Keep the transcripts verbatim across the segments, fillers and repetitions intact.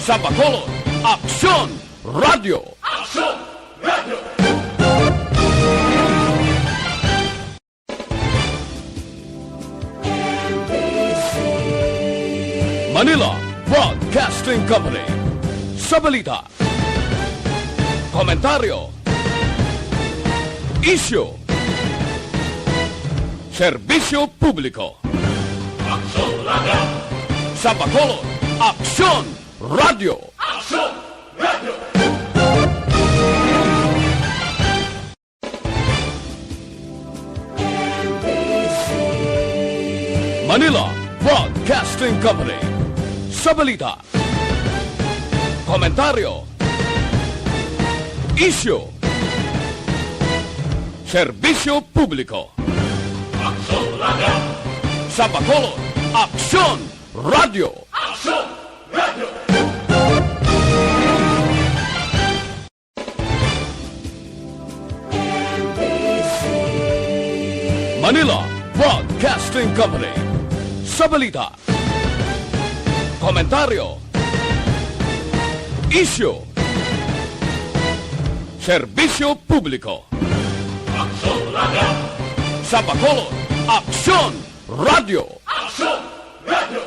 Sa Bacolod, Aksyon Radio. Manila Broadcasting Company. Sa balita, komentaryo, isyu, serbisyo publiko. Aksyon Radio. Sa Bacolod, Aksyon Radio. Aksyon Radio. Manila Broadcasting Company. Sa balita, komentaryo, isyu, serbisyo publiko. Aksyon Radio. Sa Bacolod, Aksyon Radio. Aksyon Radio. Manila Broadcasting Company. Sa balita, komentaryo, isyu, serbisyo publiko. Aksyon Radio. Sa Bacolod, Aksyon Radio. Aksyon Radio.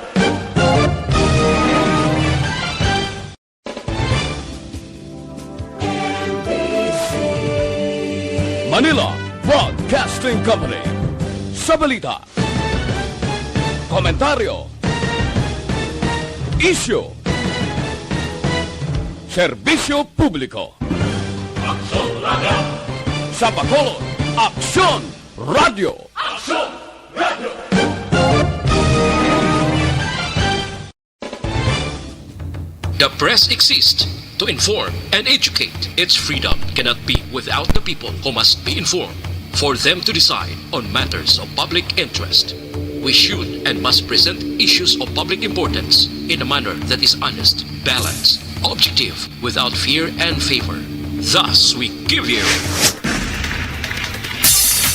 Manila Broadcasting Company. Sa balita, komentaryo, isyu, serbisyo publiko. Aksyon Radio. Sa Bacolod, Aksyon Radio. Aksyon Radio. The press exists to inform and educate. Its freedom cannot be without the people, who must be informed for them to decide on matters of public interest. We should and must present issues of public importance in a manner that is honest, balanced, objective, without fear and favor. Thus, we give you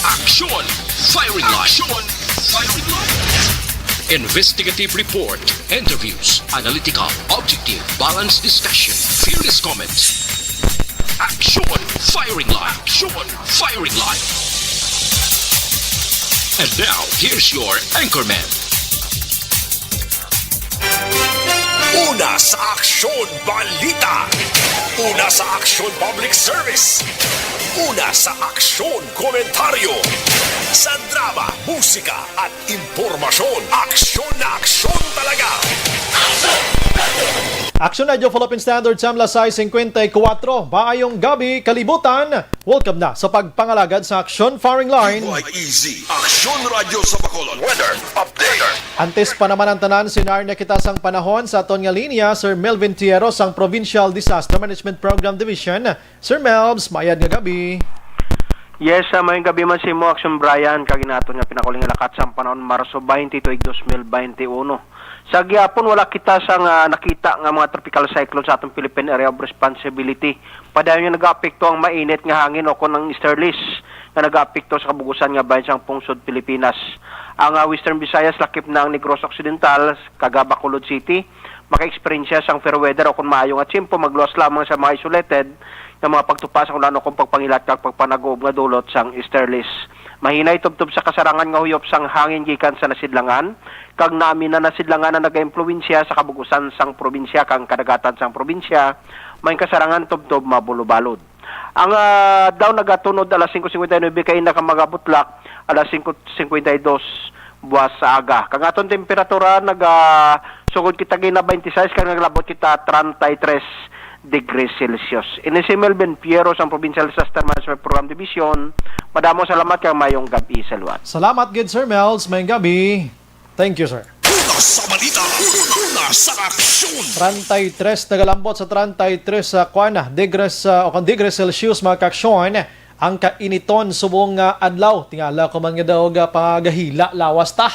Aksyon Firing Line. Aksyon Firing Line. Investigative report, interviews, analytical, objective, balanced discussion, fearless comments. Aksyon Firing Line. Aksyon Firing Line. And now, here's your anchorman. Una sa aksyon, balita. Una sa aksyon, public service. Una sa aksyon, komentaryo. Sa drama, musika, at impormasyon, aksyon na aksyon talaga. Aksyon Radio Philippine Standard Time, alas sais singkwenta y kuwatro. Maayong gabi, kalibutan. Welcome na sa pagpangalagad sa Aksyon Firing Line. Easy. Aksyon Radio sa Bacolod. Weather update. Antes pa naman ang tanan, sinarna kita sang panahon sa aton nga linya, Sir Melvin Tiero sang Provincial Disaster Management Program Division. Sir Melvs, mayad nga gabi. Yes, ah, mayong gabi man sa imo, Aksyon Brian, kag inaton nga pinakauling nga lakat sang panahon, Marso twenty, tuig dos mil bente uno. Sa gihapon, wala kita sang, ah, nakita nga mga tropical cyclone sa atong Philippine Area of Responsibility. Padayon nga nagaapekto ang mainit nga hangin o kon ang easterlies nga nagaapekto sa kabug-usan nga bahin sang pungsod Pilipinas. Ang, ah, Western Visayas, lakip na ang Negros Occidental, kag, ah, Bacolod City, maka-eksperyensya sang fair weather o kon maayo nga tiyempo, magluwas lamang sa mga isolated nga mga pagtupa sang ulan o kon pagpangilat kag pagpanaguob nga dulot sang easterlies. Mahinay tubtob sa kasarangan nga huyop sang hangin gikan sa nasidlangan, kag naami na nasidlangan ang nagaimpluwensya sa kabug-usan sang probinsya kag kadagatan sang probinsya, may kasarangan tubtob mabulobalod. Ang, ah, adlaw nagatunod alas singko singkwenta y nuebe kaina kag magabutlak alas singko singkwenta y dos buwas sa aga. Kag aton temperatura, nagasugod kita gina twenty-six kag naglabot kita treinta y tres degrees Celsius. Ini si Melvin Piero sang Provincial Disaster Management Program Division. Madamo salamat kag mayong gab-i sa liwat. Salamat gid, Sir Melvs. Mayong gabi. Thank you, sir. Una sa balita, una sa aksyon. Treinta y tres, nagalambot sa treinta y tres sa kwan, degrees, ah, o kung degrees Celsius, mga kaaksyon, ang kainiton subong nga adlaw. Tingala ko man nga daw ga pagahila lawas ta.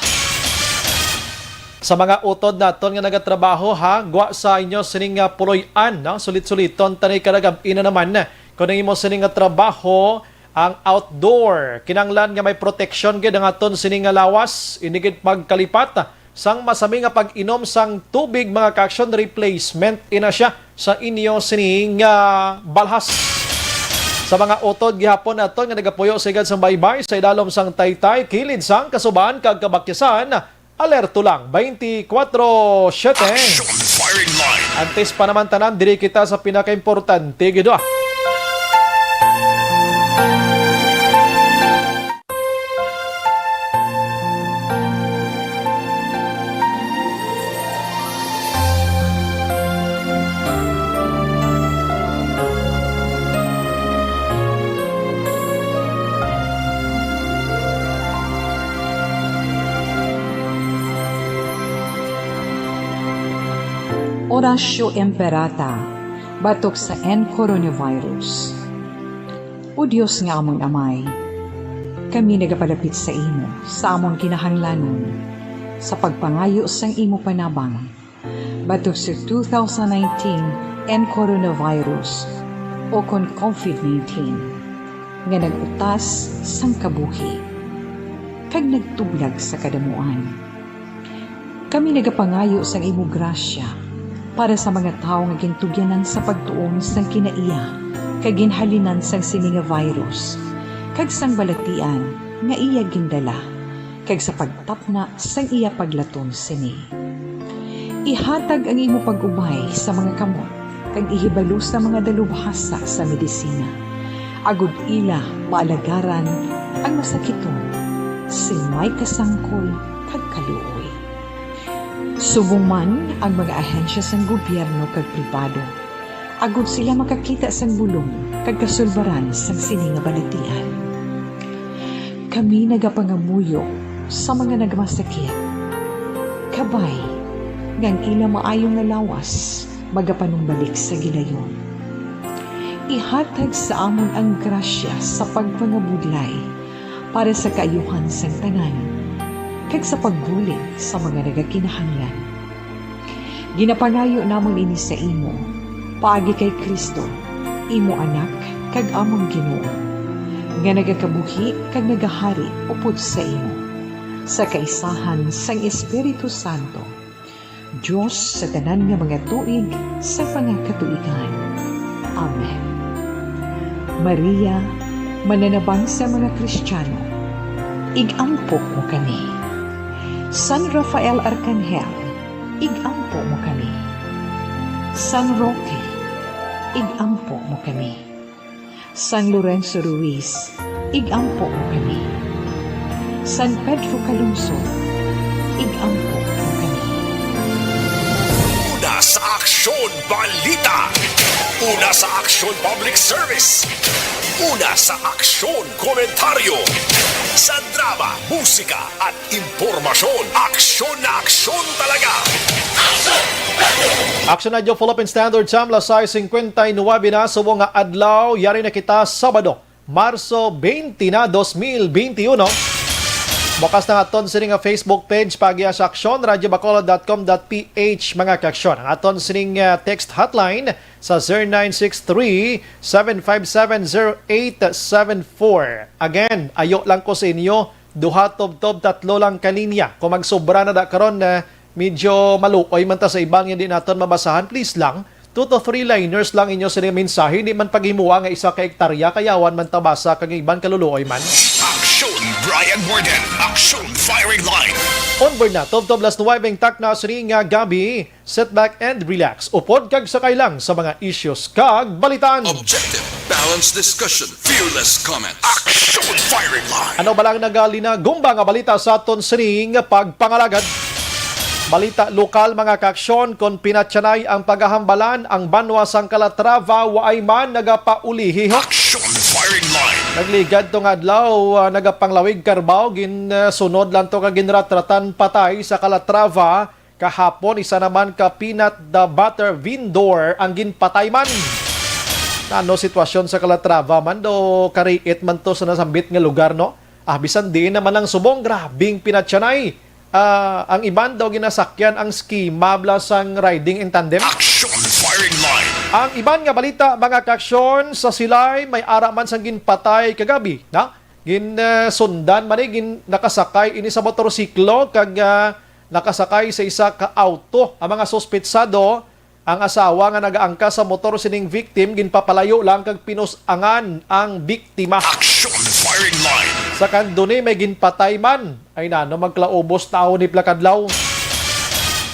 Sa mga utod naton nga nagatrabaho, ha, gwa sa inyo sining nga puloy-an, no? Sulit-suliton tani kada gab-i na naman. Kung ang imo sining nga trabaho, ang outdoor, kinahanglan nga may proteksyon gid ang aton sini nga lawas, ini gid pagkalipat sang masami nga pag-inom sang tubig, mga ka-aksyon, replacement ina siya sa inyo sining, ah, balhas. Sa mga utod gihapon naton nga nagapuyo sa igad sang baybay, sa idalom sang taytay, kilid sang kasuban kag kabakyasan, alerto lang, twenty-four seven. Action Firing Line. Antes pa naman tanan, diri kita sa pinakaimportante gid, ah. Oratio Imperata, batok sa N coronavirus. O Dios nga amon Amay, kami nagapalapit sa imo sa amon kinahanglanon sa pagpangayo sang imo panabang batok sa two thousand nineteen N coronavirus, o kon COVID nineteen, nga nag-utas sang kabuhi kag nagtublag sa kadamuan. Kami nagapangayo sang imo grasya para sa mga tawo nga gintugyanan sa pagtuon sang kinaiya kag ginhalinan sang sini nga virus, kag sang balatian nga iya gindala, kag sa pagtapna sang iya paglaton sini. Ihatag ang imo pag-ubay sa mga kamot kag ihibalo sa mga dalubhasa sa medisina, agod ila maalagaran ang masakiton sing may kasangkol kag kaluoy. Subong man ang mga ahensya sang gobyerno kag pribado, agod sila makakita sang bulong kag kasulbaran sang sini nga balatian. Kami nagapangamuyo sa mga nagmasakit. Kabay nga ang ila maayo nga lawas magapanumbalik sa gilayon. Ihatag sa amon ang grasya sa pagpangabudlay para sa kaayuhan sang tanan, kag sa pagbulig sa mga nagakinahanglan. Ginapangayo namon ini sa imo, paagi kay Cristo, imo Anak kag amon Ginoo, nga nagakabuhi kag nagahari upod sa imo, sa kaisahan sang Espiritu Santo, Dios sa tanan nga mga tuig sa mga katuigan. Amen. Maria, mananabang sa mga Kristiano, ig-ampo mo kami. San Rafael Arkanghel, ig-ampo mo kami. San Roque, ig-ampo mo kami. San Lorenzo Ruiz, ig-ampo mo kami. San Pedro Calungsod, ig-ampo mo kami. Una sa Aksyon Balita. Una sa Aksyon Public Service. Una sa Aksyon Komentaryo. Sa drama, musika, at impormasyon. Aksyon na aksyon talaga. Aksyon Radyo Philippine Standard Time, alas sais cincuenta y nueve na, subong nga adlaw, yari na kita, Sabado, Marso twenty na, dos mil twenty uno. Bukas na nga aton sini nga Facebook page, paagi sa aksyon radyo bacolod dot com dot ph, mga kaaksyon. Ang aton sining, ah, text hotline sa zero nine six three, seven five seven, zero eight seven four. Again, ayo lang ko sa inyo, duha, tubtob, tatlo lang ka linya. Kung magsobra na da karon, ah, medyo maluoy man ta sa iban nga di naton mabasahan, please lang, two to three liners lang inyo sini mensahe, di man paghimoa nga isa ka ektarya, kay yawan man ta basa kag iban kaluluoy man. Aksyon Brian Morgan, Aksyon Firing Line. Onboard na, tubtob alas nuwebe ang takna sini nga gabi. Sit back and relax. Upod kag sakay lang sa mga issues kag balitan. Objective, balanced discussion, fearless comment. Aksyon Firing Line. Ano ba lang nagalinagumba nga balita sa aton sining pagpangalagad? Balita lokal, mga kaaksyon, kon pinatyanay ang pagahambalan, ang banwa sang Calatrava waay man nagapaulihi, ho. Aksyon Firing Line. Nagligad to nga adlaw, ah, nagapanglawig karbaw, gin, ah, sunod lang to kag ginratratan patay sa Calatrava. Kahapon, isa naman ka peanut the butter vendor ang ginpatay man. Ano sitwasyon sa Calatrava man? Do kariit man to sa nasambit nga lugar, no? Ah, bisan diin naman ang subong, grabing pinatyanay. Ah, ang iban daw ginasakyan ang schema bala sang riding in tandem. Action Firing Line. Ang iban nga balita, mga kaaksyon, sa Silay, may ara man sang ginpatay kagabi, na? Gin, ah, sundan man ni, gin, nakasakay ini sa motorsiklo kag, ah, nakasakay sa isa ka auto. Ang mga suspetsado, ang asawa nga nagaangkas sa motor sining victim, ginpapalayo lang kag pinus-angan ang biktima. Action Firing Line. Sa kanduni, may ginpatay man. Ay nano, magklaubos taon ni plakadlaw.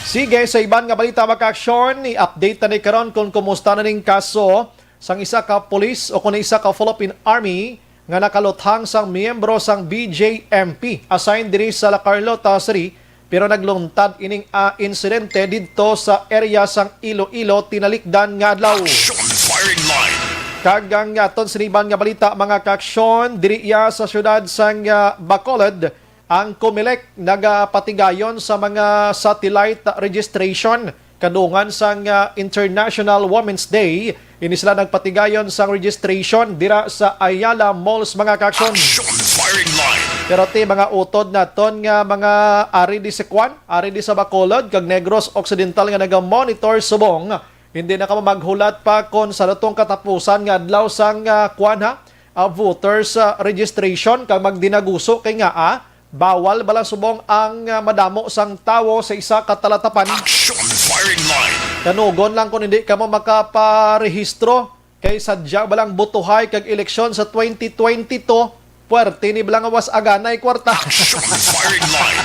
Sige, sa iban nga balita, mga aksyon, i-update ta ni karon kung kumusta na ning kaso sang isa ka pulis o kung isa ka Philippine Army nga nakaluthang sang miyembro sang B J M P assigned diri sa La Carlota City, pero nagluntad ining, ah, insidente didto sa area sang Iloilo tinalikdan nga adlaw. Action Firing Line. Kag ang aton siniban nga balita, mga kaaksyon, diri iya sa siyudad sang, ah, Bacolod, ang Comelec nagapatigayon sa mga satellite registration kadungan sang, ah, International Women's Day. Ini sila nagpatigayon sang registration dira sa Ayala Malls, mga kaaksyon. Action Firing Line. Pero ti mga utod naton nga mga ari di sa Kwan, ari di sa Bacolod kag Negros Occidental nga naga-monitor subong, hindi na kamo maghulat pa kon sa datong katapusan nga adlaw sang, ah, Kwan, ha, ah, voters, ah, registration kag magdinaguso kay nga, ah, bawal bala subong ang, ah, madamo sang tawo sa isa ka talatapan. Action Firing Line. Kanugon lang kung hindi kamo makaparehistro kay sadya balang butuhay kag eleksyon sa twenty twenty-two, puwerte ni bala nga was aganay kwarta. Action Firing Line.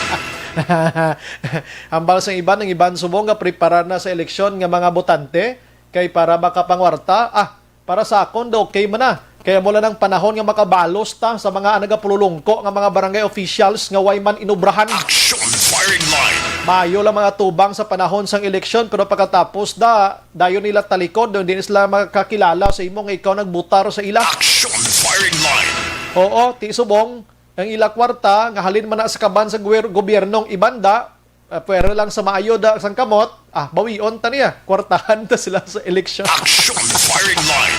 Hambal sang iban, ang iban subong nga preparar na sa eleksyon nga mga botante kay para makapangwarta. Ah, para sa akon daw, okay man na. Kaya mula ng panahon nga makabalos ta sa mga nagapululungko nga mga barangay officials nga way man inubrahan. Action Firing Line. Maayo lang mga tubang sa panahon sang eleksyon, pero pagkatapos da, dayon nila talikod, hindi na sila makakilala sa imo nga ikaw nagbutar sa ila. Action Firing Line. Oo, ti subong, ang ila kwarta nga halin man na sa kaban sa guwer-, gobyernong ibanda, ah, pwera lang sa maayo da sang kamot, ah, bawion ta niya, kwartahan ta sila sa eleksyon. Action Firing Line.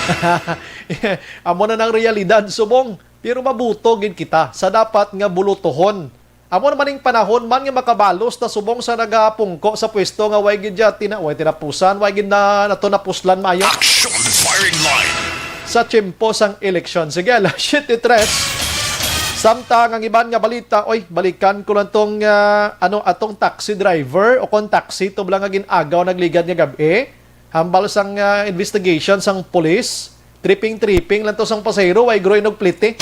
Amo na nang realidad subong, pero mabuto gid kita sa dapat nga bulutohon. Amo naman ning panahon man nga makabalos ta subong sa nagapungko sa pwesto nga way gid ya tina-, way tinapusan, way gid na nato napuslan maayo. Action Firing Line. Sa tiyempo sang eleksyon. Sige, alas siyete tres. Samtang ang iban nga balita, oy, balikan ko lang tong, ah, ano, atong taxi driver o kon taxi to bala nga gin-agaw nagligad nga gab-i. Hambal sang, ah, investigation sang pulis, tripping-tripping lang to sang pasahero, way guro inugpliti.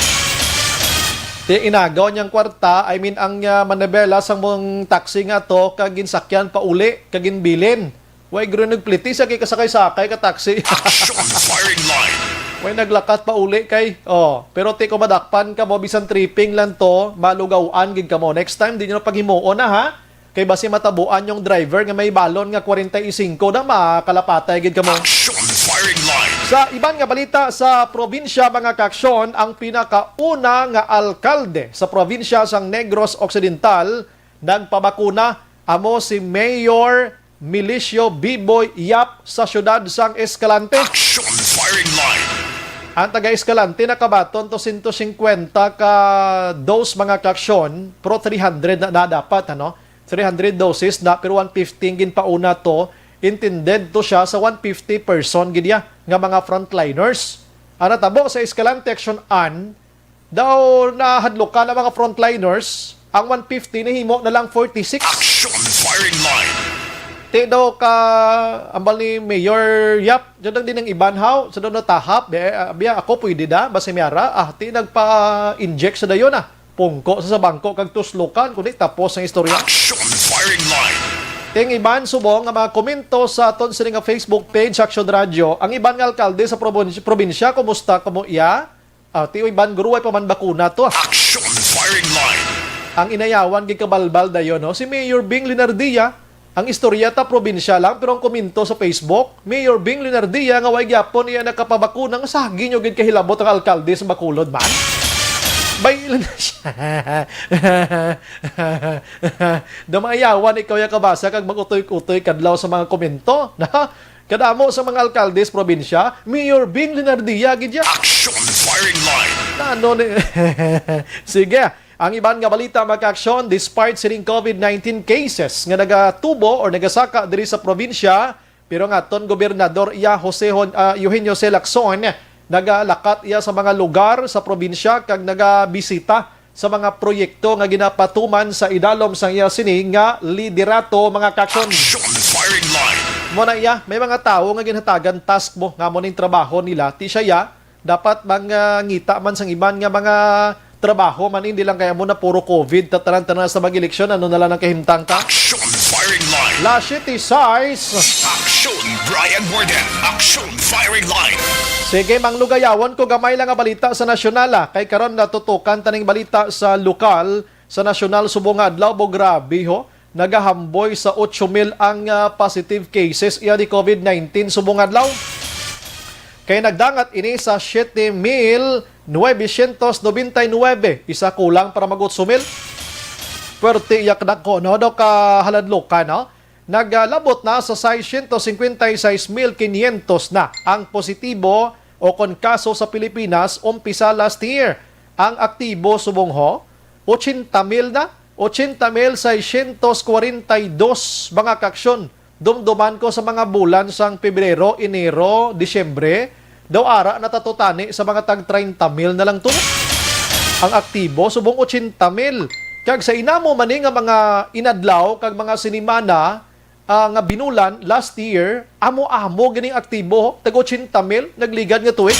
Ti inagaw niyang kwarta, I mean, ang, ah, manibela sang mong taxi nga to, kag ginsakyan pauli, kag ginbilin. Way guro nagpliti sa kay kasakay-sakay ka taxi. Action Firing Line. Way naglakat pauli kay, oh, pero ti ko madakpan kamo, bisan tripping lang to, malugawan gid kamo. Next time, di nyo na paghimuon na, ha? Kay basi matabuan yung driver nga may balon nga kwarenta y singko na makalapatay gid kamo. Action Firing Line. Sa iban nga balita sa probinsya, mga kaaksyon, ang pinakauna nga alkalde sa probinsya sang Negros Occidental nagpabakuna, amo si Mayor Milicio Biboy Yap sa siyudad sang Escalante. Action Firing Line. Ang taga Escalante nakabaton to sento singkwenta ka dose, mga kaaksyon, pero three hundred na, na dapat, ano? Three hundred doses na, pero one fifty ang ginpauna to. Intended to siya sa one fifty person gid ya nga mga frontliners. Ang natabo sa Escalante Action An, daw nahadlukan ang mga frontliners, ang one fifty nahimo na lang forty-six. Action Firing Line. Ti daw ka, ambal ni Mayor Yap, dyan ang din ang iban haw, sa daw natahap, bi-, ah, biya ako pwede da, basi miyara, ah, ti nagpa-inject sa dayon, ah. Pungko sa, sa bangko kag tuslokan, kundi tapos ang istorya. Action Firing Line. Ting iban subong nga mga komento sa aton sini nga Facebook page, Action Radio, ang iban nga alkalde sa probins-, probinsya, kumusta kamo iya? Ah, ti iban guro, way pa man bakuna to, ah. Action Firing Line. Ang inayawan gikabalbal dayon, no? Si Mayor Bing Linardia, ang istorya ta probinsya lang, pero ang komento sa Facebook, Mayor Bing Linardia nga way gyapon iya nakapabakuna, nga sagi nyo gid kahilabot ang alkalde sa Bacolod man. Bay, ilan na siya? Damayawan ikaw ya kabasa kag mag-utoy-utoy kadlaw sa mga komento, na? Kadamo sa mga alkalde sa probinsya, Mayor Bing Linardia gid ya. Action Firing Line. Na ano ni? Sige, ang iban nga balita, mga kaaksyon, despite sining COVID nineteen cases nga nagatubo or nagasaka diri sa probinsya, pero ang aton gobernador iya, Jose Hon-, ah, Eugenio C. Lacson, nagalakat iya sa mga lugar sa probinsya kag nagabisita sa mga proyekto nga ginapatuman sa idalom sang iya sini nga liderato, mga kaksyon. Action Firing Line. Mo na iya, may mga tawo nga ginhatagan task mo nga mo ning trabaho nila, ti siya ya, dapat mangita man sang iban nga mga trabaho man, hindi lang kaya mo na puro covid, tatanan-tanan sa mag-eleksyon, ano na lang ang kahimtang ka? Action Firing Line. Las siete sais. Action Brian Warden. Action Firing Line. Sige, manglugayawon ko gamay lang nga balita sa nasyonal, ah. Kay karon natutukan taning balita sa lokal, sa nasyonal subong nga adlaw, bo, grabe ho. Nagahamboy sa ocho mil ang, ah, positive cases iya di covid nineteen subong adlaw. Kay nagdangat ini sa siete mil novecientos nobenta y nuebe, isa kulang para mag-otso mil. Pwerte iya kadako, no? Do ka haladlokan, no? Nagalabot na sa seiscientos cincuenta y seis mil quinientos na ang positibo o kon kaso sa Pilipinas umpisa last year. Ang aktibo subong ho, ochenta mil na, ochenta mil seiscientos kwarenta y dos, mga kaksyon. Dumduman ko sa mga bulan sang Pebrero, Enero, Disyembre, daw ara natatutani sa mga tag treinta mil na lang to ang aktibo, subong ochenta mil. Kag sa inamo man ni nga mga inadlaw kag mga sinimana, ah, nga binulan last year, amo-amo gining aktibo, tag ochenta mil, nagligad nga tuig.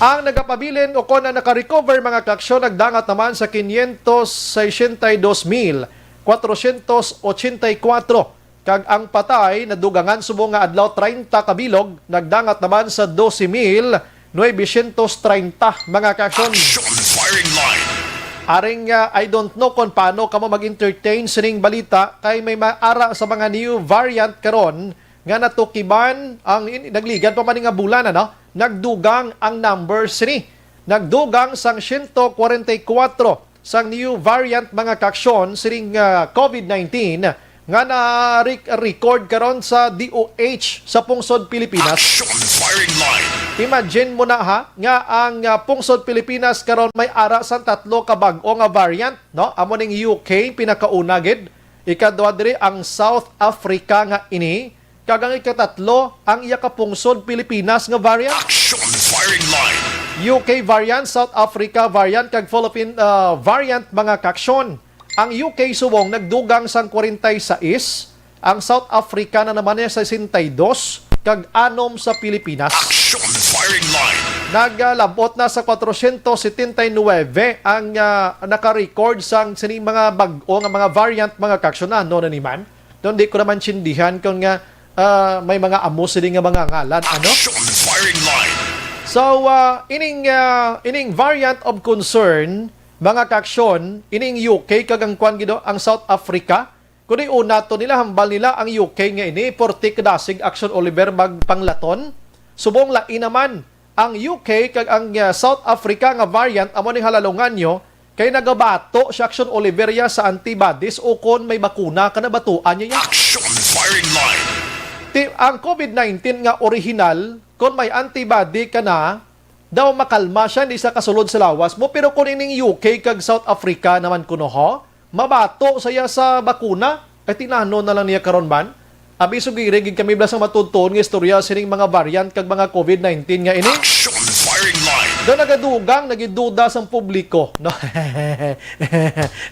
Ang nagapabilin o kon ang naka-recover, mga kaksyon, nagdangat naman sa quinientos sesenta y dos mil cuatrocientos ochenta y cuatro, kag ang patay nadugangan subong nga adlaw, treinta ka bilog, nagdangat naman sa doce mil novecientos treinta, mga kaksyon. Action Firing Line. Aring, ah, I don't know kung paano kamo mag-entertain sining balita, kay may maara sa mga new variant karon nga natukiban ang in-, nagligad pa man nga bulan, ano? Nagdugang ang number sini. Nagdugang sang siyento kwarenta y kuwatro sang new variant, mga kaksyon, sining, ah, covid nineteen nga na-record karon sa D O H sa pungsod Pilipinas. Action Firing Line. Imagine mo na, ha, nga ang, ah, pungsod Pilipinas karon may ara sang tatlo ka bag-o nga variant, no? Amo ning U K, pinakauna gid. Ikadua diri ang South Africa nga ini. Kag ang ikatatlo, ang iya ka pungsod Pilipinas nga variant. Action Firing Line. U K variant, South Africa variant, kag Philippine, ah, variant, mga kaksyon. Ang U K subong nagdugang sang kwarenta y sais, ang South Africa na naman niya sesenta y dos, kag anom sa Pilipinas. Action Firing Line. Nagalabot na sa kwatrocientos setenta y nuebe ang, ah, naka-record sang sining mga bag-o nga mga variant, mga kaksyon, ano na ni man. Doon di ko naman sindihan kung nga, ah, may mga amo sini nga mga ngalan, ano? Action Firing Line. So, ah, ining, ah, ining variant of concern, mga kaksyon, ining U K kag ang kwan gido, ang South Africa. Kundi una to nila, hambal nila ang U K nga ini, porti kadasig Action Oliver magpanglaton. Subong lain naman, ang U K kag ang, ah, South Africa nga variant amo ning halalungan nyo, kay nagabato si Action Oliver ya sa antibodies ukon may bakuna ka na batuan niya ya. Action Firing Line. Ti, ang covid nineteen nga original, kon may antibody ka na, daw makalma siya, hindi siya kasulod sa lawas mo. Pero kung ining U K kag South Africa naman kuno, ho, mabato saya sa bakuna, ay tinahno na lang niya karon man. Abi, sugiri gid kami bala sang matuod-tuod nga istorya sining mga variant kag mga covid nineteen nga ini. Action Firing Line. Daw nagadugang, nagiduda sang publiko, no?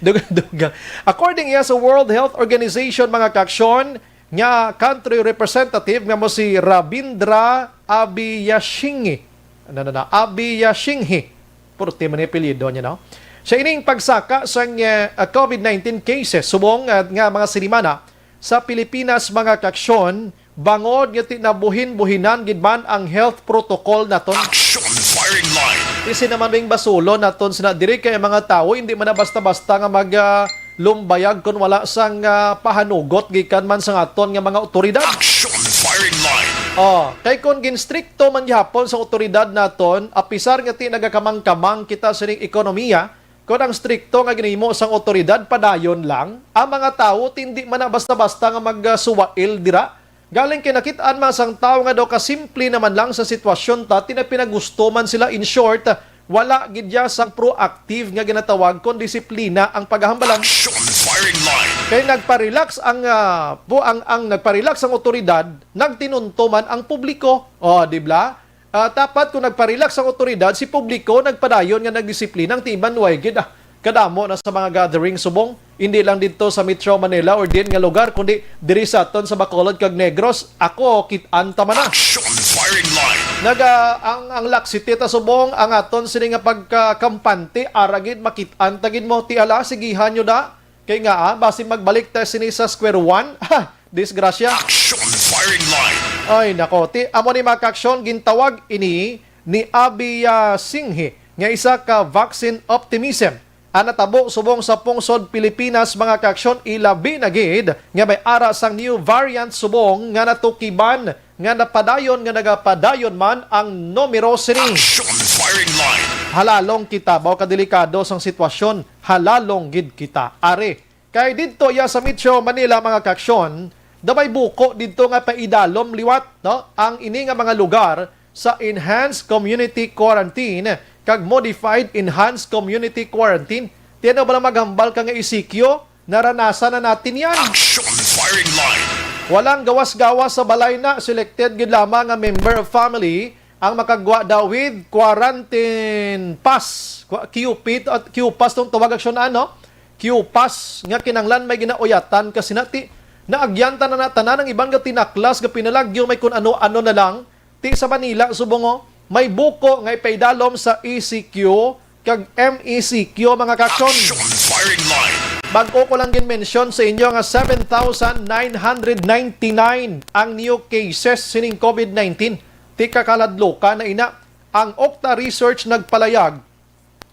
Dugang-dugang. According iya sa World Health Organization, mga kaksyon, nga country representative nga mo si Ravindra Abiyashinghi. Ano na na? Abiyashinghi. Puro ti man ni apelyido niya, no? Sa ining pagsaka sang, eh, ah, covid nineteen cases, subong, ah, nga mga sinimana sa Pilipinas, mga kaksyon, bangod nga ti nabuhin-buhinan gid man ang health protocol naton. Action Firing Line. Isin naman ring basulon naton sina diri kay ang mga tawo hindi man na basta-basta nga mag, ah, lumbayag kon wala sang, ah, pahanugot gikan man sa aton nga mga awtoridad. Action Firing Line. Oh, kay kon ginstrikto man gihapon sa awtoridad naton, apisar nga ti nagakamang-kamang kita sining ekonomiya, kon ang strikto nga ginhimo sang awtoridad padayon lang, ang mga tawo ti hindi man na basta-basta nga magsuwail dira. Galing kay nakit-an man sang tawo nga daw kasimple naman lang sa sitwasyon ta, ti nagpinagusto man sila. In short, wala gid ya sang proactive nga ginatawag kon disiplina ang paghambalan. Action Firing Line. Kay nagpa-relax ang, ah, bu-, ang, ang nagpa-relax ang awtoridad, nagtinunto man ang publiko. O, di ba? Ah, dapat kung nagparelax ang otoridad, si publiko nagpadayon nga nagdisiplina, ang timan way gid, ah, kadamo na sa mga gathering subong, hindi lang didto sa Metro Manila or diin nga lugar, kundi diri sa aton sa Bacolod kag Negros. Ako, kit-an ta man na. Action firing line. Naga, ang, ang laksity ta subong, ang aton sini nga pagkakampante, ara gid, makit-an ta gid mo, ti ala, sigihan nyo da. Kay nga, ah, basi magbalik ta sini sa square one. Ha, disgrasya. Action firing line. Ay, nako. Ti, amo ni mga kaaksyon, gintawag ini ni Abi, ah, Singhi, nga isa ka vaccine optimism. Ang natabo subong sa pungsod Pilipinas, mga kaaksyon, ilabi na gid nga may ara sang new variant subong nga natukiban nga napadayon nga nagapadayon man ang numero sini. Action firing line. Halalong kita, baw kadelikado sang sitwasyon, halalong gid kita. Ari, kay didto ya sa Metro Manila, mga kaaksyon, da may buko didto nga paidalom liwat, no? Ang ini nga mga lugar sa Enhanced Community Quarantine kag Modified Enhanced Community Quarantine. Ti ano bala maghambal ka nga E C Q? Naranasan na natin yan. Action firing line. Walang gawas-gawas sa balay na, selected gid lamang nga member of family ang makagwa daw with quarantine pass. Qua-, Q P at Q pass tong tawag aksyon, ano? Q pass nga kinanglan may ginauyatan kasi na ti naagyan ta na tanan ang iban nga tinaklas nga pinalagyo may kun ano-ano na lang. Ti sa Manila, subong, oh, may buko nga ipaidalom sa E C Q kag M E C Q, mga kaaksyon. Action firing line. Bag-o ko lang gin-mention sa inyo nga seven thousand nine hundred ninety-nine ang new cases sining COVID nineteen. Ti kakaladlokan na ina, ang Octa Research nagpalayag,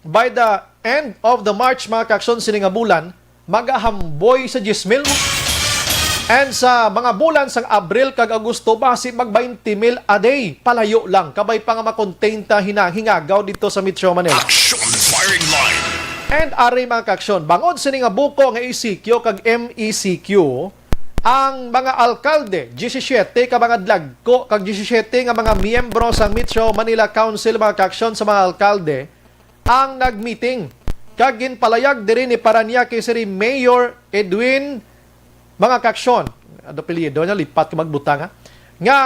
by the end of the March, mga kaaksyon, sini nga bulan, magahamboy sa diyes mil. And sa mga bulan sang Abril kag Agosto, basi mag twenty mil a day. Palayo lang, kabay pa nga makontain ta hina-, hingagaw dito sa Metro Manila. Action firing line. And ari, mga kaaksyon, bangod sini nga buko nga E C Q kag M E C Q, ang mga alkalde, diyesisiete ka mga dlagko kag diyesisiete nga mga miyembro sang Metro Manila Council, mga kaaksyon, sa mga alkalde, ang nagmeeting kag ginpalayag diri ni Parañaque City Mayor Edwin, mga kaaksyon, ano apelyido niya, lipat ka magbutang, ha, nga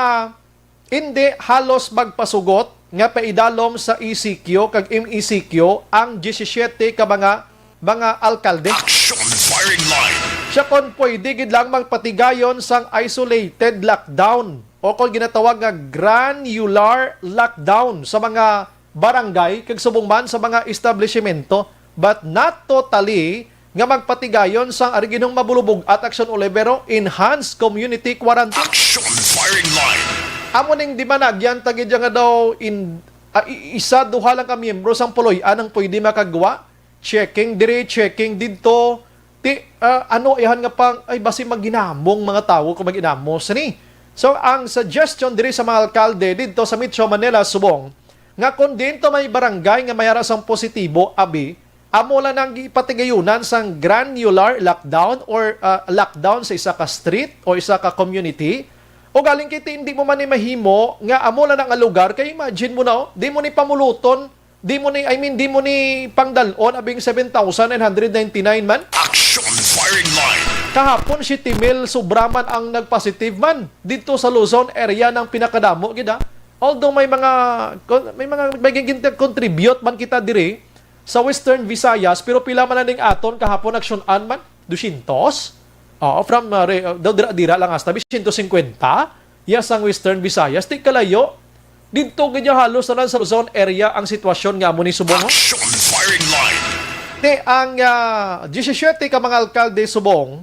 hindi halos magpasugot nga paidalom sa E C Q kag M E C Q ang diyesisiete ka mga, mga alkalde. Action firing line. Siya kon pwede gid lang magpatigayon sang isolated lockdown o kon ginatawag nga granular lockdown sa mga barangay kag subong man sa mga establishmento, but not totally nga magpatigayon sang ari ginhong mabulubog-at aksyon, Olivero, enhanced community quarantine. Action firing line. Amo ning di man agyan ta gid nga daw in, ah, i-, isa, duha lang ka miyembro sang puloy-an ang pwede makagwa. Checking diri, checking didto. Ti, ah, ano, ihan nga pang, ay, basi maginamong mga tawo kung maginamo sini. So, ang suggestion diri sa mga alkalde didto sa Metro Manila, subong, nga kung diin to may barangay nga may ara sang positibo, abi, amo lang nang gipatigayunan sang granular lockdown or, ah, lockdown sa isa ka street o isa ka community. O galing kay ti, hindi mo man ni mahimo nga amo lang nga lugar, kay imagine mo na, oh, di mo ni pamuluton, di mo ni, I mean, di mo ni pangdalon abing seven thousand nine hundred ninety-nine man. Action firing line. Kahapon, siyete mil sobra man ang nagpositive man dito sa Luzon area, ng pinakadamo gid, ah. Although may mga, may mga, may gin-, contribute man kita diri sa Western Visayas, pero pila man na ning aton kahapon aksyon-an man? Dosyentos? Oo, from, uh, re-, uh, daw dira-dira lang hasta siyento singkwenta. Yes, ang Western Visayas, ti kalayo. Didto gid niya halos na lang sa Luzon area ang sitwasyon nga amo ni subong. Action firing line. Ti ang, ah, diyesisiete ka mga alkalde subong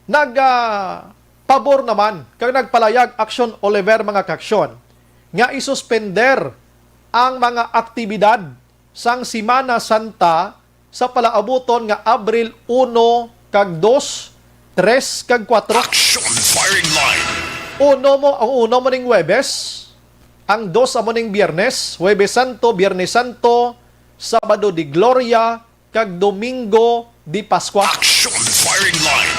nag, ah, pabor naman kag nagpalayag, aksyon, Oliver, mga kaaksyon, nga isuspender ang mga aktibidad sang Semana Santa sa palaabuton nga Abril uno kag dos, tres kag kuwatro. Action firing line. Uno mo, ang uno mo ning Huwebes, ang dos amo ning Biyernes, Huwebes Santo, Biyernes Santo, Sabado de Gloria, kag Domingo de Pascua. Action firing line.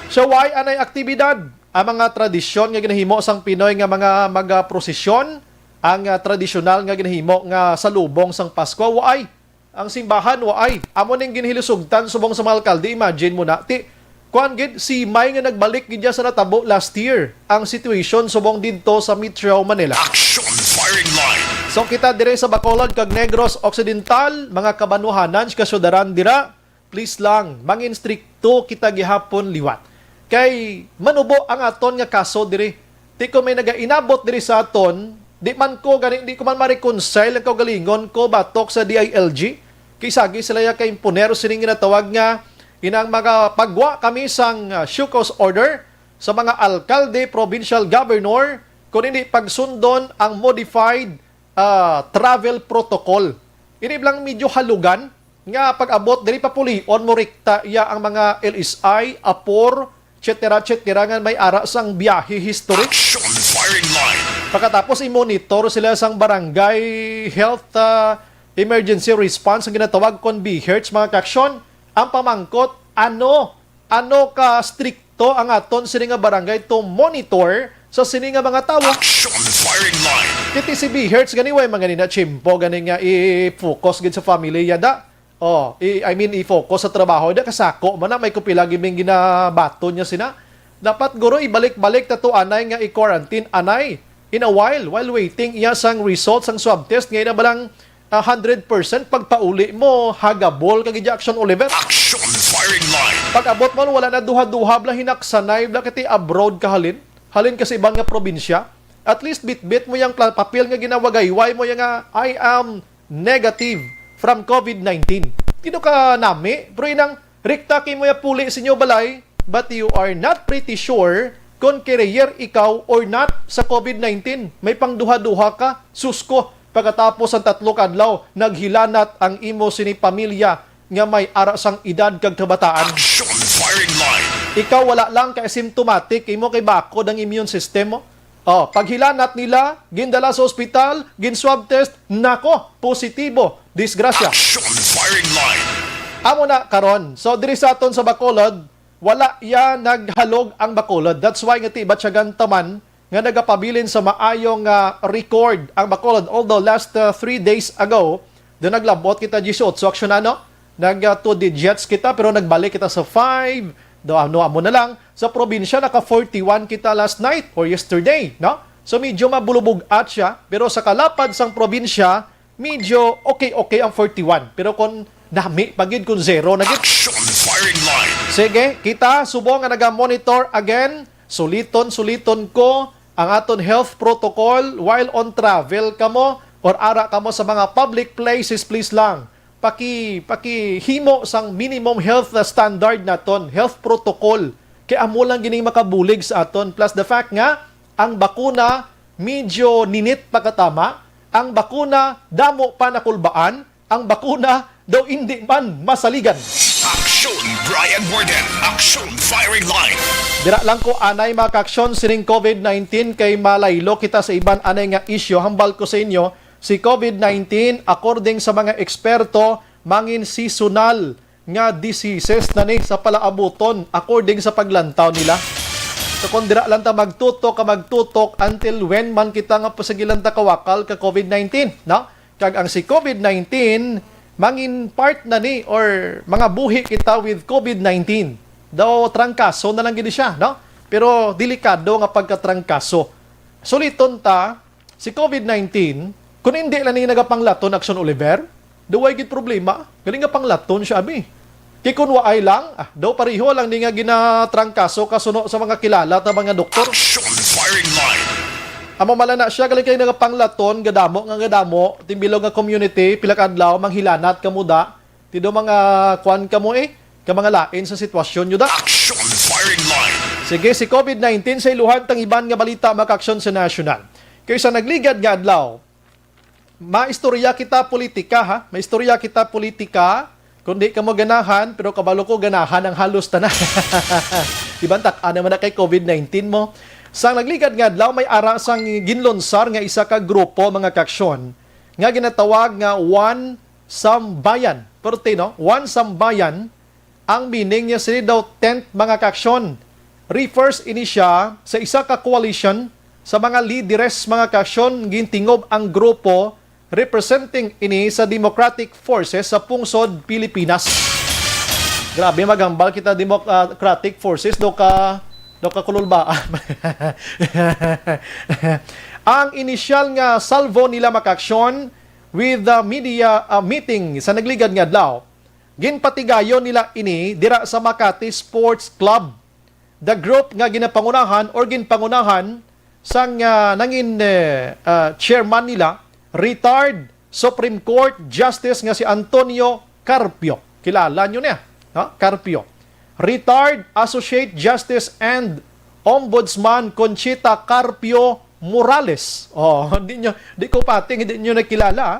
Sa way anay aktibidad, ang mga tradisyon nga ginahimo sang Pinoy nga mga magaprosesyon, ang, ah, tradisyonal nga ginahimo nga salubong sang Pasko, waay. Ang simbahan, waay. Amo ning ginhilisugtan subong sa mga alkalde. Imagine mo na, ti, kuan gid, simay nga nagbalik gid sa natabo last year ang situation subong didto sa Metro Manila. Action firing line. So kita dire sa Bacolod kag Negros Occidental, mga kabanwahanan, kasyudaran dira, please lang, mangin strikto kita gihapon liwat. Kay manubo ang aton nga kaso diri. Ti ko may nagainabot diri sa aton, di man ko gani, di ko man ma-reconcile ang kaugalingon ko batok sa D I L G. Kay sagi sila ya ka-imponer sining ginatawag nga inang mga pagwa kami sang, ah, show cause order sa mga alkalde, provincial governor, kung hindi pagsundon ang modified, ah, travel protocol. Ini lang medyo halugan nga pag-abot diri papulion mo rekta iya ang mga L S I, apor, et cetera, et cetera, nga may ara sang biyahe history. Action firing line. Pagkatapos, i-monitor sila sang barangay health, ah, emergency response, ang ginatawag kon B H E R T S, mga kaaksyon. Ang pamangkot, ano, ano ka strikto ang aton sini nga barangay to monitor sa sini nga mga tawo? Action firing line. Kiti si B H E R T S gani, way mga nina chimpo gani nga i-focus gid sa family yada. Oh, i, I mean, i-focus sa trabaho. Da kasako man na may kupila gibing ginabaton niya sina. Dapat, guro, ibalik-balik ta to anay nga i-quarantine anay in a while, while waiting iya sang result sang swab test nga ina balang, ah, hundred percent pagpauli mo hagabol kag Action Oliver. Action firing line. Pag-abot mo, wala na duha-duha bla hinaksanay bla kiti abroad ka halin. Halin ka sa iban nga probinsya. At least bitbit mo yang pla-, papel nga ginawagayway mo yang, ah, "I am negative from COVID nineteen." Tino ka nami, pero inang rikta kay mo ya puli sa inyo balay, but you are not pretty sure kon carrier ikaw or not sa COVID nineteen. May pangduha-duha ka, susko, pagkatapos ang tatlo ka adlaw, naghilanat ang imo sini pamilya nga may ara sang edad kag kabataan. Action firing line. Ikaw wala lang ka asymptomatic, imo kay bakod ang immune system mo. Oh, paghilanat nila, gindala sa ospital, gin-swab test, nako, positibo. Disgrasya. Action firing line. Amo na karon. So, diri sa aton sa Bacolod, wala ya naghalog ang Bacolod. That's why nga ti Batyagan Taman nga nagapabilin sa maayong, ah, record ang Bacolod. Although last, ah, three days ago, do naglabot kita disiotso aksyon, ano? Nag, ah, two digits kita, pero nagbalik kita sa five. Do, ano, amo na lang. Sa probinsya, naka forty-one kita last night or yesterday, no? So, medyo mabulubog-at siya, pero sa kalapad sang probinsya, medyo okay-okay ang forty-one. Pero kung nami pa gid, kung zero na gid. Action firing line. Sige, kita, subong nga naga-monitor again, suliton, suliton ko ang aton health protocol while on travel kamo or ara kamo sa mga public places, please lang. Paki-, pakihimo sang minimum health standard naton, health protocol. Kay amo lang gining makabulig sa aton. Plus the fact nga ang bakuna medyo ninit pa katama, ang bakuna damo pa nakulbaan, ang bakuna daw indi man masaligan. Action, Brian Warden. Action, firing line. Dira lang ko anay, mga kaaksyon, sining COVID nineteen kay malaylo kita sa iban anay nga isyu. Hambal ko sa inyo, si COVID nineteen, according sa mga eksperto, mangin seasonal nga diseases na ni sa palaabuton, according sa paglantaw nila. So, kung dira lang ta magtutok ka magtutok, until when man kita nga pasigilan ta kawakal ka COVID nineteen, no? Kag ang si COVID nineteen, mangin part na ni or mga buhi kita with COVID nineteen. Daw trangkaso na lang gid siya, no? Pero delikado nga pagkatrangkaso. Suliton ta, si COVID nineteen, kung hindi lang ni nagapanglaton, Action Oliver, daw way gid problema. Galing nga panglaton siya, abi. Kay kung waay lang, ah, daw pareho lang ni nga ginatrangkaso kasuno sa mga kilala ta mga doktor. Action firing line. Amo mala na siya, galing kay nagapanglaton, gadamo nga gadamo, timbilog nga community, pila ka adlaw, manghilanat ka muda. Ti daw mga kuan ka mo eh, ka mga lain sa sitwasyon nyo da. Action firing line. Sige, si COVID nineteen sa iluhan tang iban nga balita, mga kaaksyon sa nasyonal. Kay sa nagligad nga adlaw, maistorya kita politika, ha? Maistorya kita politika. Kung di ka mo ganahan, pero kabalo ko ganahan ang halos tanan. Iban tak-, ano man na kay COVID nineteen mo. Sa nagligad nga adlaw, may ara sang ginlunsar nga isa ka grupo, mga kaaksyon, nga ginatawag nga One Sambayan. Pero tino, One Sambayan, ang meaning niya sini daw tent, mga kaaksyon. Refers ini siya sa isa ka coalition sa mga lideres, mga kaaksyon, gintingob ang grupo representing ini sa Democratic Forces sa pungsod Pilipinas. Grabe, maghambal kita Democratic Forces, do ka, do ka kululbaan. Ang inisyal nga salvo nila, mga kaaksyon, with the media, ah, meeting sa nagligad nga adlaw, ginpatigayon nila ini dira sa Makati Sports Club. The group nga ginapangunahan or ginpangunahan sang, ah, nangin, eh, ah, chairman nila, retired Supreme Court Justice nga si Antonio Carpio. Kilala nyo niya, no? Carpio. Retired Associate Justice and Ombudsman Conchita Carpio Morales. Oh, di nyo, di ko pating, di nyo nakilala, ah.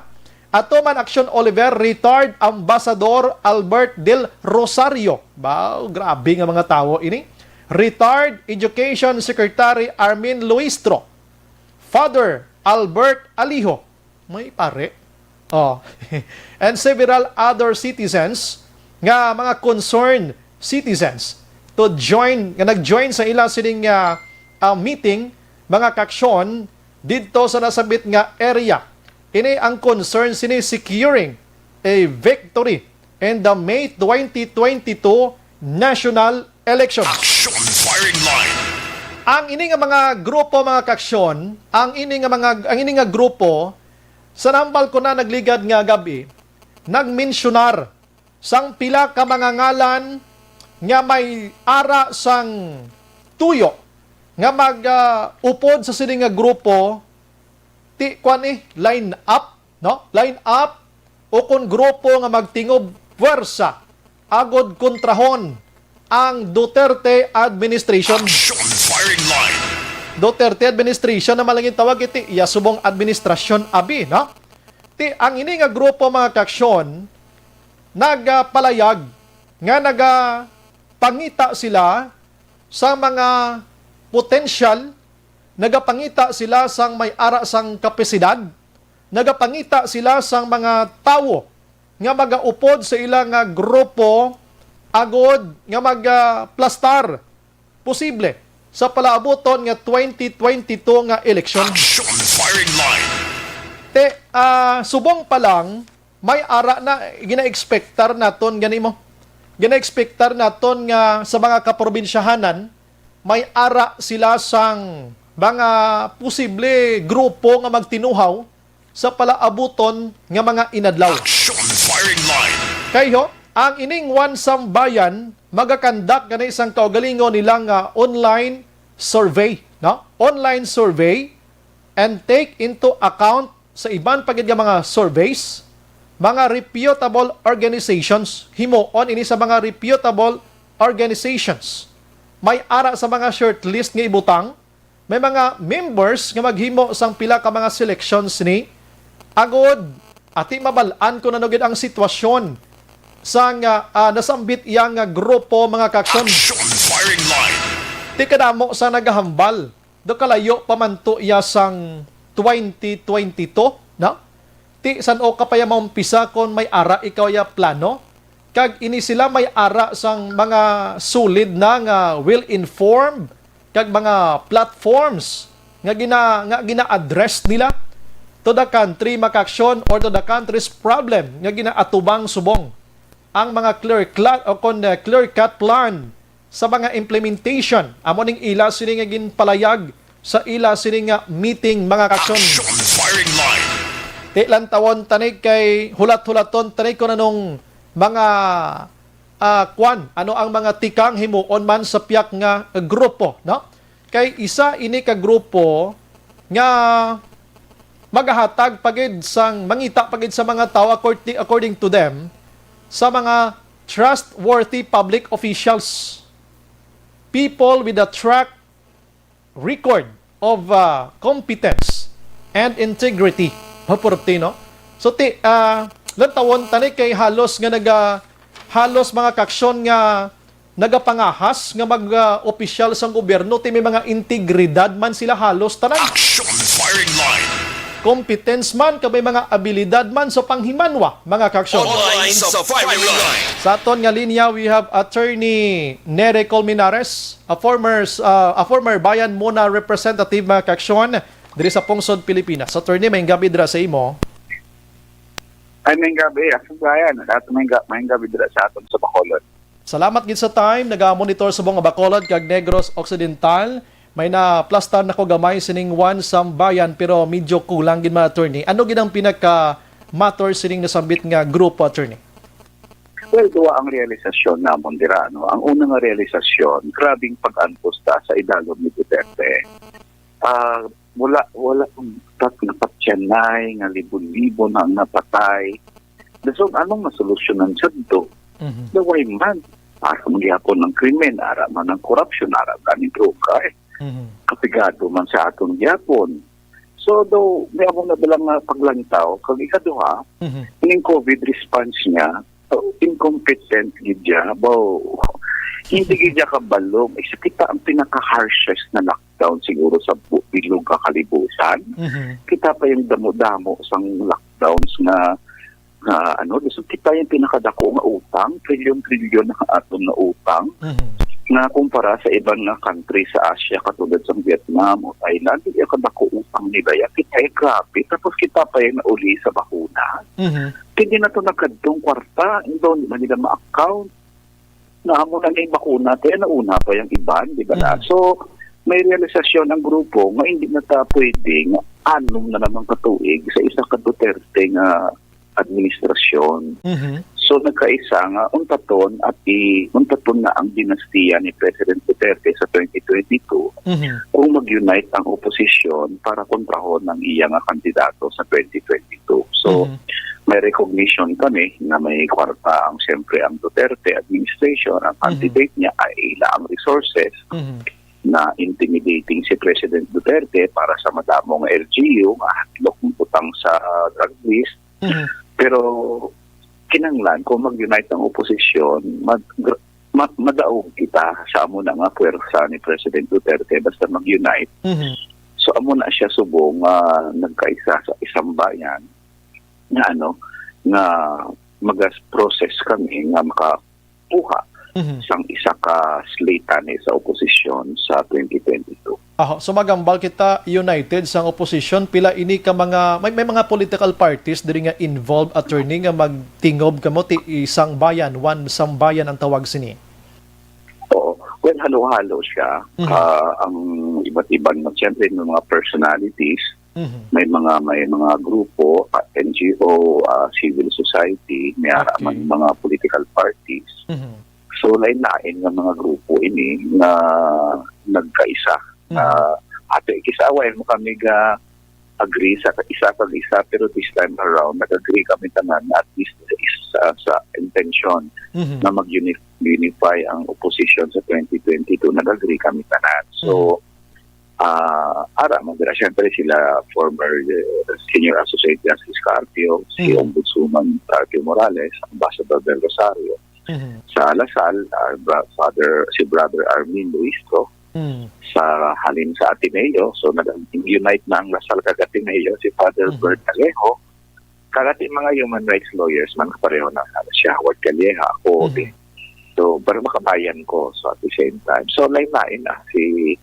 Ato man, Action Oliver, retired Ambassador Albert Del Rosario. Wow, grabe nga mga tawo ini. Retired Education Secretary Armin Luistro. Father Albert Alijo. May pare. Oh. And several other citizens nga mga concerned citizens to join, nga nag-join sa ila sining, ah, ah, meeting, mga kaaksyon, didto sa nasambit nga area. Ini ang concern sini, securing a victory in the May twenty twenty-two national elections. Action Firing Line. Ang ini nga mga grupo, mga kaaksyon, ang ini nga mga, ang ini nga grupo, sa nambal ko na nagligad nga gab-i, nagmensyonar sang pila ka mga ngalan nga may ara sang tuyo nga mag, ah, upod sa sini nga grupo, ti, kwan, eh, line up, no? Line up o kon grupo nga magtingob puwersa agod kontrahon ang Duterte administration. Action Firing Line. Duterte administration na malangin tawag iti iya subong administrasyon abi, no? Ti, ang ini nga grupo, mga kaaksyon, nagapalayag nga nagapangita sila sa mga potensyal, nagapangita sila sang may ara sang kapasidad, nagapangita sila sang mga tawo nga magaupod sa ila nga grupo agod nga magaplastar posible sa palaabuton nga twenty twenty-two nga eleksyon. Action Firing Line. Te, ah, subong pa lang, may ara na gina-expectar naton gani mo. Gina-expectar naton nga sa mga kaprobinsyahanan, may ara sila sang mga posible grupo nga magtinuhaw sa palaabuton nga mga inadlaw. Action Firing Line. Kay ho, ang ining One Sambayan magakandak gani sang kaugalingon nila nga online survey, no? Online survey and take into account sa iban pa gid nga mga surveys, mga reputable organizations, himuon ini sa mga reputable organizations. May ara sa mga shortlist nga ibutang, may mga members nga maghimo sang pila ka mga selections ni agod ati mabal-an kung ano gid ang sitwasyon sa nga, ah, nasambit iya nga grupo, mga kaaksyon. Action Firing Line. Ti kadamo sa nagahambal, do kalayo pa man to iya sang twenty twenty-two, no? Ti san-o ka pa iya maumpisa kon may ara ikaw iya plano? Kag ini sila may ara sang mga solid na nga well-informed kag mga platforms nga gina-, nga gina-address nila to the country, mga kaaksyon, or to the country's problem nga ginaatubang subong ang mga clear cla-, o kon, uh, clear cut plan sa mga implementation. Amo ning ila sini nga ginpalayag sa ila sini nga meeting, mga kaaksyon. Action Firing Line. Ti lantawon tani kay hulat-hulaton tani kung anong mga, ah, kwan, ano ang mga tikang himuon man sa piyak nga grupo, no? Kay isa ini ka grupo nga magahatag pa gid sang, mangita pa gid sa mga tawo, according, according to them, sa mga trustworthy public officials, people with a track record of, ah, competence and integrity. Mapurti, no? So, ti, ah, lantawon tani kay halos nga naga-, halos, mga kaaksyon, nga nagapangahas nga mag, ah, opisyal sang gobyerno, ti may mga integridad man sila halos tanan. Action Firing Line. Competence man, kag may mga abilidad man sa panghimanwa, mga kaaksyon. Online sa Firing Line. Sa aton nga linya, we have Attorney Nere Colmenares, a former, uh, a former Bayan Muna representative, mga kaaksyon, diri sa Pungsod, Pilipinas. Attorney, maayong gabi dira sa imo. Ay, maayong gabi, Action Bayan. At maayong ga-, maayong gabi dira sa aton sa Bacolod. Salamat gid sa time. Naga-monitor subong nga Bacolod kag Negros Occidental. May na-plastar na ko gamay sining One Sambayan, pero medyo kulang gid, mga attorney. Ano gid ang pinaka-matter sining nasambit nga grupo, attorney? Well, duwa ang realisasyon namon dira, no? Ang una nga realisasyon, grabing pag-antos ta sa idalom ni Duterte. Ah, wala, wala pang tat-, napatyanay nga libo-libo na ang napatay. Dason, anong masolusyonan sadto? Mhm. Daway man, ara man gyapon ang krimen, ara man ang korupsyon, ara man ang droga, eh. Mhm. Kapigado man sa aton gyapon. So, daw, may amo na ba lang nga paglangtaw? Kag ikaduha, Mhm. ining COVID response niya, oh, incompetent gid siya. Baw, hindi gid siya kabalo. Isa kita ang pinaka-harshest na lockdown siguro sa bu-, bilog nga kalibutan. Mhm. Kita pa yung damo-damo sang lockdowns nga, nga ano, gusto kita yung pinakadako nga utang, trilyon-trilyon ang aton na utang Mhm. na kumpara sa iban nga country sa Asia katulad sa Vietnam o Thailand, hindi kadako utang nila yan. Kita yung grabe. Tapos kita pa yung nauli sa bakuna. Mhm. Hindi na to nagkadtong kwarta, hindi man nila ma-account. Naamo na na yung bakuna, kaya nauna pa yung iban, di ba na? Mhm. So, may realisasyon ang grupo nga hindi na ta pwede nga anom na naman katuig sa isa ka Duterte nga administrasyon. Mhm. So, nagkaisa nga untaton at i-, untaton na ang dinastiya ni President Duterte sa twenty twenty-two Mhm. kung mag-unite ang oposisyon para kontrahon ang iya nga kandidato sa twenty twenty-two. So, Mhm. may recognition kami na may kwarta ang, siyempre, ang Duterte administration, ang Mhm. candidate niya ay ila ang resources Mhm. na intimidating si President Duterte para sa madamo nga L G U nga hadlok ang butang sa drug list. Mhm. Pero kinahanglan kung mag-unite ang oposisyon, mag-, ma-, madaog kita sa amo na nga puwersa ni President Duterte basta mag-unite. Mhm. So amo na siya subong nga nagkaisa sa isang bayan nga ano, nga magas-process kami nga makakuha Mhm. sang isa ka slate ani sa oposisyon sa twenty twenty-two. Aho, so magambal kita united sang oposisyon, pila ini ka mga, may, may mga political parties diri nga involved, attorney, nga magtingob kamo ti isang bayan, one sambayan ang tawag sini? Oo. Well, halo-halo siya. Mhm. Ah, ang iba't ibang, siyempre, may mga personalities, Mhm. may mga, may mga grupo, ah, N G O, ah, civil society, may ara Okay. man mga political parties. Mhm. So, lain-lain nga mga grupo ini nga nagkaisa. Mhm. Ah, ato ikisaway mo kami ga agree sa isa kag isa, pero this time around, nag-agree kami tanan nga at least sa, sa intention Mhm. na mag-unify ang opposition sa twenty twenty-two. Nag-agree kami tanan. So, ah, ara man dira, syempre sila former, eh, Senior Associate Justice Carpio, si Mhm. Ombudswoman Carpio Morales, Ambassador Del Rosario, Mhm. sa La Salle, ah, bra-, Father, si Brother Armin Luistro, Mhm. sa halin sa Ateneo. So, nag-unite na ang La Salle kag Ateneo, si Father Mhm. Bert Alejo, kag ating mga human rights lawyers man, pareho na, ano, si Howard Calleja, ako, Mhm. din. So, pero makabayan ko, so at the same time. So, lain-lain na, si,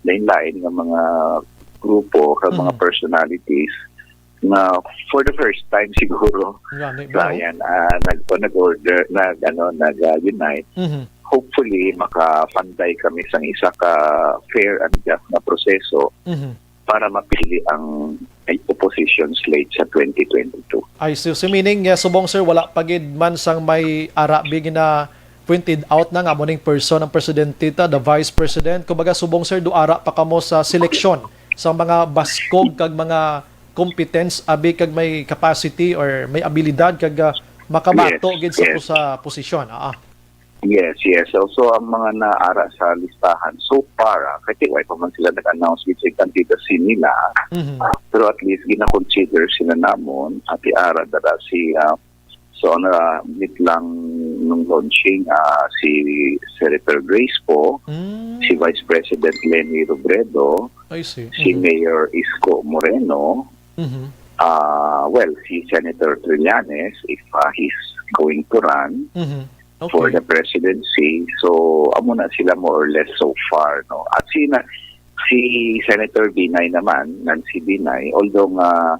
lain-lain nga mga grupo, kag mga Mhm. personalities, na for the first time siguro, Gani, no? Brian, ah, nag-, nag-order, nag-, ano, nag-unite. Mhm. Hopefully, makapanday kami sang isa ka fair and just na proseso Mhm. para mapili ang opposition slate sa twenty twenty-two. I see. So, meaning, eh, subong, sir, wala pa gid man sang may ara bi gina pointed out na nga mo ning person ang presidente ta, the vice president. Kumbaga, subong, sir, do ara pa kamo sa seleksyon sa mga baskog kag mga competence, abi, kag may capacity or may abilidad kag, ah, makabato Yes, gid sa yes. sa posisyon. Ah. Yes, yes. So, so ang mga naara sa listahan so far, ah, kasi wala pa man sila nag-announce with sa candidacy nila, Mhm. pero at least gina-consider sila namon, Ate Ara, dara si, ah, so, na meet lang nung launching, ah, si Senator Grace Poe, Mm. si Vice President Leni Robredo, I see. si Mhm. Mayor Isko Moreno, Mhm. ah, well, si Senator Trillanes, if, ah, he's going to run Mhm. for Okay. the presidency. So, amo na sila more or less so far, no? At si, na, si Senator Binay naman, Nancy Binay, although nga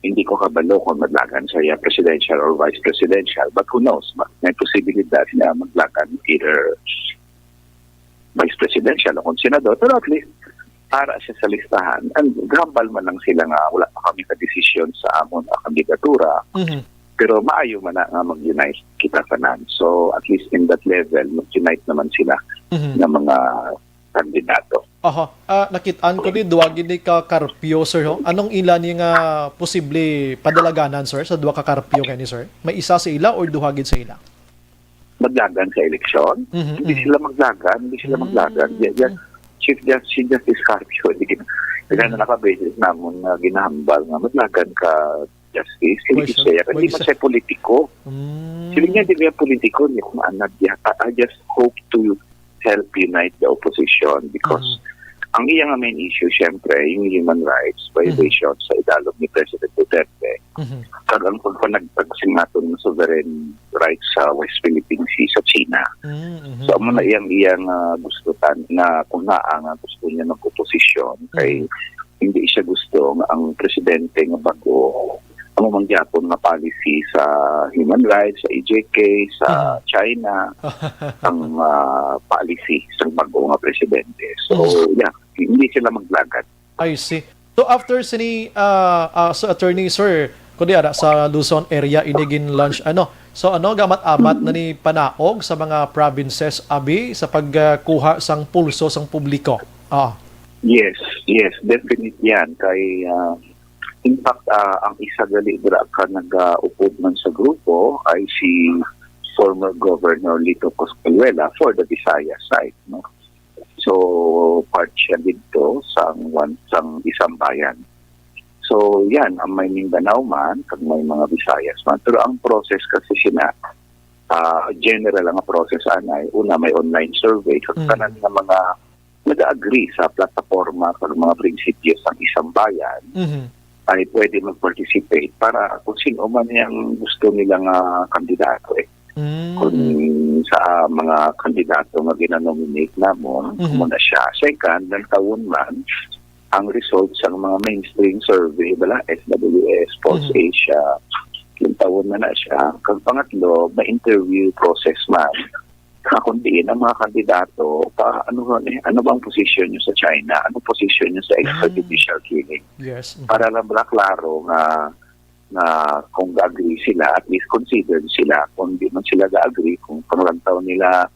hindi ko kabalo kung maglagan siya presidential or vice presidential, but who knows? Ma-, may posibilidad na maglagan either vice presidential o kung senador, pero at least ara siya sa listahan. And gahambal man lang sila nga wala pa kami ka-desisyon sa amon nga kandidatura. Mhm. Pero maayo man na nga mag-unite kita tanan. So at least in that level, mag-unite naman sila Mhm. na mga kandidato. Aha. Ah, nakit-an ko ni duwa gid ni ka Carpio, sir, ho? Anong ila ni nga posible padalaganan, sir, sa duwa ka Carpio gani, sir? May isa sa ila or duha gid sa ila? Maglagan sa eleksyon? Mhm, Hindi mhm. sila maglagan, hindi sila Mm. maglagan. Ju- Just, Chief Justice, Chief Justice Carpio, hindi gina-, kaya Mm. na nakabeses namon nga ginahambal nga maglagan ka justice. Hindi Why, sir? siya, Why hindi man siya? siya politiko. Mm. Sila niya, hindi niya politiko, hindi ko maanad niya. I, I just hope to help unite the opposition because Mm. ang iya nga main issue, syempre, yung human rights violation Mm. sa idalom ni President Duterte. Mhm. Kag ang pagpanagtag sa aton nga sovereign rights sa West Philippine Sea sa China. Mm, mhm, So, amo na mhm. iyang, iyang, ah, gusto tan-, na kung naa nga gusto niya mag-oposisyon, kay Mhm. hindi siya gusto nga ang presidente nga bago amo man gyapon nga policy sa human rights, sa E J K, sa Mhm. China, ang, ah, policy sa bago nga presidente. So, Mhm. yeah, hindi sila maglagan. I see. So, after sini, ah, ah, sa attorney, sir, kundi ara sa Luzon area, ini gin-launch, ano? So, ano, gamat-amat na ni panaog sa mga provinces, abi, sa pagkuha sang pulso sang publiko? Ah. Yes, yes, definite yan. Kay, ah, in fact, ah, ang isa gali dira ka nagaupod man sa grupo ay si former Governor Lito Coscaluela for the Visayas side, no? So, part siya dito sang one, sang Isambayan. So, yan, ang may Mindanao man, kag may mga Visayas man. Pero ang process kasi sina, ah, general ang process anay, una may online survey, kag Mm. tanan nga mga nag-agree sa plataporma kag mga prinsipyo sang Isambayan Mhm. ay pwede mag-participate para kung sino man yung gusto nila nga kandidato eh. Mm. Kung sa mga kandidato nga ginanominate namon, Mhm. amo na siya. Second, lantawon man ang result sa mga mainstream survey, bala, S W S, Pulse Mhm. Asia, lantawon na na siya. Kag pangatlo, may interview process man. Kung diin ang mga kandidato, pa, ano, ano bang posisyon nyo sa China? Ano posisyon nyo sa Mm. extrajudicial killing? Yes. Mhm. Para lang bala klaro nga, nga kung agree sila, at least considered sila. Kung di man sila ga-agree, kung panglantaw nila,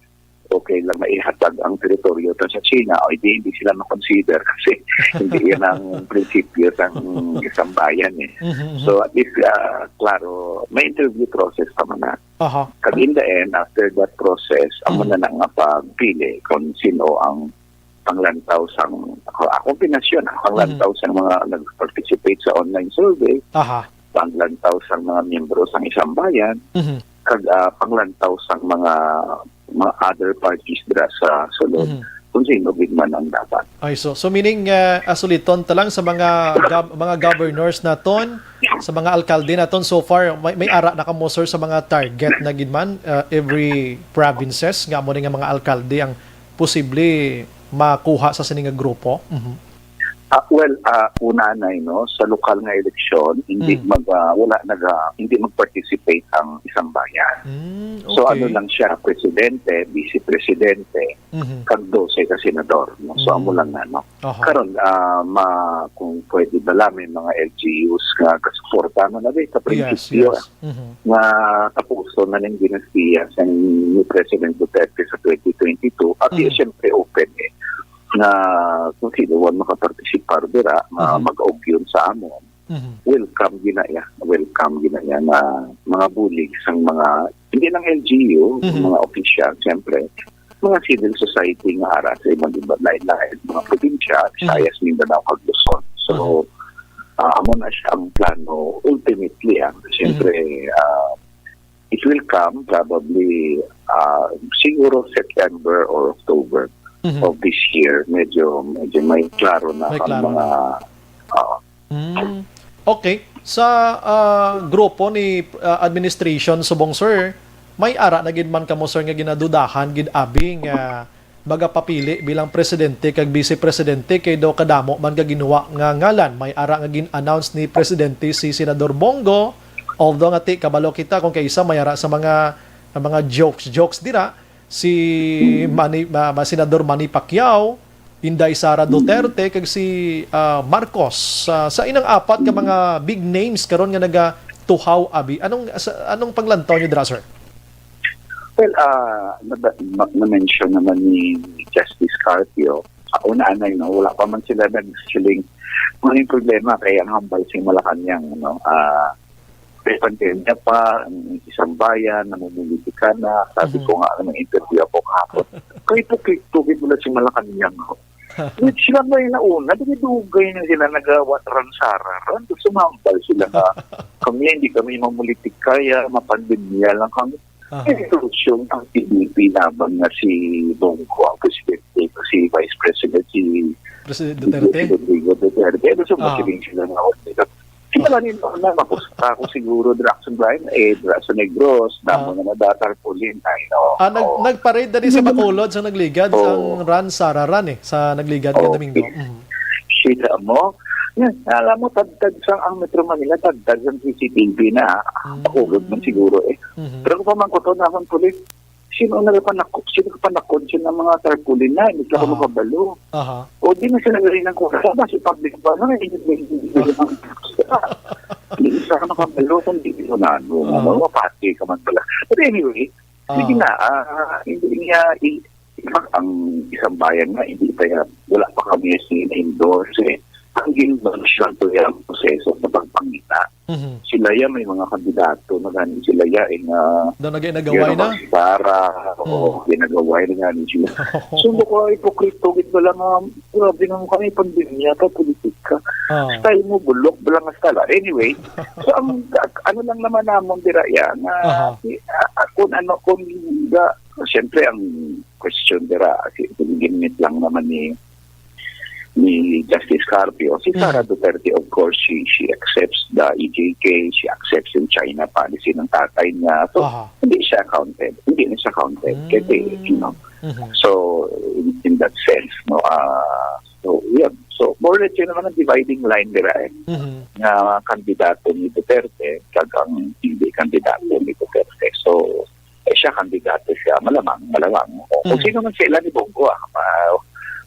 okay lang na ihatag ang teritoryo to sa China, o hindi, hindi sila makonsider kasi hindi yan ang prinsipyo sang Isambayan eh. Mhm, mhm. So at least, ah, klaro, may interview process pa man na. Aha. Kag in the end, after that process, amo Mm. na na nga pagpili kung sino ang panglantaw sang, ako, akong pinasyon, ah, panglantaw Mhm. sang mga nag-participate sa online survey, Aha. panglantaw sang mga miyembro sang Isambayan, Mhm. kag, ah, panglantaw sang mga, mga other parties dira sa sulod, Mhm. kung sino gid man ang dapat. Ay, so, so meaning, ah, asuliton ta lang sa mga gov-, mga governors naton, sa mga alkalde naton, so far, may, may ara na kamo, sir, sa mga target na gid man, ah, every provinces, nga amo ni nga mga alkalde ang posible makuha sa sini nga grupo? Mhm. Ah, well, ah, una na, no, sa lokal nga eleksyon, hindi Mm. mag, ah, wala naga, hindi mag-participate ang Isambayan. Mm, So, okay. ano lang siya, presidente, vice presidente, Mhm. kag dose ka senador, no? So, amo Mm. lang na, no? Aha. Karon, ah, ma-, kung pwede bala, may mga L G Us nga kasuporta man na sa Yes, prinsipyo, yes. ah, Mhm. nga tapuson na ning dinastiya sa ni President Duterte sa twenty twenty-two, at Mhm. siyempre open eh, nga kung sino man makapartisipar dira, nga Mhm. mag-ugyon sa amon. Mhm. Welcome gina ya, welcome gina ya nga mga bulig sang mga, hindi lang L G U, Mhm. mga opisyal, siyempre, mga civil society nga ara sa iba't iba't lain-lain, mga probinsya, Mhm. Visayas, Mindanao, kag Luzon. So, Mhm. ah, amo na siya ang plano ultimately, ah. Siyempre, Mhm. ah, it will come probably, ah, siguro September or October Mhm. of this year. Medyo, medyo may klaro na May ang klaro mga, na. ah, Mm. Okay. Sa, ah, grupo ni, ah, administration subong, sir, may ara na gid man kamo, sir, nga ginadudahan gid abi nga magapapili bilang presidente kag vice presidente kay daw kadamo man nga ginwa nga ngalan. May ara nga gin-announce ni Presidente si Senador Bong Go, although nga ti kabalo kita kung kaisa may ara sa mga, mga jokes, jokes dira. si Manny, ma-, ma-, Senador Manny Pacquiao, Inday Sara Duterte, kag si, ah, Marcos. Sa, sa inang apat ka mga big names karon nga nagatuhaw, abi. Anong, sa, anong panglantaw niyo dira, sir? Well, ah, na, na, na-mention naman ni Justice Carpio, sa una anay, no, wala pa man sila nagsiling. Ano yung problema? Kaya ang hambal si Malacanang, no? Ah, may pandemya pa, ang isang bayan, namumulitika na. Sabi Mhm. ko nga, ano, interview ako kahapon. Kaya ito, kaya ito, kaya wala si Malacanang, no? Wait, sila may nauna, dugay-dugay na sila nagawa, ransara, ran, sumambal sila nga, kami, hindi kami mamulitik kaya, mapandemya lang kami. Aha. May solusyon ang P D P laban nga si Bongo, ang presidente, si Vice President, si President Duterte? Rodrigo Duterte. Ano sa Ah. masiling sila nga, sila rin na, mapusta ako siguro, Draxon Brian, eh, Draxon Negros, Ah. damo na nadatarpaulin, I know. Ah, nag, Oo. nagparade na din sa Hindi Bacolod sa nagligad Oo. ang ransara ran eh, sa nagligad nga Oo. Domingo. Mhm. Kita mo? Yan, alam mo, tagtag sa ang Metro Manila, tagtag sa C C T V na. Mm. Bacolod man siguro eh. Mhm. Pero kung pamangkuton na akong pulis, sino na panakot, sino panakot siya ng mga tarpaulin na, hindi ka Aha. makabalo. Aha. O di na sila galing ng kung ano, si public ba na, hindi hindi hindi hindi hindi isa ka makabalo kung di mo na, ano, Ah. ano, mapati ka man pala. But anyway, Ah. sige na, ah, hindi niya, i-, i-, ang isang bayan nga, hindi pa yan, wala pa kami sina-endorse eh. Ang gin-launch lang to yung proseso sa pagpangita. Mhm. Sila yan, may mga kandidato na gani sila yan, eh, nga Daw nag-inagaway na? Para, Hmm. oo, ginagaway na gani sila. So, baka ipokrito, gid ba lang, um, grabe naman kami, pandemya pa, politika. Ah. Style mo, bulok, ba lang ang style. Anyway, so, ang, ano lang naman namon dira, yan, nga, Aha. si, ah, kung ano, kung, ga, siyempre, ang question dira, si, ginmit lang naman ni ni Justice Carpio. Si Sara Mm. Duterte, of course, she she accepts the E J K, she accepts yung China policy ng tatay niya. So, Aha. hindi siya counted. Hindi na siya counted. Mm. Kasi, you know, Mhm. so, in, in that sense, no, ah, so, yun. So, more or less, yun naman ang dividing line nila eh. Mhm. Nga kandidato ni Duterte, kag ang hindi kandidato ni Duterte. So, eh, siya kandidato siya, malamang, malamang. O, kung Mm. sino man sila ni Bongo, ah, ma-,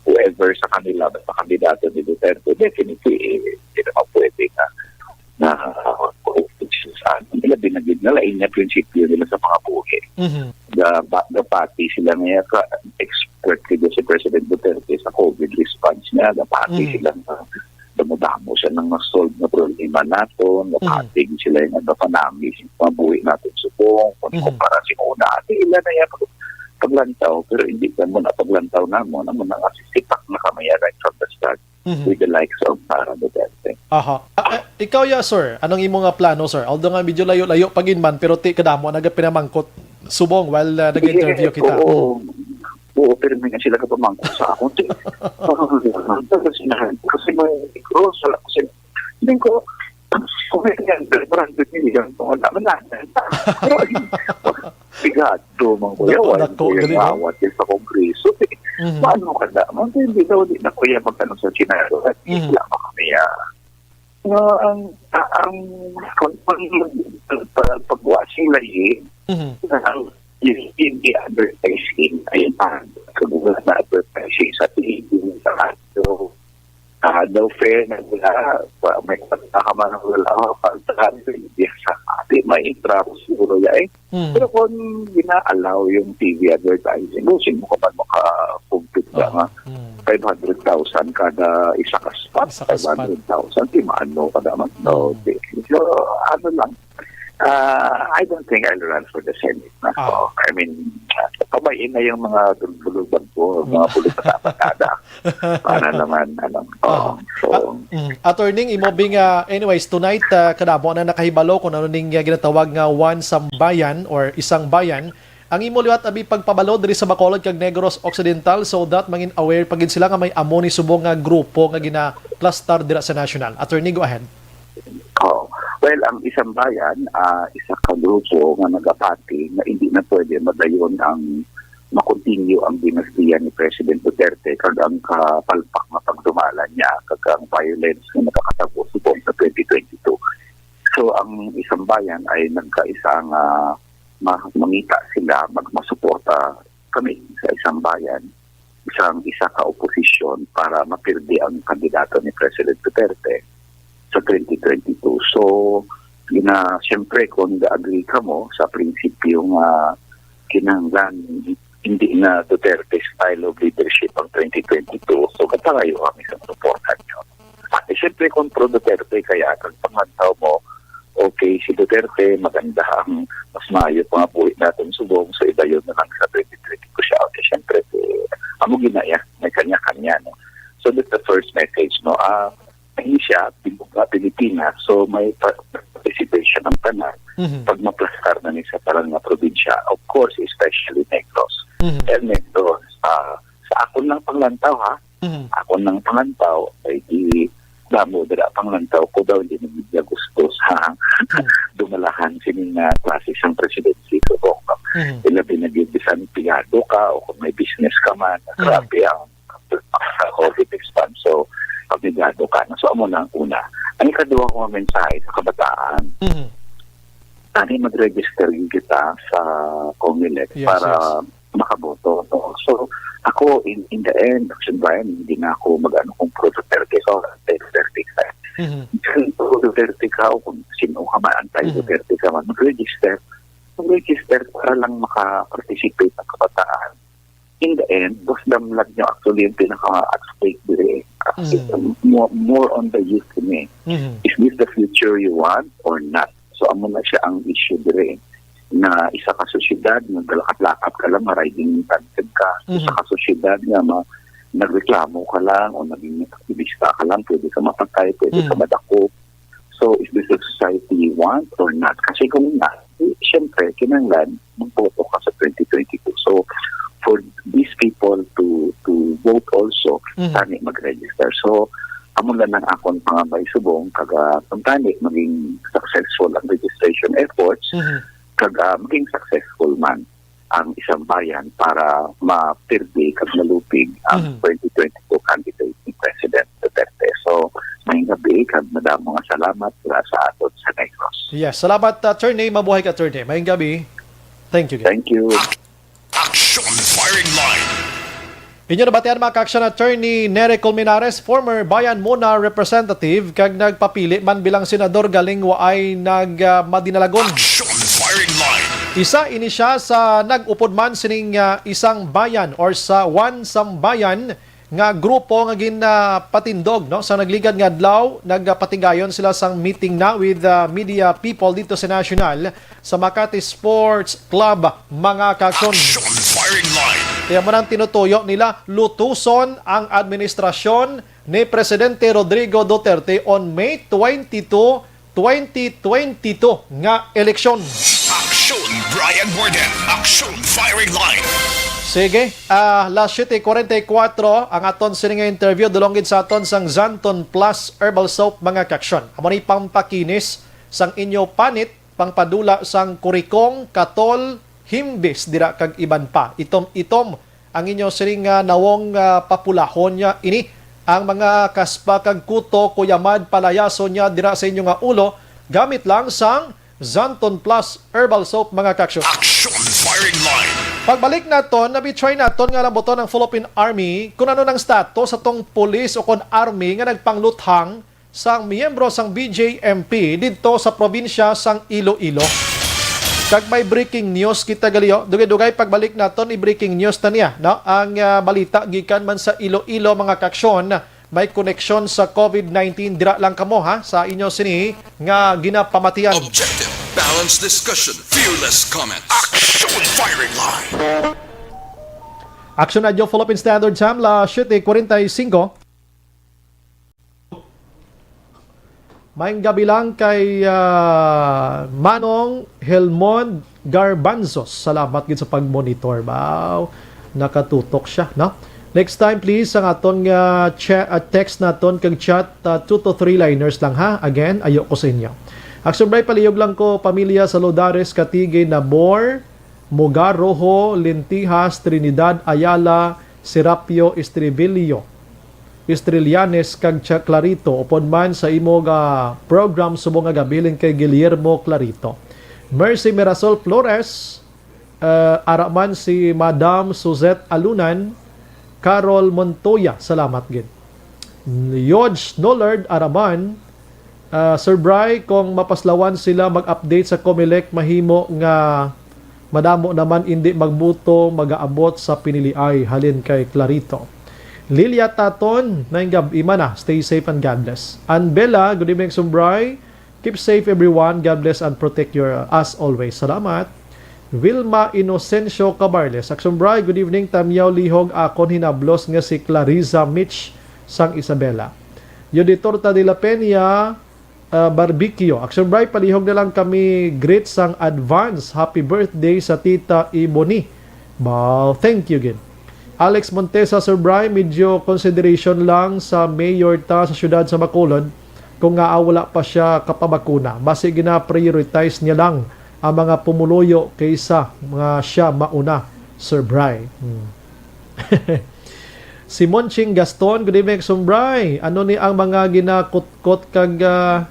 whoever sa kanila, basta kandidato ni Duterte, definitely, eh, hindi naman pwede na, na, uh, sa ano nila, binagid na lain niya prinsipyo nila sa mga buhi. Mhm. Ga-, ba-, gapati sila nga ka, expert kay si President Duterte sa COVID response niya, gapati Mhm. sila nga damo-damo siya nang na-solve nga problema naton, Mhm. gapati sila yung ano, panami sa mga buhi naton subong, kung Mhm. kumpara sa una. Ati ila na yan, pag-, paglantaw, pero hindi ka mo na paglantaw na mo, na mo na kasi sipak na kami yan right from the start Mhm. with the likes of Sara Duterte. Aha. Ah, ah, ikaw ya, sir, anong imo nga plano, sir? Although nga medyo layo-layo pa gid man, pero ti kadamo nagapinamangkot subong while, ah, nag-interview kita. Oo. Oo, pero may nga sila kapamangkot sa akon. Ti, parang, kasi na, kasi may cross, wala ko sila. Hindi ko, kung may nga, one hundred million, kung wala man na. Pero, sigado, man ko, Dako, yawan, dako, ko yung dali, no? awat yung sa Kongreso. Eh, Mhm. Paano ka na? Man, hindi daw, di na ko yan magtanong sa Senado. At Mhm. wala pa kami, ah. No, ang, ang, ang, ang, ang, pag, pagwa sila, eh, Mhm. ang, yung, yung advertising, ay, ah, kagulat na advertising sa T V, sa radyo, ah, daw fair na wala, pa, may pagkakamang wala, pagkakamang sa atin, may intro siguro yan, eh. Mhm. Pero kung gina-allow yung T V advertising, kung sino ka man maka-compete ka Ah, nga, mhm. five hundred thousand kada isa ka spot, Isa ka spot. Five hundred thousand, di maano ka naman. No, Mm. di. So, ano lang, ah, I don't think I'll run for the Senate na. Ah. So, I mean, ah, pabayin na yung mga bulubag ko, mga bulubag na patada. Para naman, ano, oo. Ah. So, Mm. Attorney, imo bing, ah, anyways, tonight, ah, kadamo na nakahibalo kung ano ning, ah, ginatawag nga One Sambayan or Isang Bayan. Ang imo liwat abi pagpabalo diri sa Bacolod kag Negros Occidental so that mangin aware pa gid sila nga may amo ni subong nga grupo nga ginaplastar dira sa national. Attorney, go ahead. Oh, well, ang Isang Bayan, ah, isa ka grupo nga nagapati nga hindi na pwede madayon ang makontinyo ang dinastiya ni President Duterte kag ang kapalpak nga pagdumalan niya kag ang violence nga nakakatabo subong sa twenty twenty-two. So, ang Isang Bayan ay nagkaisa nga ma-, mangita sila, mag-, masuporta kami sa isang bayan, isang isa ka oposisyon para mapirdi ang kandidato ni President Duterte sa twenty twenty-two. So, gina, siyempre, kung agree ka mo sa prinsipyo nga kinahanglan, hindi na Duterte style of leadership ang twenty twenty-two, so kapangayo kami sa suporta niyo. At eh, siyempre, kung pro Duterte kaya, kag panglantaw mo, okay, si Duterte, maganda ang mas maayo pa nga buhi natin subong, so idayon na lang sa twenty twenty-two siya. Okay, siyempre, eh, amo ginaya, may kanya-kanya, no? So that's the first message, no? Ah, hindi siya, Pilipinas, so may pa- participation ng tanan Mhm. pag maplastar na ni sa tanan nga probinsya, of course, especially Negros. Mhm. El Negros, ah, sa akon lang panglantaw, ha, Mhm. akon lang panglantaw, ay di damo dira panglantaw ko daw, hindi na media gusto sa Mhm. dumalahan sini nga klase sang presidency ko. Mhm. Ilabi na gyud bisan pigado ka o kung may business ka man, Mhm. grabe ang sa COVID expansion. So, pamigado ka na. So, amo na ang una. Ang ikaduha ko nga mensahe sa kabataan, Mhm. Tani mag-register gyud kita sa Comelec Yes, para yes. makaboto, no? So, ako, in, in the end, Action Bayan, hindi na ako mag-ano kung pro Duterte ka o anti-Duterte ka. Mhm. Kung pro Duterte ka o kung sino ka man, Mhm. anti-Duterte ka man, mag-register. Mag-register para lang maka-participate ang kabataan. In the end, boss, damlag nyo actually yung pinaka-at stake diri. Mm. More, more on the youth ni. Mhm. Is this the future you want or not? So, amo na siya ang issue diri, na isa ka sosyedad nga galakap-lakap ka lang, ma-riding in tandem ka. Isa Mhm. ka sosyedad nga ma-, nagreklamo ka lang o naging aktivista ka lang, pwede ka mapatay, pwede ka Mhm. madakop. So, is this a society you want or not? Kasi kung not, eh, siyempre, kinahanglan magboto ka sa twenty twenty-two. So, for these people to to vote also, Mhm. tani mag-register. So, amo lang ang akon pangambay subong, kag, ah, kung tani maging successful ang registration efforts, Mhm. kag, ah, maging successful man ang isang bayan para mapirdi kag malupig ang Mhm. twenty twenty-two candidate ni President Duterte. So, maayong gabi kag madamo nga salamat para sa aton sa Negros. Yes, salamat, Attorney. Mabuhay ka, Attorney. Maayong gabi. Thank you. Thank you. Action Firing Line. Inyo nabatian, mga ka-action, Attorney Nery Colmenares, former Bayan Muna representative, kag nagpapili man bilang senador galing waay nag, ah, Madinalagon. Action Firing Line. Isa ini siya sa nag-upod man sining, ah, Isang Bayan or sa One Sambayan nga grupo nga ginapatindog, no, sa nagligad nga adlaw. Nagpatigayon sila sang meeting na with, ah, media people dito sa National, sa Makati Sports Club, mga ka-action. Action Firing Line. Kaya mo nang tinutuyo nila, lutuson ang administrasyon ni Presidente Rodrigo Duterte on May twenty-two, twenty twenty-two nga eleksyon. Action Brian Warden. Action Firing Line. Sige, ah, las siyete kuwarenta y kuwatro ang aton sini nga interview, dulong gid sa aton sang Xanthone Plus Herbal Soap, mga ka-action. Amo ni pampakinis sang inyo panit, pangpadula sang kurikong, katol, himbis dira kag iban pa. Itom-itom ang inyo siring nga nawong, ah, papulahon niya ini. Ang mga kaspa kag kuto, kuyamad, palayason niya dira sa inyo nga ulo, gamit lang sang Xanthone Plus Herbal Soap, mga ka-action. Action Firing Line. Pagbalik naton, na-betray naton nga lambuton ang Philippine Army kung ano nang status atong pulis o kon army nga nagpangluthang sang miyembro sang B J M P didto sa probinsya sang Iloilo. Kag may breaking news kita gali, oh. Dugay-dugay pagbalik naton, i-breaking news ta niya, no? Ang, ah, balita gikan man sa Iloilo, mga ka-action, may koneksyon sa COVID nineteen. Dira lang kamo, ha, sa inyo sini nga ginapamatian. Objective, balanced discussion, fearless comment. Action Firing Line. Action Radio Philippine Standard Time, las siyete kuwarenta y singko. Maayong gabi lang kay, ah, Manong Helmond Garbanzos. Salamat gid sa pag-monitor. Wow, nakatutok siya, no? Next time, please, ang aton nga cha-, ah, text naton kag chat, ah, two to three liners lang, ha? Again, ayo ko sa inyo. Action Bray, palihog lang ko, pamilya sa Lodares, Katigue, Nabor, Muga, Rojo, Lintijas, Trinidad, Ayala, Serapio, Estribillo, Estrelianes, kag Cha-, Clarito, upod man sa imo nga program subong nga gabi, halin kay Guillermo Clarito. Mercy Mirasol Flores, Uh, ara man si Madam Suzette Alunan, Carol Montoya, salamat gid. Yodge Nollard, ara man, uh, Sir Bry, kung mapaslawan sila mag-update sa Comelec, mahimo nga madamo naman indi magbuto, magaabot sa piniliay, halin kay Clarito. Lilia Taton, maayong gab-i man, ah. Stay safe and God bless. Ann Bella, good evening, Sir Bry. Keep safe, everyone. God bless and protect your, as always. Salamat. Wilma Inocencio Cabarles, Action Bry, good evening. Tamyaw lihog akon hinablos nga si Clarissa Mitch sang Isabela. Yoditorta de la Peña, uh, Barbecue. Action Bry, palihog na lang kami greet sang advance happy birthday sa Tita Ebony. Wow, thank you gid. Alex Montesa, Sir Bry, medyo consideration lang sa mayor ta sa siyudad sa Bacolod kung nga wala pa siya kapabakuna. Basi gina-prioritize niya lang ang mga pumuluyo kaysa nga siya mauna, Sir Bry. Hmm. Si Monching Gaston, good evening, Sir Bry. Ano ni ang mga ginakutkot kag, ah,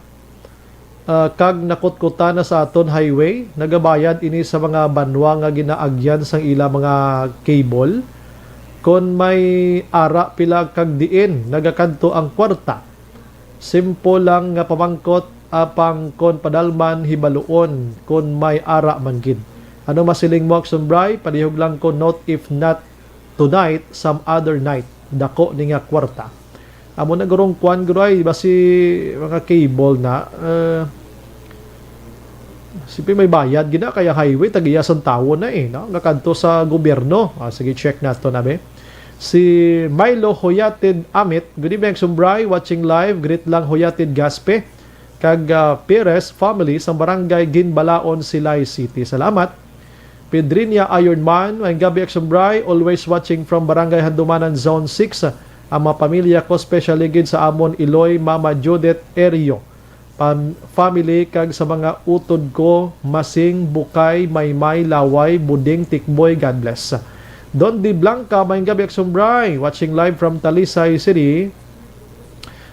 ah, kag nakutkutan na sa aton highway? Nagabayad ini sa mga banwa nga ginaagyan sang ila mga cable. Kon may ara pila kag diin nagakadto ang kwarta? Simple lang nga pamangkot, apang kon padalman, hibaluon kon may ara man gid. Ano masiling mo, Action Bry? Palihog lang ko, note, if not tonight, some other night. Dako ni nga kwarta. Amo na gurong kwan, guray, basi mga cable na. Eh, siyempre may bayad gina, kaya highway, tagiya sang tawo na eh, no? Nga kadto sa gobyerno. Ah, sige, check nato na, be. Si Milo Hoyatid Amit, good evening, Sir Bry, watching live. Greet lang Hoyatid Gaspe kag, ah, Perez family sa Barangay Ginbalaon, Silay City. Salamat. Pedrinia Ironman, maayong gabi, Action Bry. Always watching from Barangay Handumanan, Zone six. Ang mga pamilya ko, especially gid sa amon Iloy, Mama Judith Erio. Pam-, family, kag sa mga utod ko, Masing, Bukay, Maymay, Laway, Buding, Tikboy, God bless. Don Di Blanca, maayong gabi, Action Bry. Watching live from Talisay City.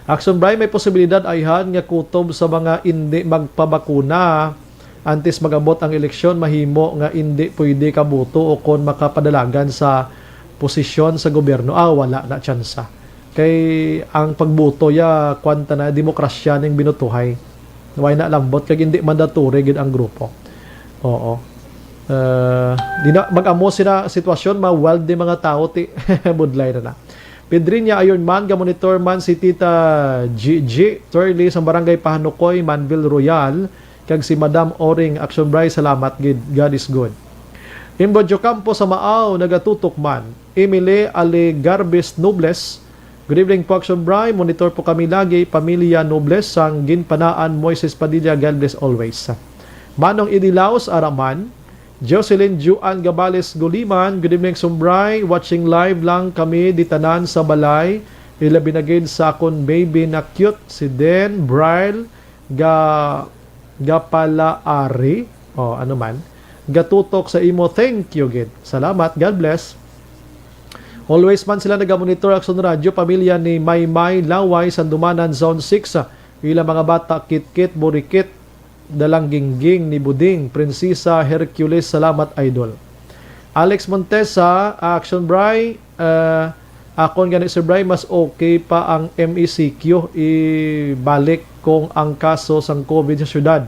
Action Bry, may posibilidad ayhan nga kutob sa mga indi magpabakuna antes mag-abot ang eleksyon, mahimo nga indi pwede kabuto o kon makapadalagan sa posisyon sa gobyerno. Ah, wala na tsansa. Kay ang pagbuto ya, kwan ta na, demokrasya ning binutuhay. Way na lambot, kag hindi mandatory gid ang grupo. Oo. Eh, di na, mag-amo sila sitwasyon, ma-wild di mga tao, ti, budlay na na. Pedrinia Iron Man, ga-monitor man si Tita Gigi Turley sa Barangay Pahanukoy, Manville Royal, kag si Madam Oring Action Bry, salamat gid. God is good. Imbo Diocampo sa Maaw, nagatutok man. Emily Alegarbes Nobles, good evening po, Action Bry. Monitor po kami lagi, pamilya Nobles, sang Ginpanaan, Moises Padilla, God bless always. Manong Idi Laos, ara man. Jocelyn Juan Gabales Guliman, good evening, Action Bry. Watching live lang kami di tanan sa balay. Ilabi na gid sa akon baby na cute, si Den Braille ga-, Gapalaari. O, ano man. Gatutok sa imo. Thank you gid. Salamat. God bless. Always man sila nagamonitor, Action Radio, pamilya ni Maymay Laway, Sandumanan, Zone six. Ilang mga bata, Kitkit, Burikit, Dalang Gingging ni Buding, Prinsesa Hercules, salamat, idol. Alex Montesa, Action Bry, ah, akon gani, Sir Bry, mas okay pa ang M E C Q, ibalik kung ang kaso sang COVID sa syudad.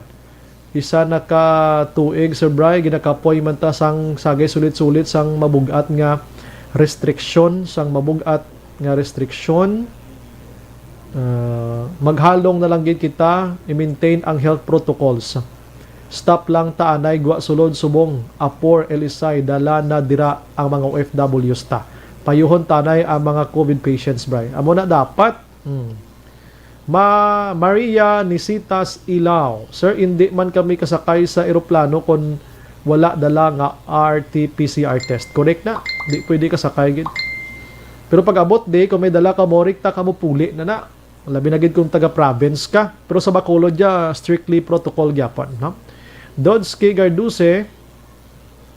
Isa na ka tuig, Sir Bry, ginakapoy man ta sang sagay sulit-sulit sang mabug-at nga restriksyon, sang mabug-at nga restriksyon. Ah, maghalong na lang gid kita, i-maintain ang health protocols. Stop lang ta anay gwa sulod subong Apor, Elisay, dala na dira ang mga O F Ws ta. Payuhon ta anay ang mga COVID patients, Bry. Amo na dapat. Hmm. Ma-, Maria Nisitas Ilao, "Sir, indi man kami kasakay sa eroplano kon wala dala nga R T P C R test." Correct na. Di pwede kasakay gid. Pero pag-abot di, kung may dala ka, morik ta ka, mupuli na na. Labi na gid kung taga-province ka. Pero sa Bacolod ya, strictly protocol gyapon, no? Dodski Garduse,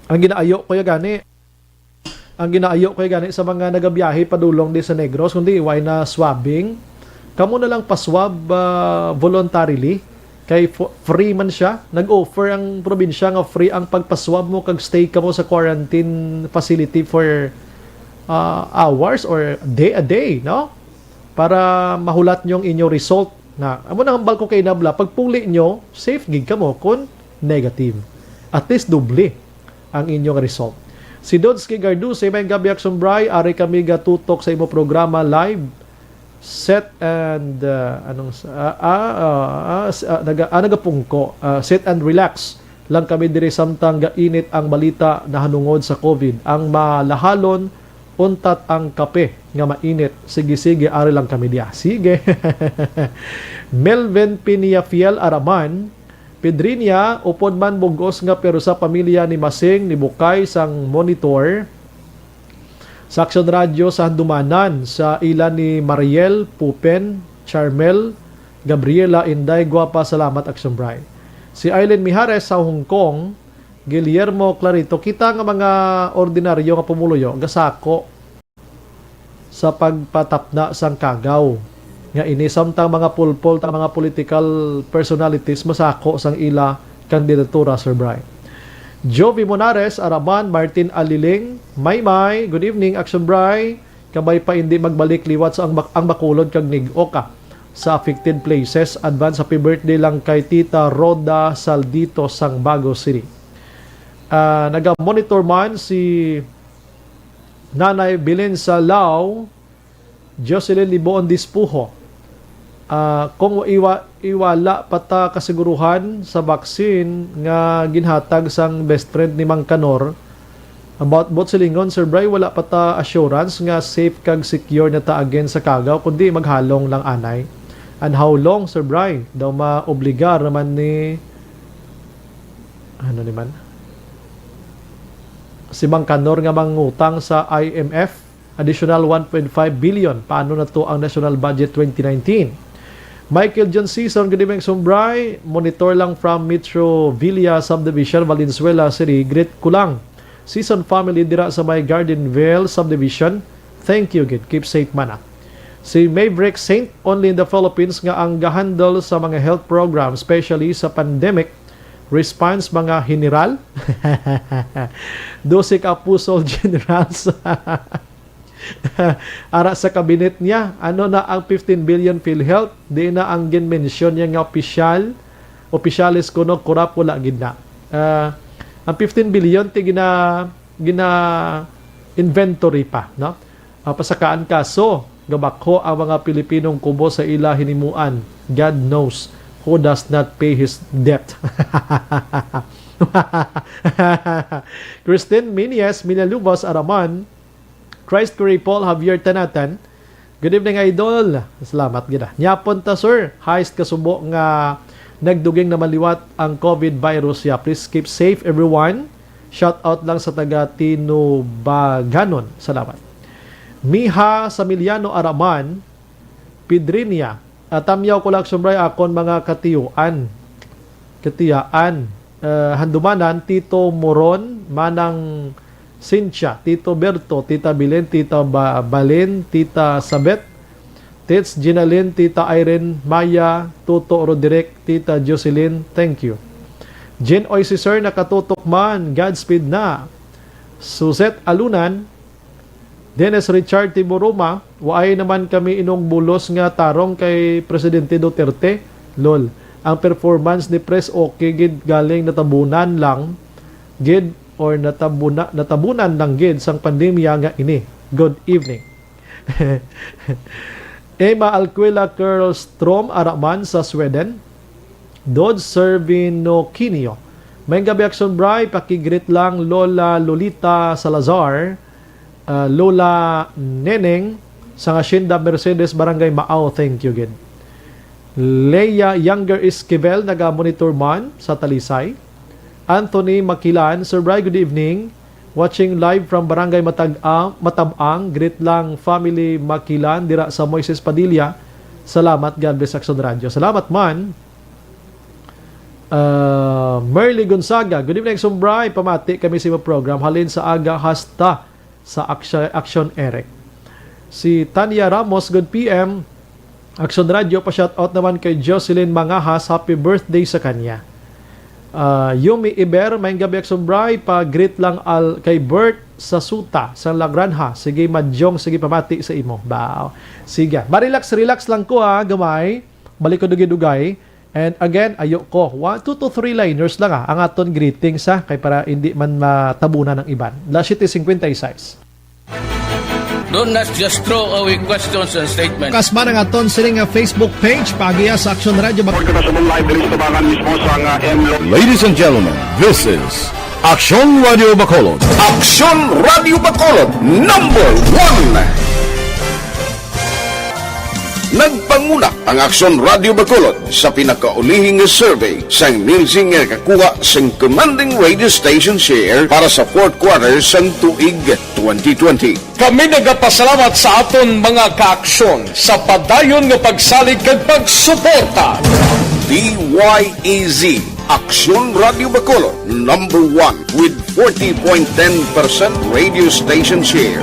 ang ginaayo ko ya gani, ang ginaayo ko ya gani sa mga nagabiyahe padulong di sa Negros, kundi way na swabbing, kamo na lang pa-swab, ah, voluntarily. Kay fo-, free man siya. Nag-offer ang probinsya nga free ang pagpaswab mo kag stay ka mo sa quarantine facility for, ah, hours or day a day, no? Para mahulat nyo ang inyong result. Na, amo na hambal ko kay Nabla, pagpuli nyo, safe gid ka mo kung negative. At least doble ang inyong result. Si Dodski Garduse, may gabi, Action Bray, ari kami gatutok sa imo programa live. Set and, uh, anong s-, ah, ah, ah, ah, s-, ah, naga-, ah, nagapungko. Ah, sit and relax lang kami diri samtang gainit ang balita nahanungod sa COVID. Ang malahalon, untat ang kape nga mainit. Sige, sige, ari lang kami diya. Sige. Melvin Piniafiel Araman, Pedrinia, upod man bug-os nga pero sa pamilya ni Masing, ni Bukay sang monitor sa Action Radio sa Handumanan, sa ila ni Mariel, Pupen, Charmel, Gabriela, Inday, Guapa, salamat, Action Bray. Si Aileen Mijares sa Hong Kong, Guillermo Clarito, kita nga mga ordinaryo nga pumuluyo, gasako sa pagpatapna sang kagaw nga ini, samtang mga pulpol ta mga political personalities masako sang ila kandidatura, Sir Bry. Jovi Monares, Araman, Martin Aliling, Maymay, good evening, Action Bry. Kabay pa indi magbalik liwat sa ang, Bak-, ang Bacolod kag Nig-o ka sa affected places. Advance happy birthday lang kay Tita Rhoda Saldito sang Bago City. Ah, naga-monitor man si Nanay Belen sa Lao, Jocelyn Liboon Dispuho. Ah, kung iwa-, iwala pa ta kasiguruhan sa vaccine nga ginhatag sang best friend ni Mang Kanor, about, about silingon, Sir Bry, wala pa ta assurance nga safe kag secure na ta against sa kagaw, kundi maghalong lang anay. And how long, Sir Bry? Daw maobligar naman ni, ano ni man? Si Mang Kanor nga mangutang sa I M F, additional one point five billion. Paano na to ang national budget twenty nineteen? Michael John Season, good evening, Sir Bry. Monitor lang from Metro Villa Subdivision, Valenzuela City. Greet ko lang Season family dira sa may Gardenville Subdivision. Thank you, gid. Keep safe, mana. Si Maverick Saint, only in the Philippines nga ang ga-handle sa mga health program, especially sa pandemic response, mga general. Dose ka pusol generals. Ara sa kabinet niya, ano na ang fifteen billion PhilHealth? Di na ang ginmensyon niya nga opisyal, opisyales kuno korap, wala gid na. Ah, ang fifteen billion ti gina-, gina-inventory pa, no? Ah, pasakaan kaso, gabakho ang mga Pilipinong kubo sa ila hinimuan. God knows who does not pay his debt. Christine Minies, Milalubas, Araman, Christ Curry, Paul Javier Tanatan. Good evening, idol. Salamat gid, ah. Nyapon ta, sir. Heist kasubo nga nagduging na maliwat ang COVID virus, ya. Please keep safe, everyone. Shout out lang sa taga Tinubaganon. Salamat. Miha Samiliano Araman, Pedrinia. Ah, tamyaw ko lang, Sir Bry, akon mga katiyuan. Katiyaan. Ah, handumanan, Tito Moron, Manang Cynthia, Tito Berto, Tita Belen, Tita Ba-, Balen, Tita Sabet, Tits Ginalin, Tita Irene, Maya, Toto Roderick, Tita Jocelyn, thank you. Jen Oy, si Sir nakatutok man, Godspeed na. Suzette Alunan, Dennis Richard Tiburuma, waay naman kami inong bulos nga tarong kay Presidente Duterte. Lol, ang performance ni Pres okay gid, galing natabunan lang gid or natabuna-, natabunan lang gid sang pandemya nga ini. Good evening. Emma Alquila Kerlstrom, Araman sa Sweden. Dodge Servino Quinio. May gabi, Action Bry, pakigreet lang Lola Lolita Salazar, ah, Lola Neneng, sa Hacienda Mercedes, Barangay Maaw. Thank you gid. Leia Younger Esquivel, naga-monitor man sa Talisay. Anthony Makilan, Sir Bry, good evening. Watching live from Barangay Matag-, ah, Matabang, greet lang family Makilan dira sa Moises Padilla. Salamat, God bless Action Radio. Salamat man. Ah, Merly Gonzaga, good evening, Sir Bry. Pamati kami sa imo program halin sa aga hasta sa Action, Action Eric. Si Tanya Ramos, good P M. Action Radio, pa-shoutout naman kay Jocelyn Mangajas, happy birthday sa kanya. Ah, Yumi Iber, maayong gabi, Action Bri, pa-greet lang al kay Bert sa Suta, sa La Granja. Sige, Madjong, sige, pamati sa imo. Ba, sige. Ma-relax, relax lang ko, ha, gamay. Balik ko dugay-dugay. And again, ayo ko. One, two to three liners lang, ha, ang aton greetings, ha, kay para hindi man matabunan ang iban. Las siete cincuenta y seis. Don't not just throw away questions and statements. Kasman ang aton sini nga Facebook page, paagi sa Action Radio Bac- Pagkakasabong live diri sa tabangan mismo sa nga M Lo- Ladies and gentlemen, this is Action Radio Bacolod. Action Radio Bacolod, number one. Nagpanguna ang Action Radio Bacolod sa pinakaulihing nga survey sang Nielsen nga nakakuha sang commanding radio station share para sa fourth quarter sang tuig twenty twenty. Kami nagapasalamat sa aton mga kaaksyon sa padayon nga pagsalig kag pagsuporta. D Y E Z, Aksyon Radio Bacolod, number one with forty point ten percent radio station share.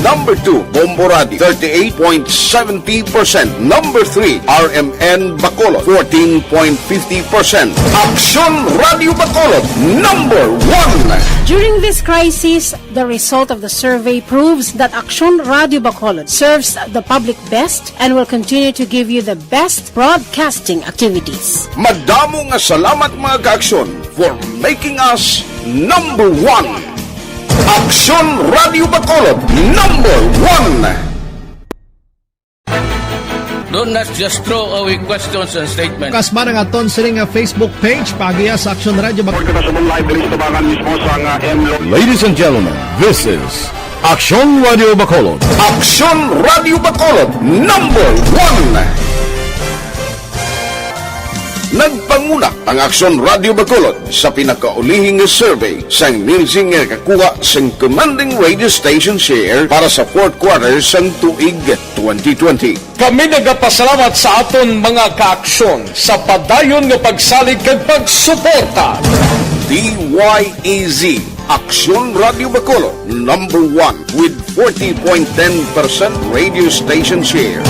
Number two, Bombo Radio, thirty-eight point seventy percent. Number three, R M N Bacolod, fourteen point fifty percent. Aksyon Radio Bacolod, number one. During this crisis, the result of the survey proves that Aksyon Radio Bacolod serves the public best and will continue to give you the best broadcasting activities. Madamo nga salamat, mga kaaksyon, for making us number one. Aksyon Radio Bacolod, number one. Don't not just throw away questions and statements. Kasman ang aton sini nga Facebook page, paagi sa Action Radio Bac- Pagkakasabong live diri sa tabangan mismo sa nga M Lo- Ladies and gentlemen, this is Aksyon Radio Bacolod. Aksyon Radio Bacolod, number one. Nagpanguna ang Aksyon Radio Bacolod sa pinakaulihing nga survey sang Nielsen nga nakakuha sang commanding radio station share para sa fourth quarter sang tuig twenty twenty. Kami nagapasalamat sa aton mga kaaksyon sa padayon nga pagsalig kag pagsuporta. D Y E Z, Aksyon Radio Bacolod, number one with forty point ten percent radio station share.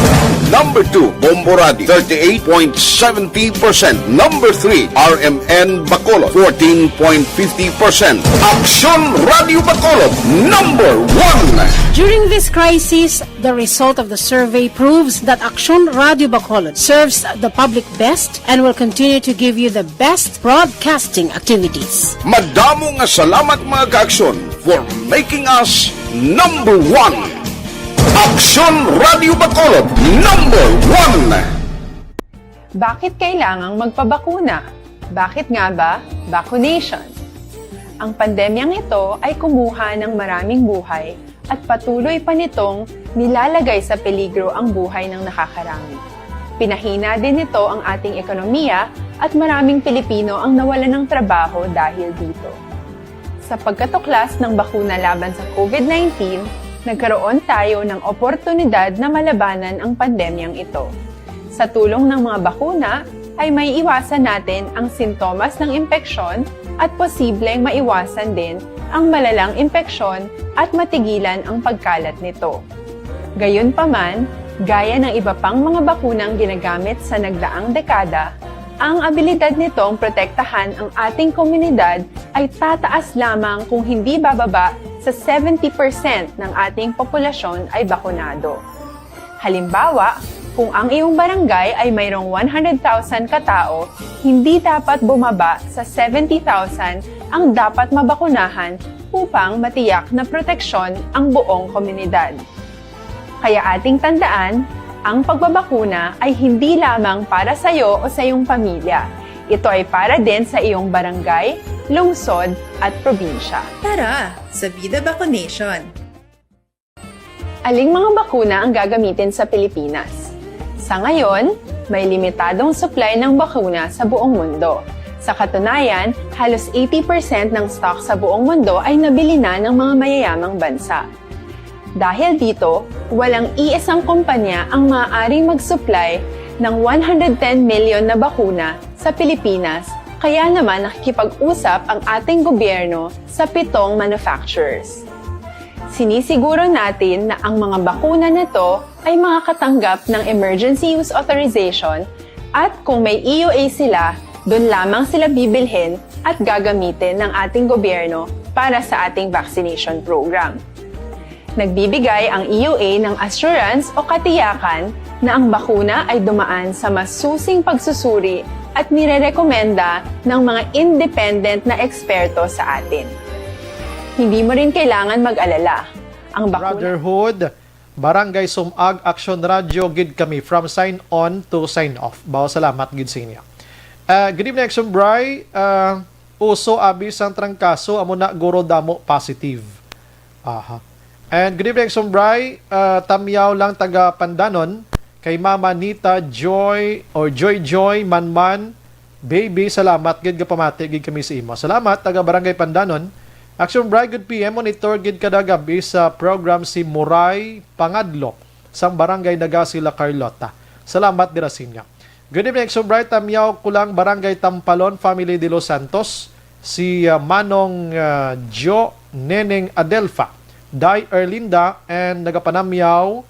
Number two, Bombo Radio, thirty-eight point seventy percent. Number three, R M N Bacolod, fourteen point fifty percent. Aksyon Radio Bacolod, number one. During this crisis, the result of the survey proves that Aksyon Radio Bacolod serves the public best and will continue to give you the best broadcasting activities. Madamo nga salamat, mga kaaksyon, for making us number one. Aksyon Radio Bacolod, number one. Bakit kailangang magpabakuna? Bakit nga ba vaccination? Ang pandemyang ito ay kumuha ng maraming buhay at patuloy pa nitong nilalagay sa peligro ang buhay ng nakakarami. Pinahina din nito ang ating ekonomiya at maraming Pilipino ang nawalan ng trabaho dahil dito. Sa pagkatuklas ng bakuna laban sa COVID nineteen, nagkaroon tayo ng oportunidad na malabanan ang pandemyang ito. Sa tulong ng mga bakuna, ay maiiwasan natin ang sintomas ng impeksyon at posibleng maiwasan din ang malalang impeksyon at matigilan ang pagkalat nito. Gayunpaman, gaya ng iba pang mga bakunang ginagamit sa nagdaang dekada, ang abilidad nitong protektahan ang ating komunidad ay tataas lamang kung hindi bababa sa seventy percent ng ating populasyon ay bakunado. Halimbawa, kung ang iyong barangay ay mayroong one hundred thousand katao, hindi dapat bumaba sa seventy thousand ang dapat mabakunahan upang matiyak na proteksyon ang buong komunidad. Kaya ating tandaan, ang pagbabakuna ay hindi lamang para sa iyo o sa iyong pamilya. Ito ay para din sa iyong barangay, lungsod, at probinsya. Tara, sa Vida Vaccination! Aling mga bakuna ang gagamitin sa Pilipinas? Sa ngayon, may limitadong supply ng bakuna sa buong mundo. Sa katunayan, halos eighty percent ng stock sa buong mundo ay nabili na ng mga mayayamang bansa. Dahil dito, walang iisang kumpanya ang maaaring mag-supply ng one hundred ten million na bakuna sa Pilipinas, kaya naman nakikipag-usap ang ating gobyerno sa pitong manufacturers. Sinisiguro natin na ang mga bakuna na to ay makakatanggap ng emergency use authorization at kung may E U A sila, doon lamang sila bibilhin at gagamitin ng ating gobyerno para sa ating vaccination program. Nagbibigay ang E U A ng assurance o katiyakan na ang bakuna ay dumaan sa masusing pagsusuri at nirerekomenda ng mga independent na eksperto sa atin. Hindi mo rin kailangan mag-alala. Ang bakuna Brotherhood, Barangay Sumag, Action Radio, gid kami from sign on to sign off. Bao salamat gid sa inyo. Ah, good evening, Action Bri. Ah, uso abi sang trangkaso, amo na guro damo positive. Aha. And good evening, Action Bri. Ah, tamyaw lang taga Pandanon, kay Mama Nita Joy or Joy Joy Manman, Baby, salamat gid, gapamati gid kami sa imo. Salamat, taga Barangay Pandanon. Action Bri, good P M, monitor gid kada gabi sa program si Muray Pangadlo sang Barangay Nagasi, La Carlota. Salamat dira sa inyo. Good evening, Action Bri. Tamyaw ko lang, Barangay Tampalon, family de los Santos, si, ah, Manong, ah, Jo, Neneng Adelfa, Day Erlinda, and nagapanamyaw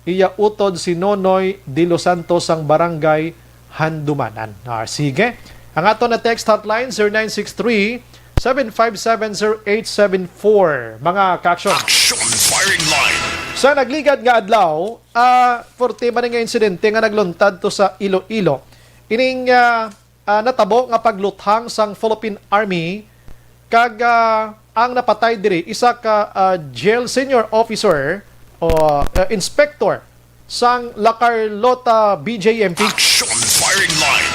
iya utod si Nonoy de los Santos sang Barangay Handumanan. Ah, sige. Ang ato na text hotline, zero nine six three, seven five seven, zero eight seven four. Mga ka-action. Action Firing Line. Sa nagligad nga adlaw, ah, forte man nga insidente nga nagluntad to sa Iloilo. Ining, ah, ah, natabo nga pagluthang sang Philippine Army kag, ah, ang napatay diri isa ka, ah, jail senior officer o, ah, inspector sang La Carlota B J M P. Action Firing Line.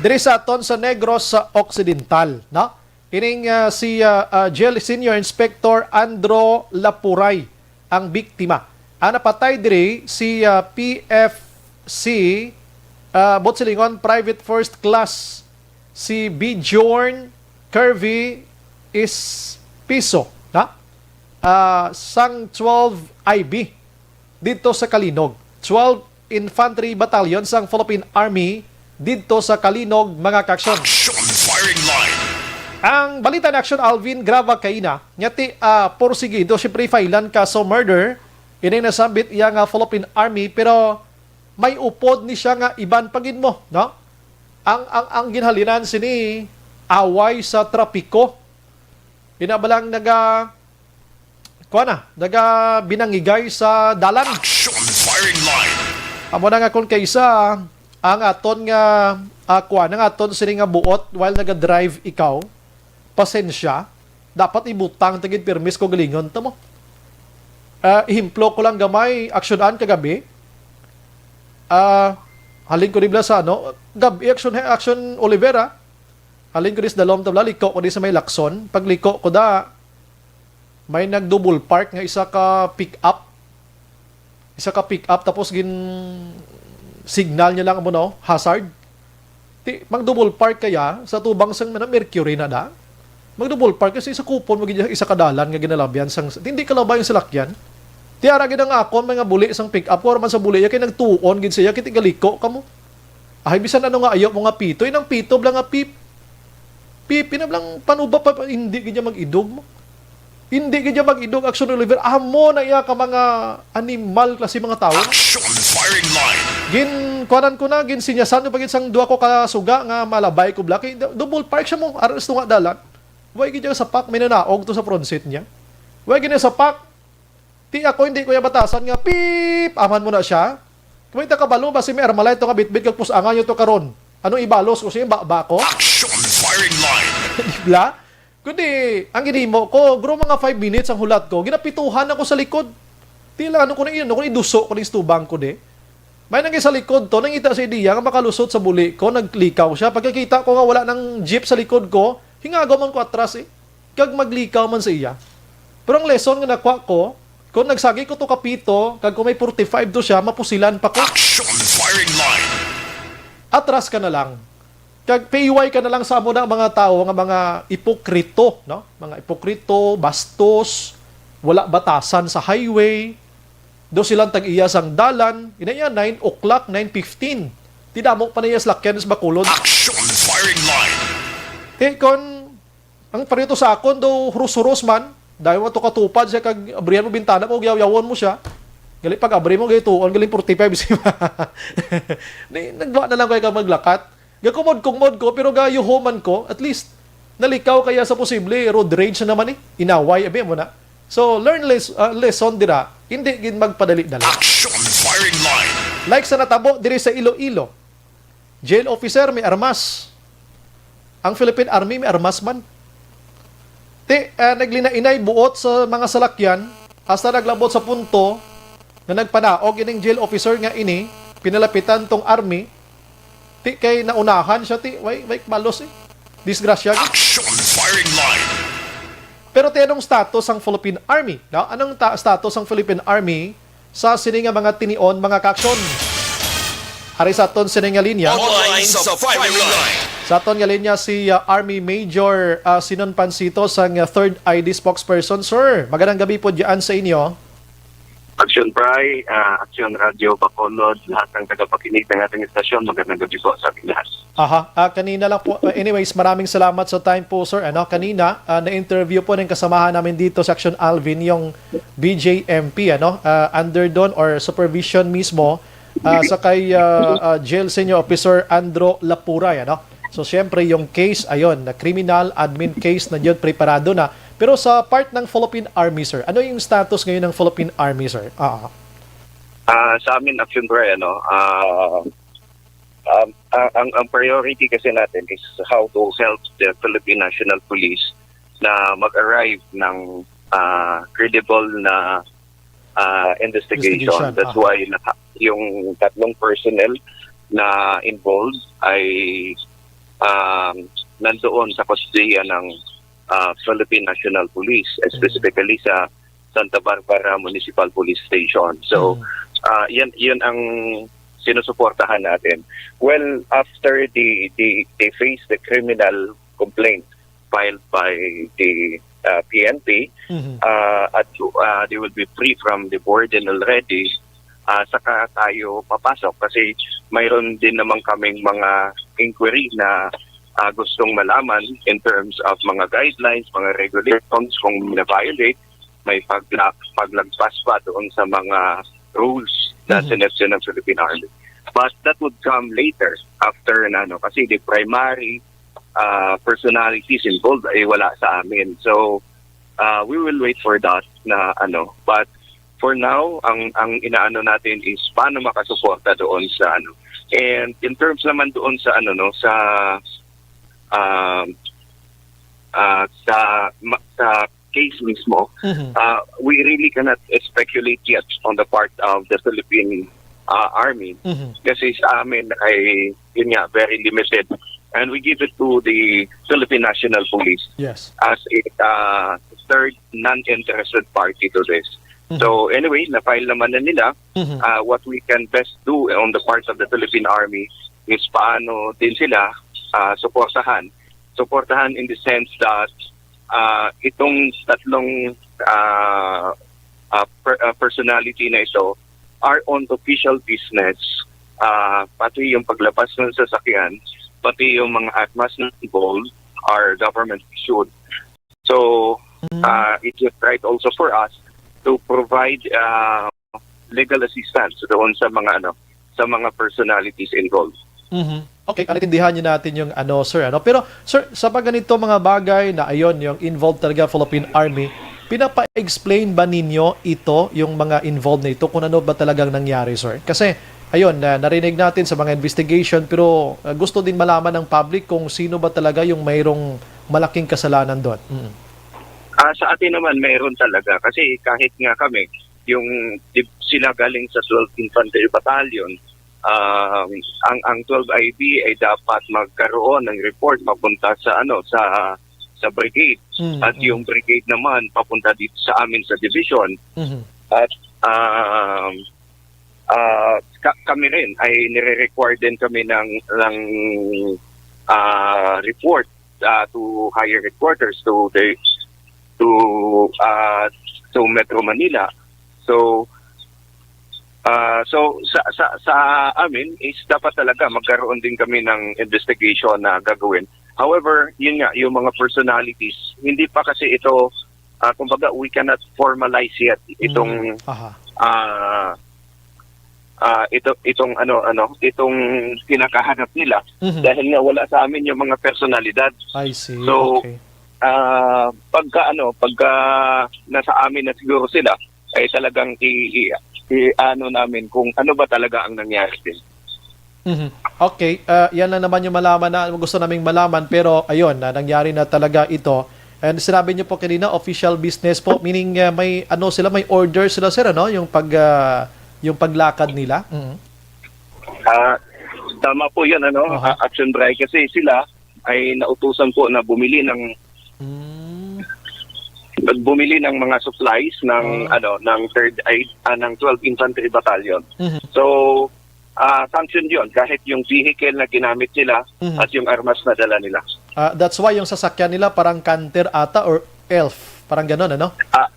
Diri sa aton sa Negros sa Occidental, no? Ining, ah, si, ah, ah, jail senior inspector Andro Lapuray ang biktima. Ang napatay diri si, ah, P F C, ah, buot silingon, Private First Class, si Bjorn Curvy Espiso, na? Ah, sang twelve I B dito sa Calinog. Twelve Infantry Battalion sang Philippine Army dito sa Calinog, mga ka-action. Action Firing Line. Ang balita na action, Alvin, graba kaina. Nga ti, ah, porsigido, siyempre, failan kaso murder. Ini nasambit iya nga Philippine Army, pero may upod ni siya nga iban pa gid mo, no? Ang, ang, ang ginhalinan sini, away sa trapiko. Ina ba lang naga, kuha na, naga binangigay sa dalan? Action Firing Line. Amo na nga kung kaisa, ang aton nga, ah, kuha na nga aton sini nga buot while naga-drive ikaw, pasensya, dapat ibutang ta gid pirmis ko galingon ta mo. Ah, ehemplo ko lang gamay, aksyonan kagabi. Ah, halin ko di bala sa, ano, gab-, action, action Olivera. Halin ko di sa dalom ta bala, liko ko di sa may Lacson. Pagliko ko da, may nag-double park nga isa ka pick-up. Isa ka pick-up, tapos gin signal niya lang mo, no? Hazard. Ti, mag-double park kaya sa tubang sang, ano, Mercury na da? Mag-double park kasi sa kupon mo gid isa ka dalan nga ginalabyan sang, hindi ka labay ang salakyan. Ti ara gid ang akon mga buli sang pick-up, ko man sa buli iya kay nagtuon gid siya, kay tigaliko kamo. Ay, bisan ano nga ayaw mo nga pito, inang pito bala nga pip. Pip, ina blang panuba pa, pa, hindi gid niya mag-idog mo. Hindi gid niya mag-idog, Action Oliver. Amo na iya ka mga animal klase mga tao. Action Firing Line. Gin, kuanan ko na, gin sinyasan ko pa gid sang duha ko ka suga nga malabay ko bala. Kay du-, double park siya mo, aras to nga dalan. Way gid niya sapak, may nanaog to sa front seat niya. Way gid niya sapak. Ti ako hindi ko ya batasan nga, "Pip!" Aman mo na siya. Kung may takabalo, basi may armalay to nga bitbit kag pusangan nyo to karon. Anong ibalos ko siya, ba, ba ko? Action Firing Line. Di bla? Kundi, ang ginhimo ko, bro, mga five minutes ang hulat ko, ginapituhan ako sa likod. Ti lang, ano ko na, ano ko na, iduso ko na istubang ko, di. May nang sa likod to, nangita sa ideya nga makalusot sa buli ko, naglikaw siya. Pagkakita ko nga wala nang jeep sa likod ko, hingagaw man ko atras, eh. Kag maglikaw man sa iya. Pero ang lesson nga nakuha ko, kung nagsagi ko to kapito, kag kung may forty-five to siya, mapusilan pa ko. Action Firing Line. Atras ka na lang. Kag P Y ka na lang sa amo na mga tawo nga mga ipokrito, no? Mga ipokrito, bastos, wala batasan sa highway. Do silang tag-iya sang dalan, ina iya nine o'clock, nine fifteen. Ti damo pa na iya salakyan sa Bacolod. Action Firing Line. Ti kon ang pareho to sa akon, do huros-huros man, Dahil mo to katupad siya, kag abrihan mo bintana mo, yaw-yawon mo siya. Gali pag abri mo, gali tuon, galing forty-five siya. Di, nagwa na lang kayo ka maglakat. Gakumod-kumod ko, pero gayuhuman ko, at least, nalikaw kaya sa posible, road rage na naman eh. Inaway, abi mo na. So, learn les- ah, lesson dira, hindi gid magpadali-dali. Action firing line. Like sa natabo diri sa Iloilo. Jail officer may armas. Ang Philippine Army may armas man. Ti, ah, naglinainay buot sa mga salakyan hasta naglabot sa punto nga nagpanaog ining jail officer nga ini, pinalapitan tong army. Ti, kay naunahan siya, ti, way, way balos eh. Disgrasya. Action firing line. Pero ti, anong status ang Philippine Army? No? Anong ta- status ang Philippine Army sa sini nga mga tinion, mga kaaksyon? Ari sa aton sini nga linya. Online sa firing line. Sa aton nga linya si, uh, Army Major, uh, Sinon Pancito sang, uh, Third I D spokesperson. Sir, magandang gabi po diyan sa inyo. Action Pry, uh, Action Radio Bacolod, lahat ng tagapakinig ng ating istasyon, magandang gabi po sa ating lahat. Aha, ah, kanina lang po. Uh, anyways, maraming salamat sa time po, sir. Ano, kanina, ah, na-interview po ng kasamahan namin dito sa Action Alvin, yung B J M P, ano, ah, under doon or supervision mismo, ah, sa kay, ah, ah, Jail Senior Officer Andro Lapuray, ano. So, siyempre, yung case, ayun, na criminal admin case na yun, preparado na. Pero sa part ng Philippine Army, sir, ano yung status ngayon ng Philippine Army, sir? Ah, Ah, sa amin, Action Pry, ano, ah, um, ang, ang, ang priority kasi natin is how to help the Philippine National Police na mag-arrive ng, ah, credible na, ah, investigation. Investigation, That's ah. why naka, yung tatlong personnel na involved ay, um, nandoon sa kustodiya ng, ah, Philippine National Police, specifically sa Santa Barbara Municipal Police Station. So, Mhm. ah, yan, yun ang sinusuportahan natin. Well, after the, the, they face the criminal complaint filed by the, uh, P N P, Mhm. uh, at uh, they will be free from the burden already, uh, saka tayo papasok kasi mayroon din naman kaming mga inquiry na, uh, gustong malaman in terms of mga guidelines, mga regulations kung na-violate, may pagla- paglagpas pa doon sa mga rules na Mhm. sinerge ng Philippine Army. But that would come later after na, ano, kasi the primary, uh, personalities involved ay wala sa amin. So, uh, we will wait for that na, ano, but for now, ang ang inaano natin is paano makasuporta doon sa, ano. And in terms naman doon sa, ano, no, sa, um, ah, sa ma- sa case mismo, Mhm. uh, we really cannot speculate yet on the part of the Philippine, uh, Army. Mhm. Kasi sa amin ay, yun nga, very limited. And we give it to the Philippine National Police Yes. as a, uh, third non-interested party to this. Mhm. So anyway, na-file naman na nila. Mhm. Uh, what we can best do on the part of the Philippine Army is paano din sila, uh, suportahan. Suportahan in the sense that, uh, itong tatlong, uh, uh, per- uh, personality na ito are on official business. Uh, pati yung paglabas ng sasakyan, pati yung mga armas na involved are government issued. So, uh, it is right also for us to provide, uh, legal assistance doon sa mga, ano, sa mga personalities involved. Mhm. Okay, naintindihan niyo natin yung ano, sir, ano. Pero, sir, sa pag ganito mga bagay na, ayun, yung involved talaga Philippine Army, pinapa-explain ba ninyo ito, yung mga involved na ito, kung ano ba talagang nangyari, sir? Kasi, ayun, na, narinig natin sa mga investigation, pero, uh, gusto din malaman ng public kung sino ba talaga yung mayroong malaking kasalanan doon. Mm. Ah, sa atin naman, mayroon talaga. Kasi kahit nga kami, yung di- sila galing sa twelfth Infantry Battalion, um, ang ang twelve I B ay dapat magkaroon ng report papunta sa, ano, sa sa brigade. Mm, At mm. Yung brigade naman papunta dito sa amin sa division. Mhm. At, um, ah, ka- kami rin ay nire-require din kami ng ng ah, report, ah, to higher headquarters, to the to ah, to Metro Manila. So, ah, so sa, sa sa amin is dapat talaga magkaroon din kami ng investigation na gagawin. However, yun nga, yung mga personalities, hindi pa kasi ito ah, kumbaga, we cannot formalize yet itong, Mm. Aha. ah, ah, ito, itong ano, ano, itong kinakaharap nila Mhm. dahil nga wala sa amin yung mga personalidad. I see. So, Okay. ah, pagka ano, pagka nasa amin na siguro sila, ay talagang i, i, i-ano namin kung ano ba talaga ang nangyari din. Mhm. Okay, ah, yan lang naman yung malaman na gusto naming malaman, pero ayun, na nangyari na talaga ito. And sinabi niyo po kanina, official business po, meaning, ah, may ano sila, may order sila, sir, ano, yung pag, ah, yung paglakad nila. Mhm. Ah, tama po 'yun, ano, Aha. ah, Action Bray, kasi sila ay nautusan po na bumili ng Mm. bumili ng mga supplies ng, Oh. ano, ng third ay, ah, ng twelve Infantry Battalion. Mhm. So, ah, sanctioned 'yon kahit yung vehicle na ginamit nila Mhm. at yung armas na dala nila. Ah, that's why yung sasakyan nila parang Canter ata or Elf, parang ganon, ano? Ah,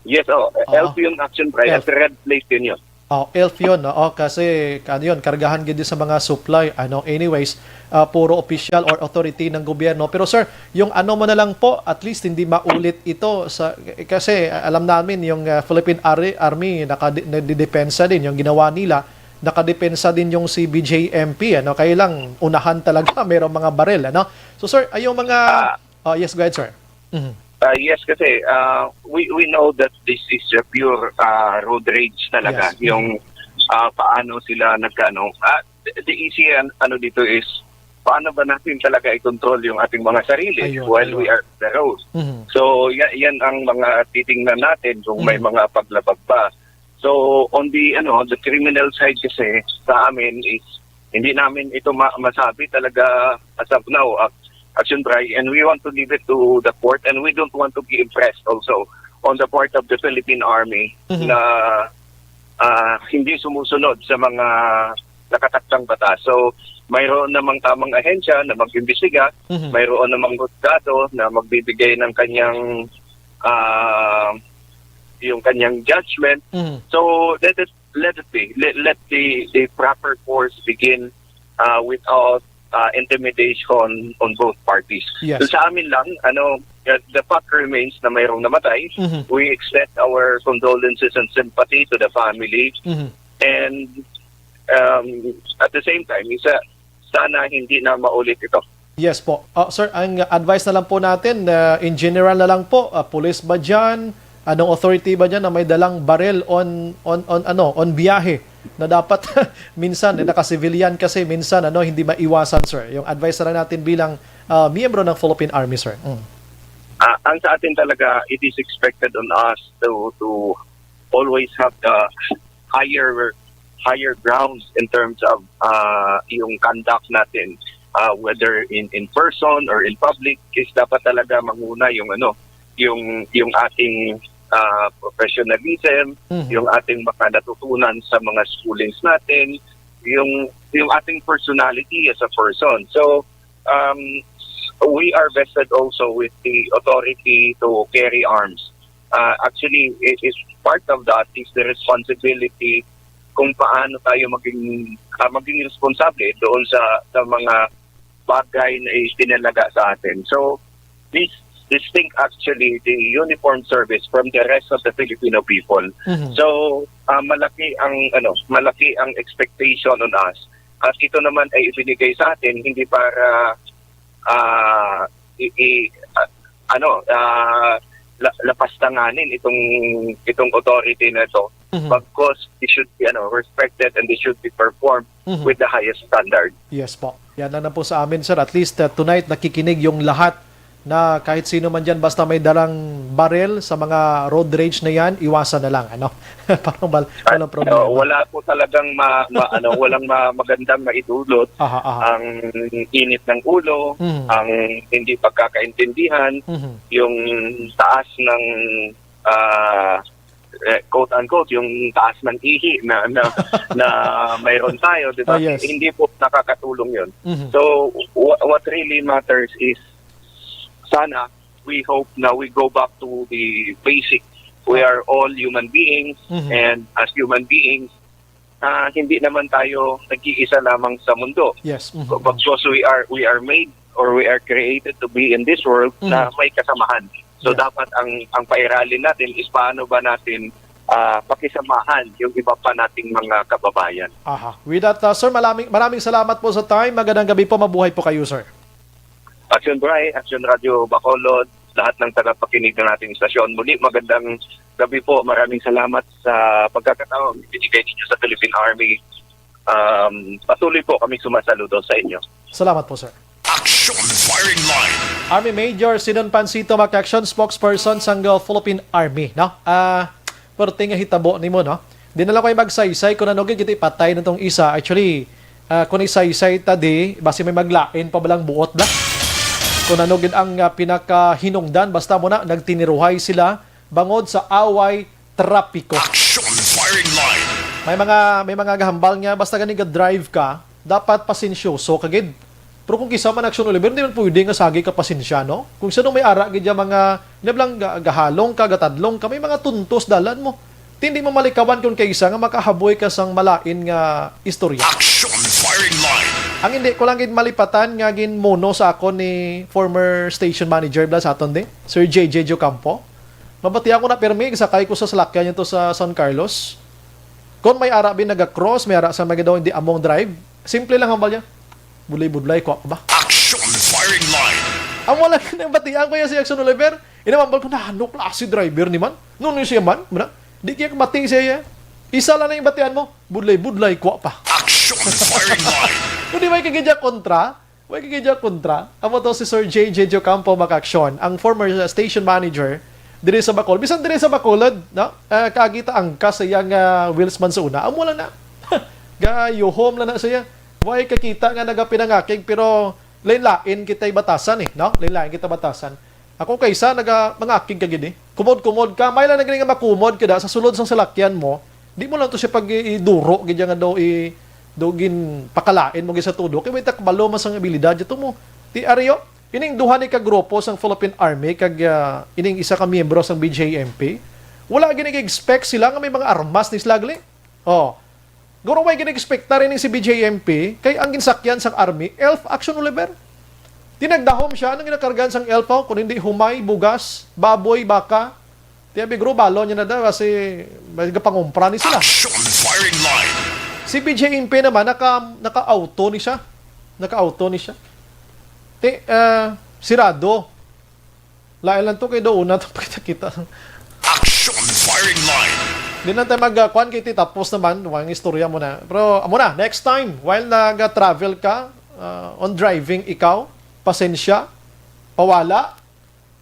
yes, oh, Oo. Elf yung Action Bray at Elf. Red plate din 'yon. Oh, Elf 'yun, oo, kasi ano 'yun, kargahan gid sa mga supply, ano. Anyways, ah, puro opisyal or authority ng gobyerno. Pero sir, yung ano mo na lang po, at least hindi maulit ito sa, kasi alam namin yung, ah, Philippine Ar-, Army nakadi-, nagdidepensa din yung ginawa nila, nakadepensa din yung C B J M P, ano, kaya lang unahan talaga merong mga baril, ano. So sir, ay yung mga Ah. Oh, yes, go ahead, sir. Mhm. Ah, yes, kasi, ah, we, we know that this is a pure, ah, road rage talaga. Yes. Yung, ah, paano sila nagkano. Ah, the, the easy, an-, ano dito is, paano ba natin talaga i-control yung ating mga sarili Ayun, while ayun. we are on the road? Mhm. So, ya-, yan ang mga titingnan natin kung may Mhm. mga paglabag pa. So, on the, ano, the criminal side kasi sa amin is hindi namin ito ma-, masabi talaga as of now, Ac-, Action Bray, and we want to leave it to the court, and we don't want to be impressed also on the part of the Philippine Army Mhm. na, ah, hindi sumusunod sa mga nakatakdang batas. So, mayroon namang tamang ahensya na mag-imbestiga, Mhm. mayroon namang husgado na magbibigay ng kanyang, ah, yung kanyang judgment. Mhm. So, let it, let it be. Let, let the, the proper course begin, ah, without, ah, intimidation on both parties. Yes. So, sa amin lang, ano, uh, the fact remains na mayroong namatay. Mhm. We extend our condolences and sympathy to the family. Mhm. And, um, at the same time, isa, sana hindi na maulit ito. Yes po. Ah, sir, ang advice na lang po natin, ah, in general na lang po, ah, police ba dyan? Anong authority ba dyan na may dalang baril on, on, on, ano, on biyahe na dapat minsan, eh, naka-civilian kasi minsan, ano, hindi maiwasan, sir. Yung advice na lang natin bilang, ah, miyembro ng Philippine Army, sir. Mm. Ah, ang sa atin talaga, it is expected on us to, to always have the higher, higher grounds in terms of, ah, yung conduct natin, ah, whether in, in person or in public, is dapat talaga manguna yung, ano, yung, yung ating, ah, professionalism, Mhm. yung ating mga natutunan sa mga schoolings natin, yung, yung ating personality as a person. So, um, we are vested also with the authority to carry arms. Uh, actually, it is part of that is the responsibility kung paano tayo maging, ah, maging responsable doon sa, sa mga bagay na itinalaga sa atin. So, this distinct actually the uniform service from the rest of the Filipino people. Mhm. So, ah, malaki ang, ano, malaki ang expectation on us. At ito naman ay ibinigay sa atin hindi para, ah, i, i, ah, ano, ah, la-, lapastanganin itong, itong authority na ito. Mhm. Bagkus, it should be, ano, respected and it should be performed Mhm. with the highest standard. Yes po. Yan lang na po sa amin, sir. At least, uh, tonight, nakikinig yung lahat na kahit sino man dyan, basta may dalang baril sa mga road rage na yan, iwasan na lang, ano? Parang wal-, At, walang problema. Uh, wala po talagang ma-, ma-, ano, walang ma-, magandang maidulot. Aha, aha. Ang init ng ulo, Mhm. ang hindi pagkakaintindihan, Mhm. yung taas ng, ah, eh, quote unquote, yung taas ng ihi na, na, na mayroon tayo, di ba? Oh, yes. Hindi po nakakatulong yun. Mhm. So, wha-, what really matters is, sana, we hope na we go back to the basics. We Ah. are all human beings, Mhm. and as human beings, ah, hindi naman tayo nag-iisa lamang sa mundo. Yes. Mhm. Because we are, we are made or we are created to be in this world na Mhm. may kasamahan. So, Yeah. dapat ang ang pairalin natin is paano ba natin ah, pakisamahan yung iba pa nating mga kababayan. Aha. With that, uh, sir, maraming, maraming salamat po sa time. Magandang gabi po. Mabuhay po kayo, sir. Action Bri, Action Radio Bacolod, lahat ng tagapakinig ng ating istasyon. Muli, magandang gabi po. Maraming salamat sa pagkakataon binigay ninyo sa Philippine Army. Um, patuloy po kami sumasaludo sa inyo. Salamat po, sir. Action Firing Line. Army Major Sidon Pancito, Makaksyon, spokesperson sang, uh, Philippine Army, no? Ah, perti nga hitabo nimo, no? Di na lang ko magsaysay kung ano gid kita ipatay natong isa. Actually, ah, kung isaysay ta di, basi may maglain pa balang buot bla. Kung ano gid ang, ah, pinakahinungdan, basta mo na, nagtiniruhay sila bangod sa away trapiko. Action Firing Line. May mga, may mga gahambal nga basta gani ga-drive ka, dapat pasensyoso ka gid. Pero kung kisa man, Action Oliver, hindi man pwede nga sagi ka pasensya, no? Kung sino may ara gid ya mga, nablang ga- gahalong ka, gatadlong ka, may mga tuntos dalan mo. Ti hindi mo malikawan kung kaisa nga makahaboy ka sang malain nga istorya. Action Firing Line. Ang hindi ko lang gid malipatan nga ginmuno sa akon ni former station manager bla sa aton di, Sir J J Jocampo. Mabatian ko na pirmi, sakay ko sa salakyan niya to sa San Carlos. Kung may ara bin naga-cross, may ara sa mga daw hindi among drive. Simple lang hambal niya. Budlay-budlay, kuha pa ba? Action Firing Line. Amo lang nabatian ko yan si Action Oliver. Inamambal ko na, "Ano klase driver ni man? Ano ni siya man?" Muna, di kaya kamati siya ya. Isa lang na yung batian mo. Budlay-budlay, kuha pa. Action Firing Line. Kung di ba yung kagidya kontra, may kagidya kontra. Amo to si Sir J J Jocampo, Makaksyon, ang former, uh, station manager diri sa Bacolod. Bisan diri sa Bacolod, no? Uh, kaagi ta angkas sa iyang, uh, wheels man sa una. Amo lang na. Gayuhom lang na siya. Way kakita nga nagapinangakig, pero lain-lain kita'y batasan eh, no? Lain-lain kita batasan. Ako kaysa naga mangakig ka gid eh. Kumod-kumod ka, may lang na gani nga makumod ka da sa sulod sang salakyan mo. Di mo lang to siya pag iduro gid nga daw i do gin pakalain mo gid sa tudo kay may takbalo man sang abilidad dito mo. Ti Ario, ining duha ni ka grupo sang Philippine Army kag, ah, ining isa ka miyembro sang B J M P, wala gid nag-expect sila nga may mga armas ni sila gali. Oh. Guro way gid nag-expectar ining si B J M P kay ang ginsakyan sang army, elf Action Oliver. Tinagdahom siya nang ginakargan sang elf, oh, kung hindi humay, bugas, baboy, baka. Tiya bigro balon niya na daw kasi may gapangumpra ni sila. Action Firing Line. Si B J M P naman naka naka-auto ni siya. Naka-auto ni siya. Ti ah, sirado. Lain lang to kay doon na to pagkita-kita. Action Firing Line. Di na tayo mag-kuan kay ti tapos naman, wang istorya mo na. Pero amo na, next time, while nag-travel ka, ah, on driving ikaw, pasensya, pawala.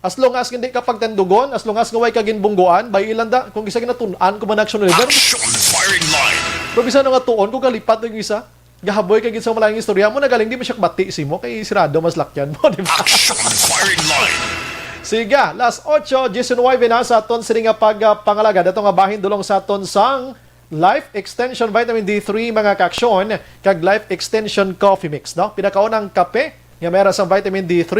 As long as hindi ka pagtandugon, as long as nga way ka ginbungguan, bay ilan da, kung isa ginatun-an ko man Action Oliver. Action Firing Line. Pero bisan nga tuon ko kalipat yung isa, gahaboy ka gid sa malayong istorya mo, nagaling di mo siya bati si mo, kay sirado mas lakyan mo, di ba? Action Firing Line. Siga, las ocho diecinueve na sa aton sini nga pagpangalagad. Ato nga bahin dulong sa aton sang Life Extension Vitamin D three, mga kaaksyon, kag Life Extension Coffee Mix, no? Pinakaunang kape nga meron sang vitamin D three.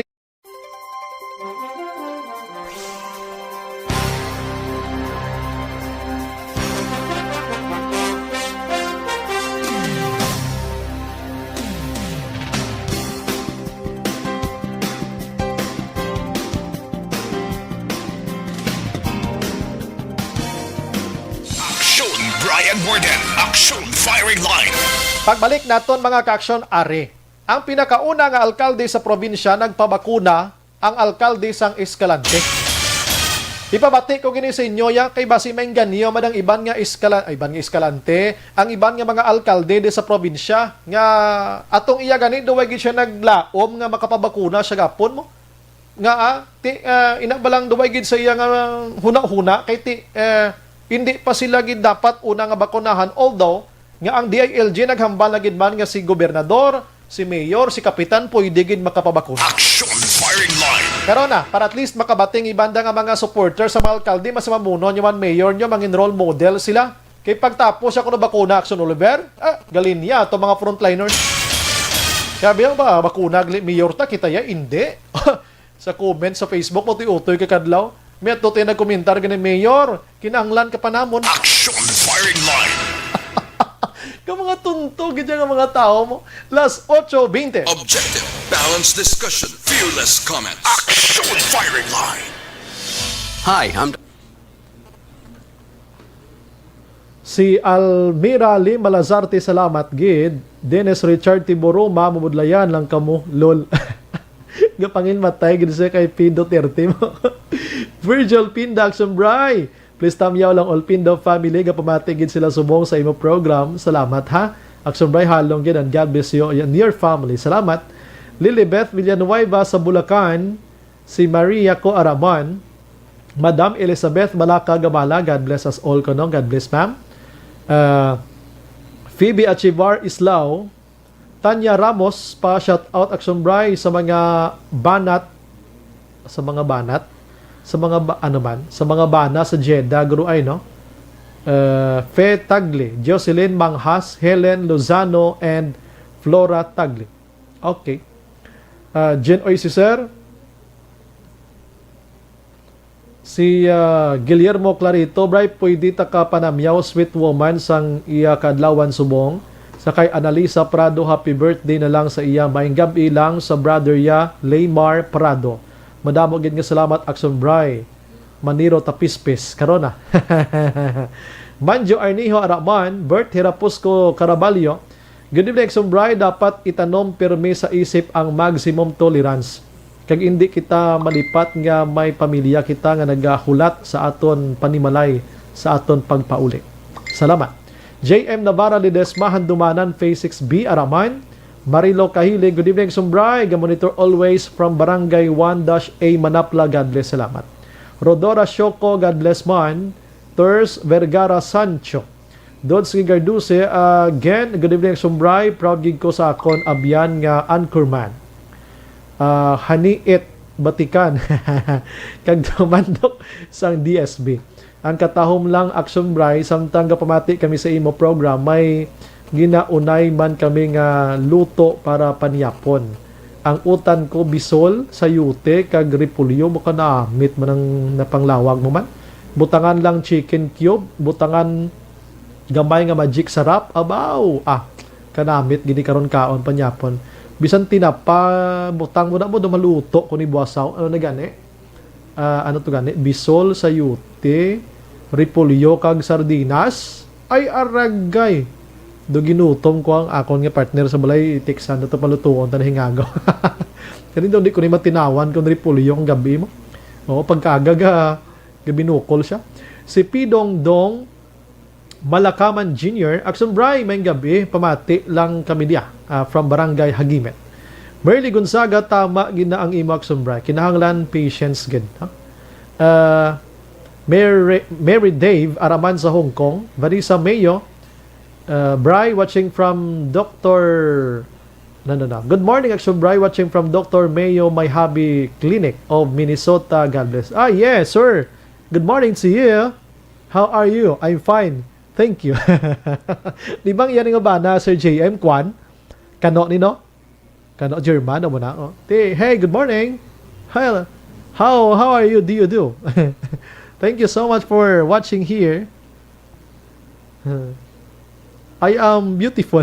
Action Brian Morden. Action Firing Line. Pagbalik naton, mga kaaksyon, ari. Ang pinakauna nga alkalde sa probinsya nagpabakuna ang alkalde sang Escalante. Ipabati ko gini sa inyo ya kay basi maengganyo man ang iban nga Escala-, ay, iban nga Escalante, ang iban nga mga alkalde di sa probinsya nga atong iya gani duway gid siya naglaom nga makapabakuna siya gapon mo. Nga, ah, ti, ah, ina ba lang duway gid sa iya nga hunahuna kay ti, eh, hindi pa sila gid dapat una nga bakunahan, although nga ang D I L G naghambal na gid man nga si gobernador, si mayor, si kapitan pwede gid makapabakuna. Action Firing Line. Karon na, para at least makabating ibanda nga mga supporter sa mga alkalde, mas mamuno nyo man mayor nyo, mangin role model sila. Kay pagtapos siya kuno bakuna, Action Oliver, ah, galinya to mga frontliners. Sabi ang ba, bakuna gali mayor ta, kita ya, hindi. Sa comment sa Facebook mo, ti utoy ka kadlaw. May ato tayo nagkomentar gani, "Mayor, kinahanglan ka pa namon." Action Firing Line. Ka mga tunto, gid nga mga tao mo. Las ocho veinte. Objective, balanced discussion, fearless comment. Action Firing Line. Hi, I'm Si Almira Lima Lazarte, salamat gid. Dennis Richard Tiburuma, mabudlayan lang kamo, lol. Gapanginmatay gid siya kay P Duterte mo. Virgil Pinda, Action Bray. Please tamyaw lang all Pinda family, gapamati gid sila subong sa imo program. Salamat ha. Action Bray, halong gid, and God bless you and your family. Salamat. Lilibeth Villanueva sa Bulacan, si Maria Co Araman, Madam Elizabeth Balaca Gabala, God bless us all kuno. God bless, ma'am. Ah, Phoebe Achivar Islao, Tanya Ramos, pa shout out, Action Bray, sa mga banat, sa mga banat, sa mga ba, ano man, sa mga bana sa Jeddah, guro ay, no? Uh, Fe Tagle, Jocelyn Manghas, Helen Lozano, and Flora Tagle. Okay. Uh, Jen Oy, si Sir, Si, ah, Guillermo Clarito, Bray, pwede ta ka panamyaw, sweet woman sang iya kaadlawan subong. Sa kay Annalisa Prado, happy birthday na lang sa iya. Maayong gab-i lang sa brother ya, Laymar Prado. Madamo gid nga salamat, Action Bray. Maniro Tapispis. Karon na. Manjo Arnijo Araman, Bert Hirapusco Caraballo, Good evening, Action Bray. Dapat itanom pirmi sa isip ang maximum tolerance. Kag indi kita malipat nga may pamilya kita nga nagahulat sa aton panimalay, sa aton pagpauli. Salamat. J M Navarra Ledesma, Handumanan, Phase six B, Araman. Marilo Kahili, good evening, Action Bray. Ga-monitor always from Barangay one dash A, Manapla. God bless. Salamat. Rodora Shoko, God bless man. Ters Vergara Sancho. Dodds Gigarduse, ah, again, good evening, Action Bray. Proud gid ko sa akon abyan nga anchorman. Ah, Haniit Batikan. Kag tumandok sang D S B. Ang katahom lang, Action Bray, samtang gapamati kami sa imo program, may ginaunay man kami nga luto para panyapon. Ang utan ko, bisol, sayote, kag repolyo, baka namit man ang napanglawag mo man. Butangan lang chicken cube, butangan gamay nga Magic Sarap, abaw! Ah, kanamit gini karon kaon panyapon. Bisan tinapa, butang mo na mo, dumaluto ko ni buwasaw. Ano na gani? Ah, ano to gani? Bisol, sayote, repolyo, kag sardinas. Ay, aragay! Do ginutom ko ang akon nga partner sa balay, tiksan na to palutuon ta na hingago. Kani daw di ko ni matinawan kung repolyo ang gabi mo. Oo, pagkaagaga, gabinukol siya. Si Pidong Dong Malakaman Junior, Action Bray, may gabi, pamati lang kami diya, ah, from Barangay Hagimet. Merly Gonzaga, tama gid na ang imo, Action Bray. Kinahanglan patience gid, ha? Ah, Mary, Mary Dave, Araman sa Hong Kong. Vanessa Mayo, uh, Bray, watching from Doctor No, no, no. Good morning, Action Bray, watching from Doctor Mayo, my hobby clinic of Minnesota. God bless. Ah, yes, sir. Good morning to you. How are you? I'm fine. Thank you. Di bang yan nga bana, Sir J M Kwan? Kano ni, no? Kano, German, amo na, oh. Ti, hey, good morning. Hi, how, how are you? Do you do? Thank you so much for watching here. I am beautiful.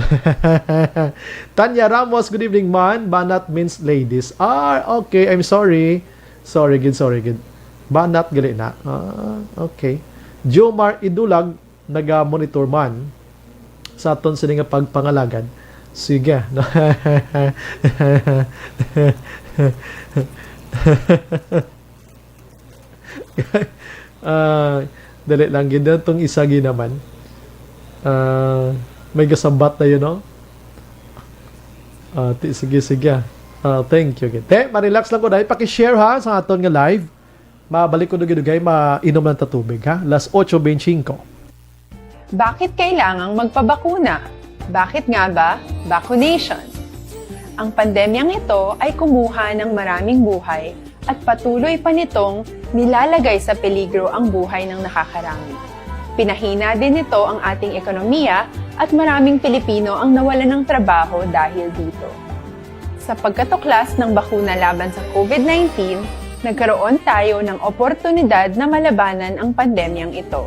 Tanya Ramos, good evening, man. Banat means ladies. Ah, okay. I'm sorry. Sorry gid, sorry gid. Banat gali na. Ah, okay. Jomar Idulag, naga-monitor man sa aton sini nga pagpangalagad. Sige. Ah, dali lang gid tong isa gid naman. Ah, may gasabat na yun, no? Ah, ti-, sige, sige. Ah, thank you gid. Te, ma-relax lang ko dahil paki-share ha sa aton nga live. Mabalik ko dugay-dugay, mainom lang ta tubig ha. Las ocho veinticinco. Bakit kailangang magpabakuna? Bakit nga ba vaccination? Ang pandemyang ito ay kumuha ng maraming buhay at patuloy pa nitong nilalagay sa peligro ang buhay ng nakakarami. Pinahina din nito ang ating ekonomiya at maraming Pilipino ang nawalan ng trabaho dahil dito. Sa pagkatuklas ng bakuna laban sa COVID nineteen, nagkaroon tayo ng oportunidad na malabanan ang pandemyang ito.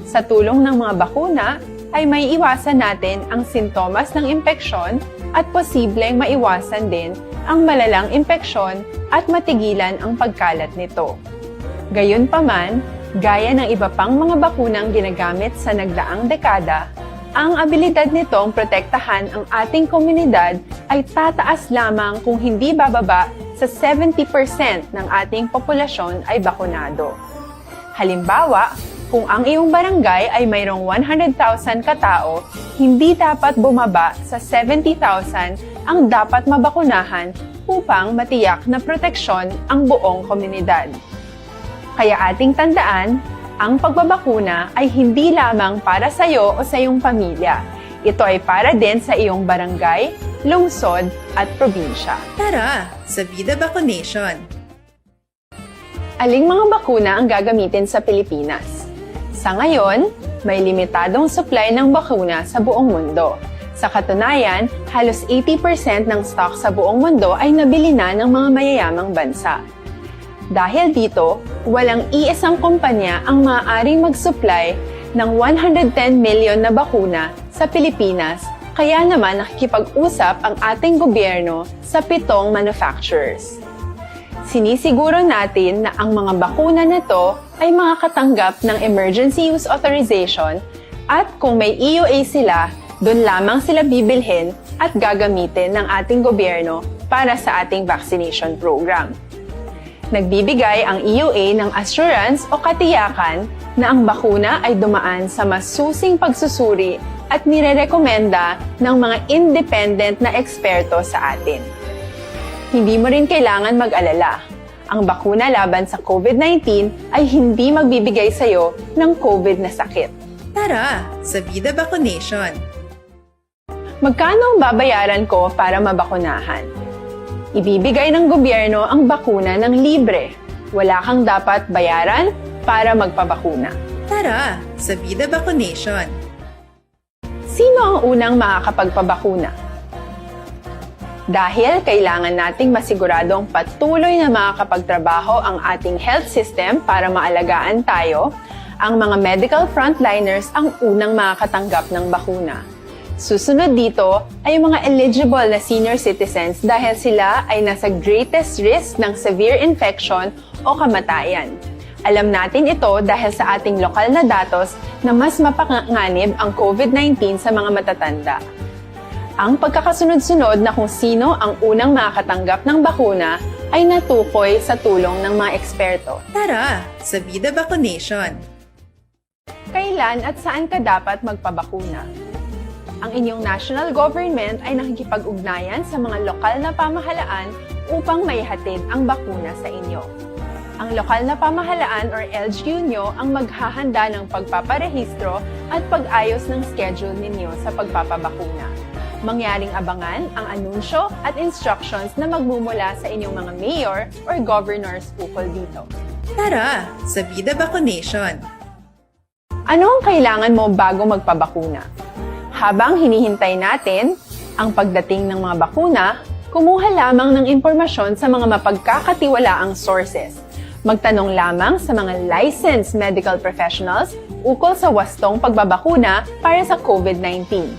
Sa tulong ng mga bakuna, ay maiiwasan natin ang sintomas ng impeksyon at posibleng maiwasan din ang malalang impeksyon at matigilan ang pagkalat nito. Gayunpaman, gaya ng iba pang mga bakunang ginagamit sa nagdaang dekada, ang abilidad nitong protektahan ang ating komunidad ay tataas lamang kung hindi bababa sa seventy percent ng ating populasyon ay bakunado. Halimbawa, kung ang iyong barangay ay mayroong one hundred thousand katao, hindi dapat bumaba sa seventy thousand ang dapat mabakunahan upang matiyak na proteksyon ang buong komunidad. Kaya ating tandaan, ang pagbabakuna ay hindi lamang para sa iyo o sa iyong pamilya. Ito ay para din sa iyong barangay, lungsod, at probinsya. Tara, sa Vida Vacunation! Aling mga bakuna ang gagamitin sa Pilipinas? Sa ngayon, may limitadong supply ng bakuna sa buong mundo. Sa katunayan, halos eighty percent ng stock sa buong mundo ay nabili na ng mga mayayamang bansa. Dahil dito, walang iisang kumpanya ang maaaring mag-supply ng one hundred ten million na bakuna sa Pilipinas, kaya naman nakikipag-usap ang ating gobyerno sa pitong manufacturers. Sinisiguro natin na ang mga bakuna na to ay makakatanggap ng emergency use authorization at kung may E U A sila, doon lamang sila bibilhin at gagamitin ng ating gobyerno para sa ating vaccination program. Nagbibigay ang E U A ng assurance o katiyakan na ang bakuna ay dumaan sa masusing pagsusuri at nirerekomenda ng mga independent na eksperto sa atin. Hindi mo rin kailangan mag-alala. Ang bakuna laban sa COVID nineteen ay hindi magbibigay sa iyo ng COVID na sakit. Tara, sa Vida Vacunation! Magkano ang babayaran ko para mabakunahan? Ibibigay ng gobyerno ang bakuna ng libre. Wala kang dapat bayaran para magpabakuna. Tara, sa Vida Vacunation! Sino ang unang makakapagpabakuna? Dahil kailangan nating masiguradong patuloy na makakapagtrabaho ang ating health system para maalagaan tayo, ang mga medical frontliners ang unang makakatanggap ng bakuna. Susunod dito ay ang mga eligible na senior citizens dahil sila ay nasa greatest risk ng severe infection o kamatayan. Alam natin ito dahil sa ating lokal na datos na mas mapanganib ang COVID nineteen sa mga matatanda. Ang pagkakasunod-sunod na kung sino ang unang makakatanggap ng bakuna ay natukoy sa tulong ng mga eksperto. Tara, sa Vida Vacunation! Kailan at saan ka dapat magpabakuna? Ang inyong national government ay nakikipag-ugnayan sa mga lokal na pamahalaan upang maihatid ang bakuna sa inyo. Ang lokal na pamahalaan or L G U nyo ang maghahanda ng pagpaparehistro at pag-ayos ng schedule ninyo sa pagpapabakuna. Mangyaring abangan ang anunsyo at instructions na magmumula sa inyong mga mayor or governors ukol dito. Tara, sa Vida Vacunation! Ano ang kailangan mo bago magpabakuna? Habang hinihintay natin ang pagdating ng mga bakuna, kumuha lamang ng impormasyon sa mga mapagkakatiwalaang sources. Magtanong lamang sa mga licensed medical professionals ukol sa wastong pagbabakuna para sa COVID nineteen.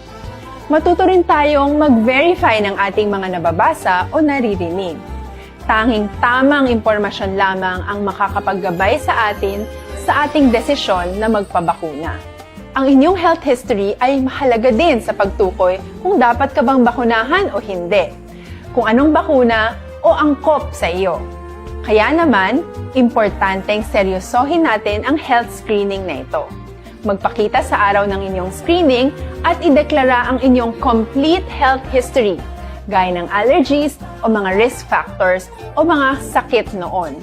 Matuto rin tayong mag-verify ng ating mga nababasa o naririnig. Tanging tamang impormasyon lamang ang makakapaggabay sa atin sa ating desisyon na magpabakuna. Ang inyong health history ay mahalaga din sa pagtukoy kung dapat ka bang bakunahan o hindi, kung anong bakuna o angkop sa iyo. Kaya naman, importanteng seryosohin natin ang health screening na ito. Magpakita sa araw ng inyong screening at ideklara ang inyong complete health history, gaya ng allergies o mga risk factors o mga sakit noon.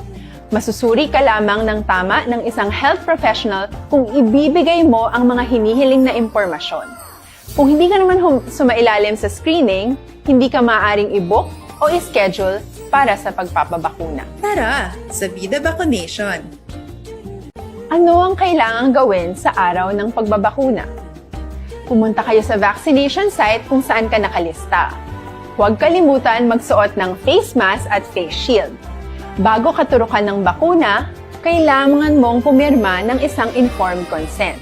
Masusuri ka lamang ng tama ng isang health professional kung ibibigay mo ang mga hinihiling na impormasyon. Kung hindi ka naman hum- sumailalim sa screening, hindi ka maaaring i-book o i-schedule para sa pagpapabakuna. Tara, sa Vida Vacunation! Ano ang kailangang gawin sa araw ng pagbabakuna? Pumunta kayo sa vaccination site kung saan ka nakalista. Huwag kalimutan magsuot ng face mask at face shield. Bago ka turukan ng bakuna, kailangan mong pumirma ng isang informed consent.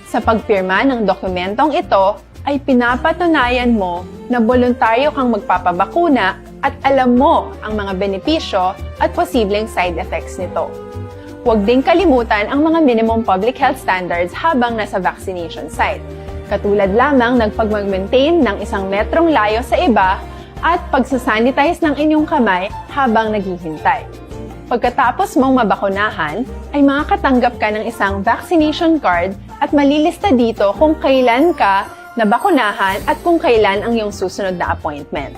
Sa pagpirma ng dokumentong ito, ay pinapatunayan mo na boluntaryo kang magpapabakuna at alam mo ang mga benepisyo at posibleng side effects nito. Huwag ding kalimutan ang mga minimum public health standards habang nasa vaccination site, katulad lamang ng pag-maintain ng isang metrong layo sa iba at pagsasanitize ng inyong kamay habang naghihintay. Pagkatapos mong mabakunahan, ay makakatanggap ka ng isang vaccination card at malilista dito kung kailan ka nabakunahan at kung kailan ang iyong susunod na appointment.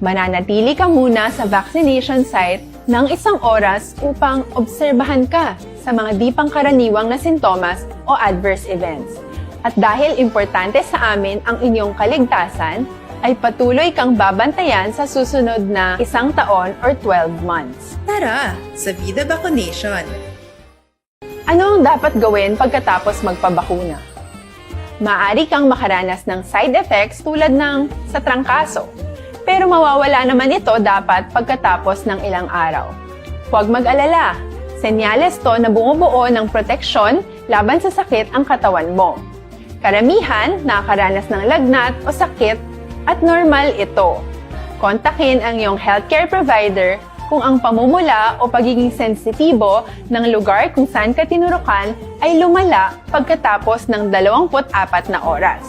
Mananatili ka muna sa vaccination site ng isang oras upang obserbahan ka sa mga di pangkaraniwang na sintomas o adverse events. At dahil importante sa amin ang inyong kaligtasan, ay patuloy kang babantayan sa susunod na isang taon or twelve months. Tara sa Vida Vaccination! Ano ang dapat gawin pagkatapos magpabakuna? Maaari kang makaranas ng side effects tulad ng sa trangkaso, pero mawawala naman ito dapat pagkatapos ng ilang araw. Huwag mag-alala, senyales to na bumubuo ng proteksyon laban sa sakit ang katawan mo. Karamihan nakakaranas ng lagnat o sakit at normal ito. Kontakin ang iyong healthcare provider kung ang pamumula o pagiging sensitibo ng lugar kung saan ka tinurukan ay lumala pagkatapos ng dalawampu't apat na oras,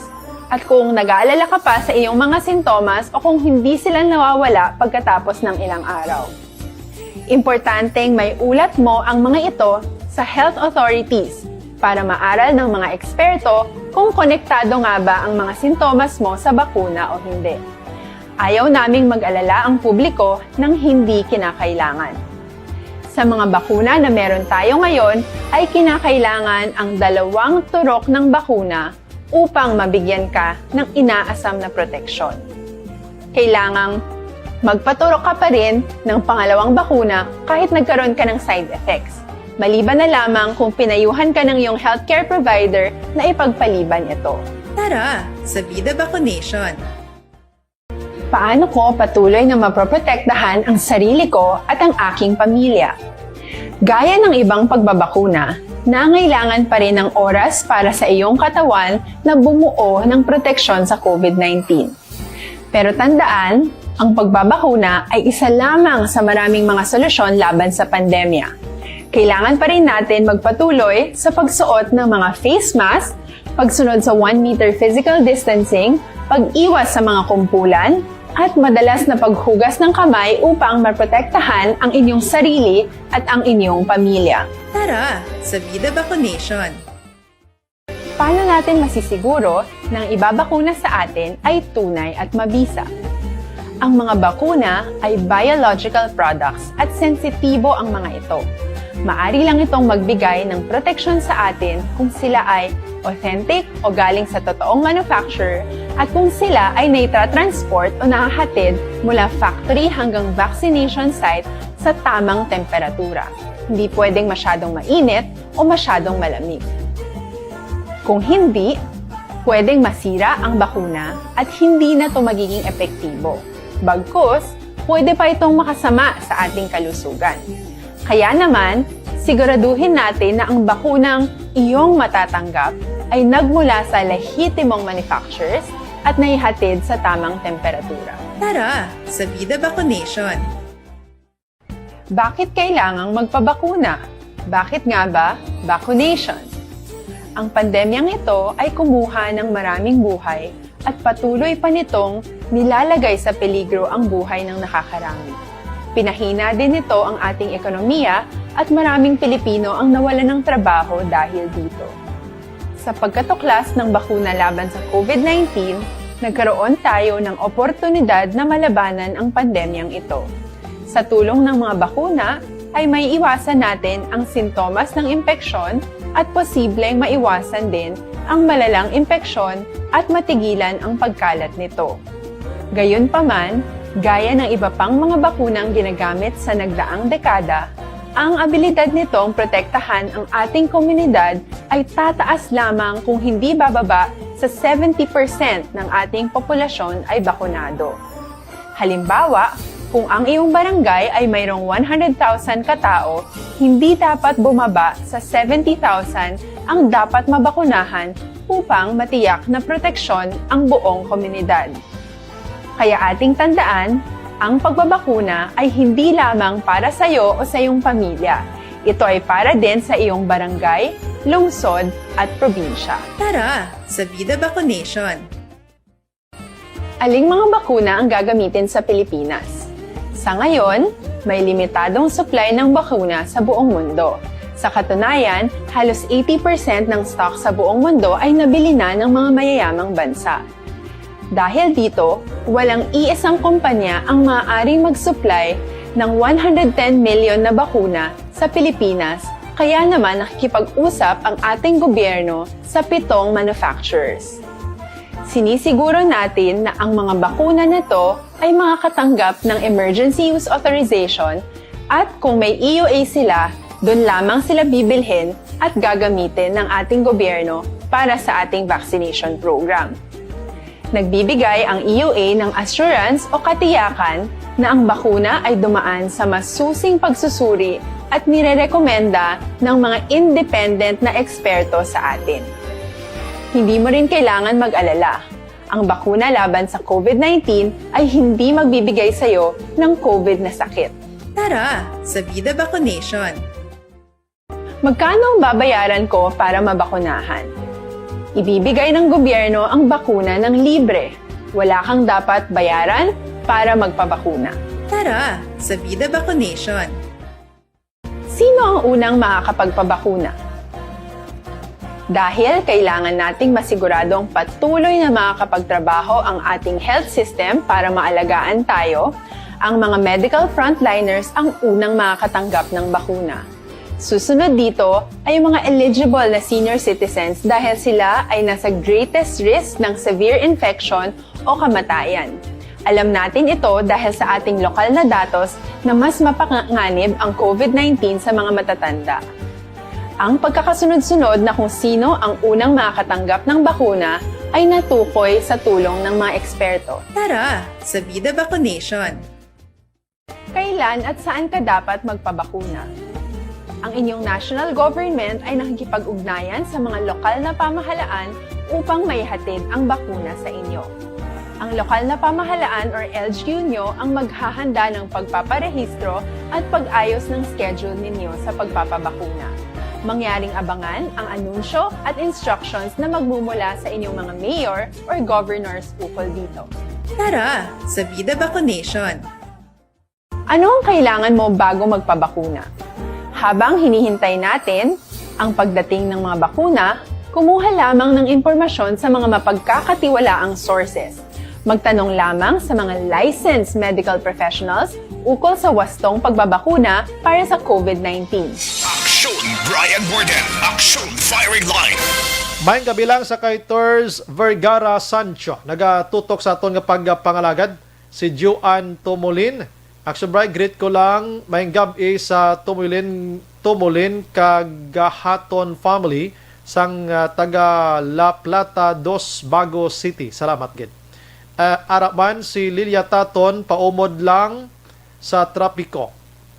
at kung nag-aalala ka pa sa iyong mga sintomas o kung hindi sila nawawala pagkatapos ng ilang araw. Importanteng maiulat mo ang mga ito sa health authorities para maaral ng mga eksperto kung konektado nga ba ang mga sintomas mo sa bakuna o hindi. Ayaw naming mag-alala ang publiko ng hindi kinakailangan. Sa mga bakuna na meron tayo ngayon, ay kinakailangan ang dalawang turok ng bakuna upang mabigyan ka ng inaasam na proteksyon. Kailangang magpaturok ka pa rin ng pangalawang bakuna kahit nagkaroon ka ng side effects, maliban na lamang kung pinayuhan ka ng iyong healthcare provider na ipagpaliban ito. Tara sa Vida Vaccination! Paano ko patuloy na maproprotektahan ang sarili ko at ang aking pamilya? Gaya ng ibang pagbabakuna, nangailangan pa rin ng oras para sa iyong katawan na bumuo ng proteksyon sa COVID nineteen. Pero tandaan, ang pagbabakuna ay isa lamang sa maraming mga solusyon laban sa pandemya. Kailangan pa rin natin magpatuloy sa pagsuot ng mga face mask, pagsunod sa one meter physical distancing, pag-iwas sa mga kumpulan, at madalas na paghugas ng kamay upang maprotektahan ang inyong sarili at ang inyong pamilya. Tara sa Vida Vaccination! Paano natin masisiguro na ang ibabakuna sa atin ay tunay at mabisa? Ang mga bakuna ay biological products at sensitibo ang mga ito. Maari lang itong magbigay ng proteksyon sa atin kung sila ay authentic o galing sa totoong manufacturer at kung sila ay naitatransport o nahahatid mula factory hanggang vaccination site sa tamang temperatura. Hindi pwedeng masyadong mainit o masyadong malamig. Kung hindi, pwedeng masira ang bakuna at hindi na ito magiging epektibo. Bagkus, pwede pa itong makasama sa ating kalusugan. Kaya naman, siguraduhin natin na ang bakunang iyong matatanggap ay nagmula sa lehitimong manufacturers at naihatid sa tamang temperatura. Tara sa Vida Vaccination! Bakit kailangang magpabakuna? Bakit nga ba vaccination? Ang pandemyang ito ay kumuha ng maraming buhay at patuloy pa nitong nilalagay sa peligro ang buhay ng nakakarami. Pinahina din nito ang ating ekonomiya at maraming Pilipino ang nawalan ng trabaho dahil dito. Sa pagkatuklas ng bakuna laban sa COVID nineteen, nagkaroon tayo ng oportunidad na malabanan ang pandemyang ito. Sa tulong ng mga bakuna, ay maiiwasan natin ang sintomas ng impeksyon at posibleng maiwasan din ang malalang impeksyon at matigilan ang pagkalat nito. Gayunpaman, gaya ng iba pang mga bakunang ginagamit sa nagdaang dekada, ang abilidad nitong protektahan ang ating komunidad ay tataas lamang kung hindi bababa sa seventy percent ng ating populasyon ay bakunado. Halimbawa, kung ang iyong barangay ay mayroong one hundred thousand ka tao, hindi dapat bumaba sa seventy thousand ang dapat mabakunahan upang matiyak na proteksyon ang buong komunidad. Kaya ating tandaan, ang pagbabakuna ay hindi lamang para sa iyo o sa iyong pamilya. Ito ay para din sa iyong barangay, lungsod, at probinsya. Tara sa Vida Vaccination! Aling mga bakuna ang gagamitin sa Pilipinas? Sa ngayon, may limitadong supply ng bakuna sa buong mundo. Sa katunayan, halos eighty percent ng stock sa buong mundo ay nabili na ng mga mayayamang bansa. Dahil dito, walang iisang kumpanya ang maaaring mag-supply ng one hundred ten million na bakuna sa Pilipinas, kaya naman nakikipag-usap ang ating gobyerno sa pitong manufacturers. Sinisiguro natin na ang mga bakuna na to ay makakatanggap ng emergency use authorization, at kung may E U A sila, doon lamang sila bibilhin at gagamitin ng ating gobyerno para sa ating vaccination program. Nagbibigay ang E U A ng assurance o katiyakan na ang bakuna ay dumaan sa masusing pagsusuri at nirerekomenda ng mga independent na eksperto sa atin. Hindi mo rin kailangan mag-alala. Ang bakuna laban sa COVID nineteen ay hindi magbibigay sa iyo ng COVID na sakit. Tara sa Vida Vaccination! Magkano ang babayaran ko para mabakunahan? Ibibigay ng gobyerno ang bakuna ng libre. Wala kang dapat bayaran para magpabakuna. Tara sa Vida Vaccination! Sino ang unang makakapagpabakuna? Dahil kailangan nating masiguradong patuloy na makakapagtrabaho ang ating health system para maalagaan tayo, ang mga medical frontliners ang unang makakatanggap ng bakuna. Susunod dito ay ang mga eligible na senior citizens dahil sila ay nasa greatest risk ng severe infection o kamatayan. Alam natin ito dahil sa ating lokal na datos na mas mapanganib ang COVID nineteen sa mga matatanda. Ang pagkakasunod-sunod na kung sino ang unang makakatanggap ng bakuna ay natukoy sa tulong ng mga eksperto. Tara sa Vida Vaccination! Kailan at saan ka dapat magpabakuna? Ang inyong national government ay nakikipag-ugnayan sa mga lokal na pamahalaan upang maihatid ang bakuna sa inyo. Ang lokal na pamahalaan or L G U nyo ang maghahanda ng pagpaparehistro at pag-ayos ng schedule ninyo sa pagpapabakuna. Mangyaring abangan ang anunsyo at instructions na magmumula sa inyong mga mayor or governors ukol dito. Tara sa Vida Vaccination! Ano ang kailangan mo bago magpabakuna? Habang hinihintay natin ang pagdating ng mga bakuna, kumuha lamang ng impormasyon sa mga mapagkakatiwalaang sources. Magtanong lamang sa mga licensed medical professionals ukol sa wastong pagbabakuna para sa COVID nineteen. Aksyon Brian Warden, Aksyon Firing Line. Maayong gabi lang sa kay Tours Vergara Sancho. Nagatutok sa aton nga pagpangalagad si Juan Tumulin. Action Bright, greet ko lang maayong gab-i sa Tumulin, Tumulin kag Gahaton family sang ah, taga La Plata Dos Bago City. Salamat gid. Ah, ara man si Lilia Taton, paumod lang sa trapiko.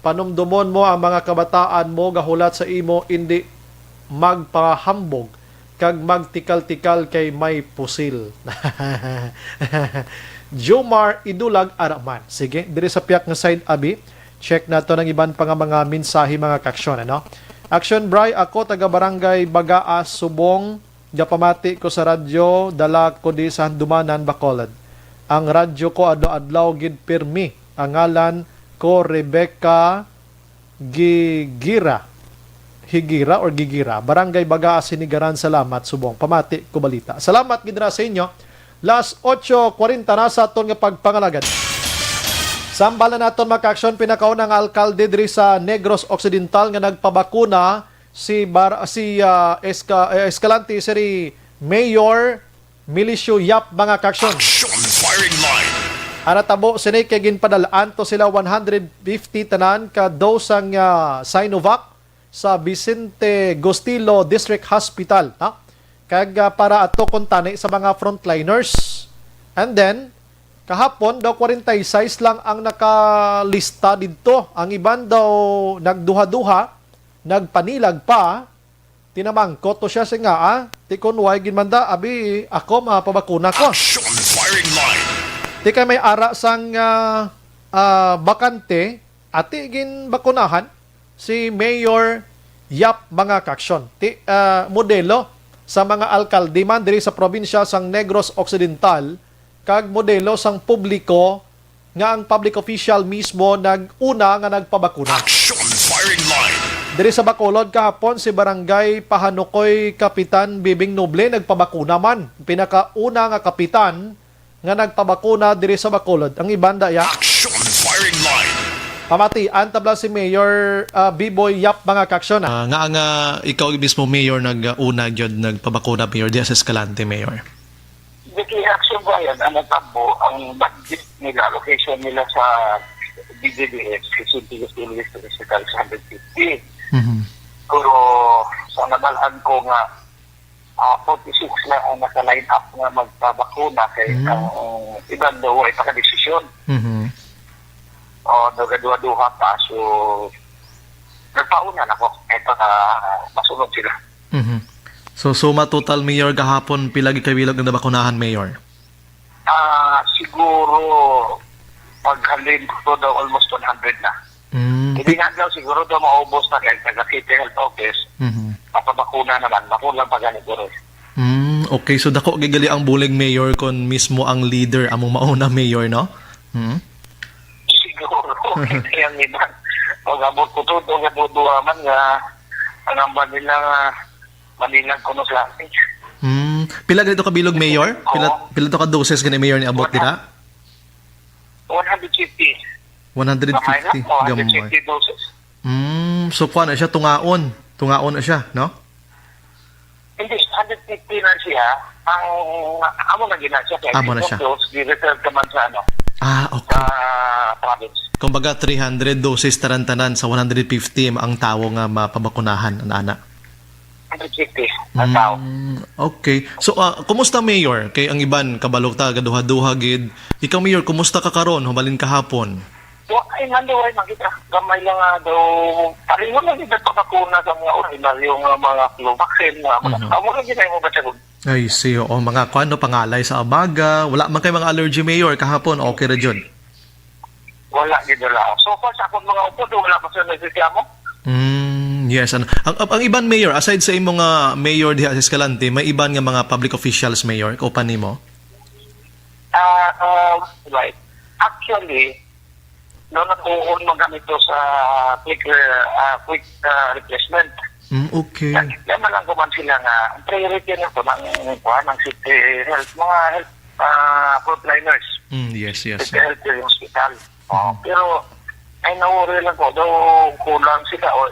Panumdomon mo ang mga kabataan mo gahulat sa imo, indi magpahambog kag magtikal-tikal kay may pusil. Jomar Idulag Araman. Sige, diri sa piyak nga side, abi. Check nato ang iban pa nga mga mensahe, mga kaaksyon, ano? Action, Bri, ako taga Barangay Bagaa, Subong. Gapamati ko sa radyo, dala ko di sa Handumanan, Bacolod. Ang radyo ko adlaw-adlaw gid pirmi. Ang ngalan ko Rebecca Gigira. Higira or Gigira, Barangay Bagaa, Sinigaran. Salamat, Subong. Pamati ko balita. Salamat gid ra sa inyo. Las otso kuwarenta na sa aton nga pagpangalagad. Sambala naton, mga kaaksyon, pinakauna nga alkalde diri sa Negros Occidental nga nagpabakuna, si Bar-, si ah, Esca-, eh, Escalante City Mayor Milicio Yap, mga kaaksyon. Action Firing Line. Ang natabo sini kay ginpadal-an to sila one hundred fifty tanan ka dose sang ah, Sinovac sa Vicente Gustilo District Hospital, no? Kag ah, para ato kuntani sa mga frontliners. And then, kahapon daw forty-six lang ang nakalista didto. Ang iban daw nagduha-duha, nagpanilag pa. Tinamangkot to siya, si nga, ah, ti kun way ginmanda, abi, ako mapabakuna ko. Action Firing Line. Ti kay may ara sang ah, ah, bakante, ati ginbakunahan. si Mayor Yap, mga kaaksyon. Ti, ah, modelo sa mga alkalde man diri sa probinsya sang Negros Occidental, kag modelo sang publiko nga ang public official mismo nag-una nga nagpabakuna. Action firing line. Diri sa Bacolod kahapon, si Barangay Pahanukoy Kapitan Bibing Noble nagpabakuna man. Pinakauna nga kapitan nga nagpabakuna diri sa Bacolod. Ang iban da ya. Action firing line. Pamatian tabla si Mayor, ah, Biboy Yap, mga kaaksyon, ah. Ah, nga, nga ikaw mismo, Mayor, nag-una gyud nagpabakuna, Mayor, diha sa Escalante, Mayor. Dito yung action ba yan? Ang natabo, ang budget nila, allocation nila sa D D D S, Quezon City District Hospital, sa hundred fifty. Mhm. Pero sa nabalaan ko nga, ah, forty-six na ang naka-line up nga magpabakuna kay Mm. ang iban daw ay pakadesisyon. Mhm. O, duha-duha pa. So, nagpauna na ko. Kaya pa, masunod sila. Mhm. So, suma total, Mayor, gahapon, pila gid ka bilog ang nabakunahan, Mayor? Ah, siguro, pag halin ko daw, almost one hundred na. Mm, Hindi pi- nga daw, siguro daw maubos na kay taga City Health Office. Mhm. Papabakuna naman, bakuna pa gani, guro. Mm, okay, so dako gid gali ang bulig, Mayor, kon mismo ang leader among mauna, Mayor, no? Mm. Siguro, kaya ang iban. Pag-abot ko to, doon nga duduha man nga, ang amba nila nga, malinag ko no sa akin. Mm, pila ganito ka bilog, Mayor? Pila, Oo. pila to ka doses gani, Mayor, ni abot Wala. dira? One hundred fifty. One hundred fifty. Gamay lang, oh, Gamay. Hundred fifty doses. Mm, so kuha na siya, tungaon. Tungaon na siya, no? Hindi, hundred fifty na siya. Ang amo na gina siya kay Amo na siya. Dose, di-reserve ka man sa ano, Ah, okay. sa province. Kumbaga, three hundred doses tanan-tanan sa one hundred fifty ang tawo nga mapabakunahan, ana-ana. Hundred fifty ang tao. Mm, okay. So, ah, kumusta, Mayor? Kay ang iban, kabalo ta, gaduha-duha gid. Ikaw, Mayor, kumusta ka karon, hubalin kahapon? Wa, ay, nanduway man kita. Gamay lang nga daw. Pareho lang kita pagkakuna sa mga ordinaryo nga mga flu vaccine, mga mga Mhm. amo lang kita yung mga sagot. Ay, si, oo, mga kwan, no, pangalay sa abaga. Wala man kay mga allergy, Mayor, kahapon, okay ra jud. Wala gid, wala. So far, sa akong mga upod, wala pa sila nagreklamo. Mm, yes. Ano, ang, ang, ang iban, Mayor, aside sa imo nga mayor diha sa Escalante, may iban nga mga public officials, Mayor, kauban nimo? Ah, ah, right. Actually, no, natuon man kami to sa quick, ah, quick, ah, replacement. Mm, okay. Kaya man lang kuman sila nga, ang priority na to ng, kuwan, ng city health, mga health, ah, frontliners. Mm, yes, yes. City health hospital. Oh, Mhm. Pero, ay, na-worry lang ko. Daw kulang sila. O,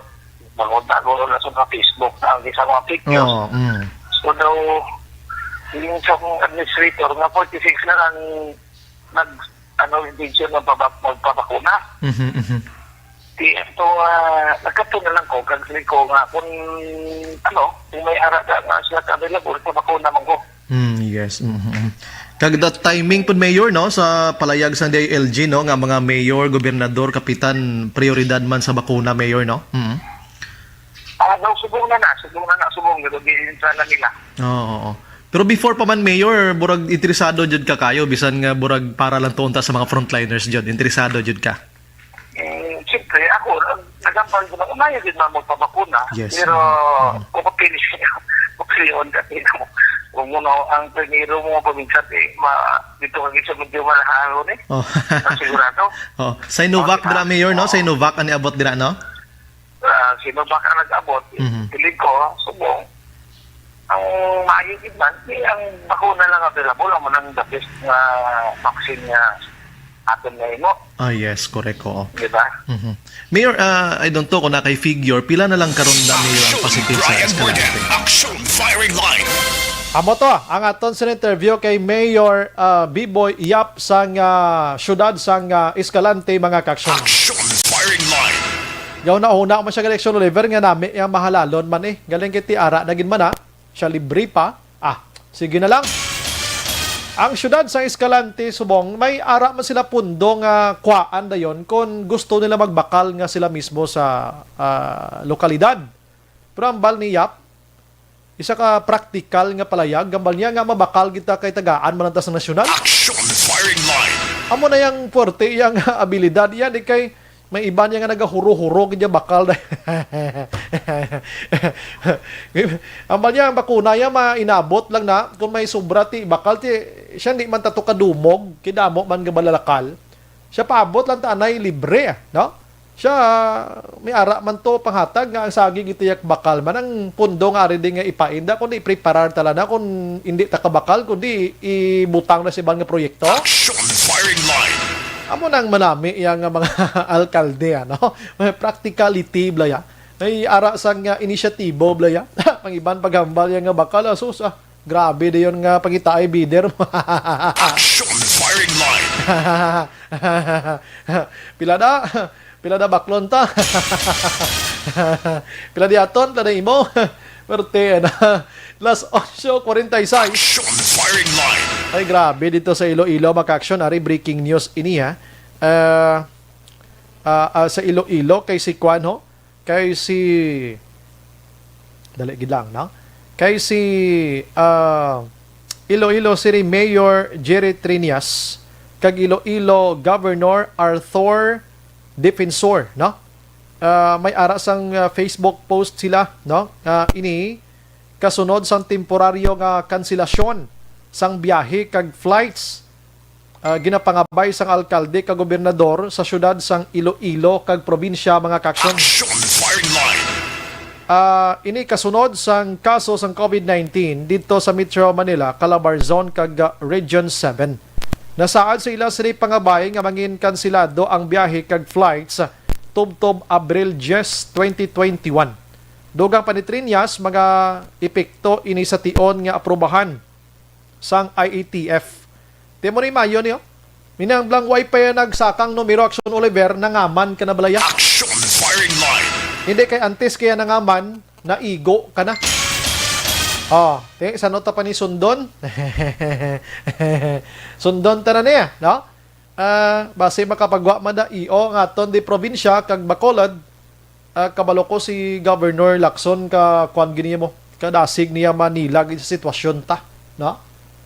bangod na, guro na sa mga Facebook na, ang isang mga fake news. Oo, mm. So, daw, yung sa mga administrator, nga forty-six na lang nag, ano, intention ng pabak-, magpabakuna. Mhm, mhm. Di, ito, ah, nagkato na lang ko, kag sabi ko nga, kung, ano, kung may ara ka nga siya available, sa bakuna man ko. Mm, yes. Mhm, mhm. Kag that timing pud, Mayor, no, sa palayag sang D I L G, no, nga mga mayor, gobernador, kapitan, prioridad man sa bakuna, Mayor, no? Mhm. Ah, daw subong na na, subong na na, subong, pero di rin sana nila. Oo, oo. Pero before pa man, Mayor, burag interesado jud ka kayo, bisan nga burag para lang to unta sa mga frontliners jud, interesado jud ka. Mm, siyempre, ako, nag-, nagambal ko na, umayo din man magpabakuna. Yes. Pero, Mm. kung mapili siya, mapilion ka, tingnan mo. Kung mo na ang primero mo, paminsan, eh, ma-, dito ka sa medyo malaharon, eh. Oh. Ang sigurado. Oh. Sinovac Oh, di ba? dira, Mayor, no? Oh. Sinovac, ang niabot dira, no? Ah, Sinovac ang nag-abot. Mhm. Piling ko, subong. Ang maayo gid man, di ang bakuna lang available, amo nang the best nga vaccine nga aton nga himo. Ah, yes, correct, oo. Di ba? Mhm. Mayor, ah, I don't know kung na kay figure, pila na lang karon na, Mayor, ang Action, positive sa Brian Escalante? Borden. Action firing line. Amo to, ang aton sa interview kay Mayor, ah, Biboy Yap sang, ah, siyudad sang, ah, Escalante, mga kaaksyon. Action firing line. Yaw na, huna man siya, Election Oliver, nga nami ang mahalalon man eh. Galing kay ti ara na gid man, ah. Siya libre pa. Ah, sige na lang. Ang siyudad sa Escalante, subong, may ara man sila pundo nga kuhaan dayon kung gusto nila magbakal nga sila mismo sa, ah, lokalidad. Pero ang bal ni Yap, isa ka praktikal nga palayag, ang bal niya nga mabakal kita kay tagaan man ang tas nasyonal. Action firing line. Amo na yang puwerte, yang abilidad, yan, di kay May iba niya nga nagahuro-huro gid niya bakal. Ang ba niya, ang bakuna niya, mainabot lang na. Kung may sobra ti bakal, ti, siya hindi man tato kadumog, kidamo man nga malalakal. Siya paabot lang ta anay libre, no? Siya, may ara man to panghatag nga ang saging ito yak bakal man. Ang pundo nga ari di nga ipainda, kundi preparar tala na kung hindi ta kabakal, kundi ibutang na sa iban nga proyekto. Action firing line. Amo nang manami iya nga mga alkalde, ano? May practicality, blaya. May ara sang, ah, inisyatibo, blaya. Ang iban paghambal iya nga bakal, ah, sus, ah, grabe dayon nga pangitaay bider. Action firing line. Pila da? Pila da baklon ta? Pila di aton? Pila da imo? Perte na. Las ocho cuarenta y seis. Action firing line. Ay, grabe dito sa Iloilo, mga ka-action. Ari, breaking news ini, ha. Ah, ah, ah, sa Iloilo, kay si Kwan, ho? Kay si, dali gid lang, no? Kay si, ah, Iloilo City Mayor Jerry Triñas kag Iloilo Governor Arthur Defensor, no? Ah, may ara sang, ah, Facebook post sila, no? Ah, ini kasunod sang temporaryo nga kanselasyon sang biyahe kag flights, ah, ginapangabay sang alkalde kag gobernador sa siyudad sang Iloilo kag probinsya, mga ka-action. Action firing line. Ah, ini kasunod sang kaso sang COVID nineteen didto sa Metro Manila, Calabarzon kag, ah, Region seven. Nasaad sa ila sini pangabay nga mangin kanselado ang biyahe kag flights tubtob Abril diyes, twenty twenty-one. Dugang pa ni Triñas, mga epekto ini sa tion nga aprubahan sang I A T F. Di mo ni mayo niyo? Minang blang way pa yan nagsakang numero, Action Oliver, nangaman ka na balaya. Action firing line. Hindi kay antes kaya nangaman, naigo ka na. Oh, te, sa nota pa ni Sundon? Sundon ta na niya, no? Ah, basi makapagwa man da io nga aton di probinsya kag Bacolod, ah, kabalo ko si Governor Lacson ka kuan gini mo, kadasig niya Manila gid sa sitwasyon ta, no?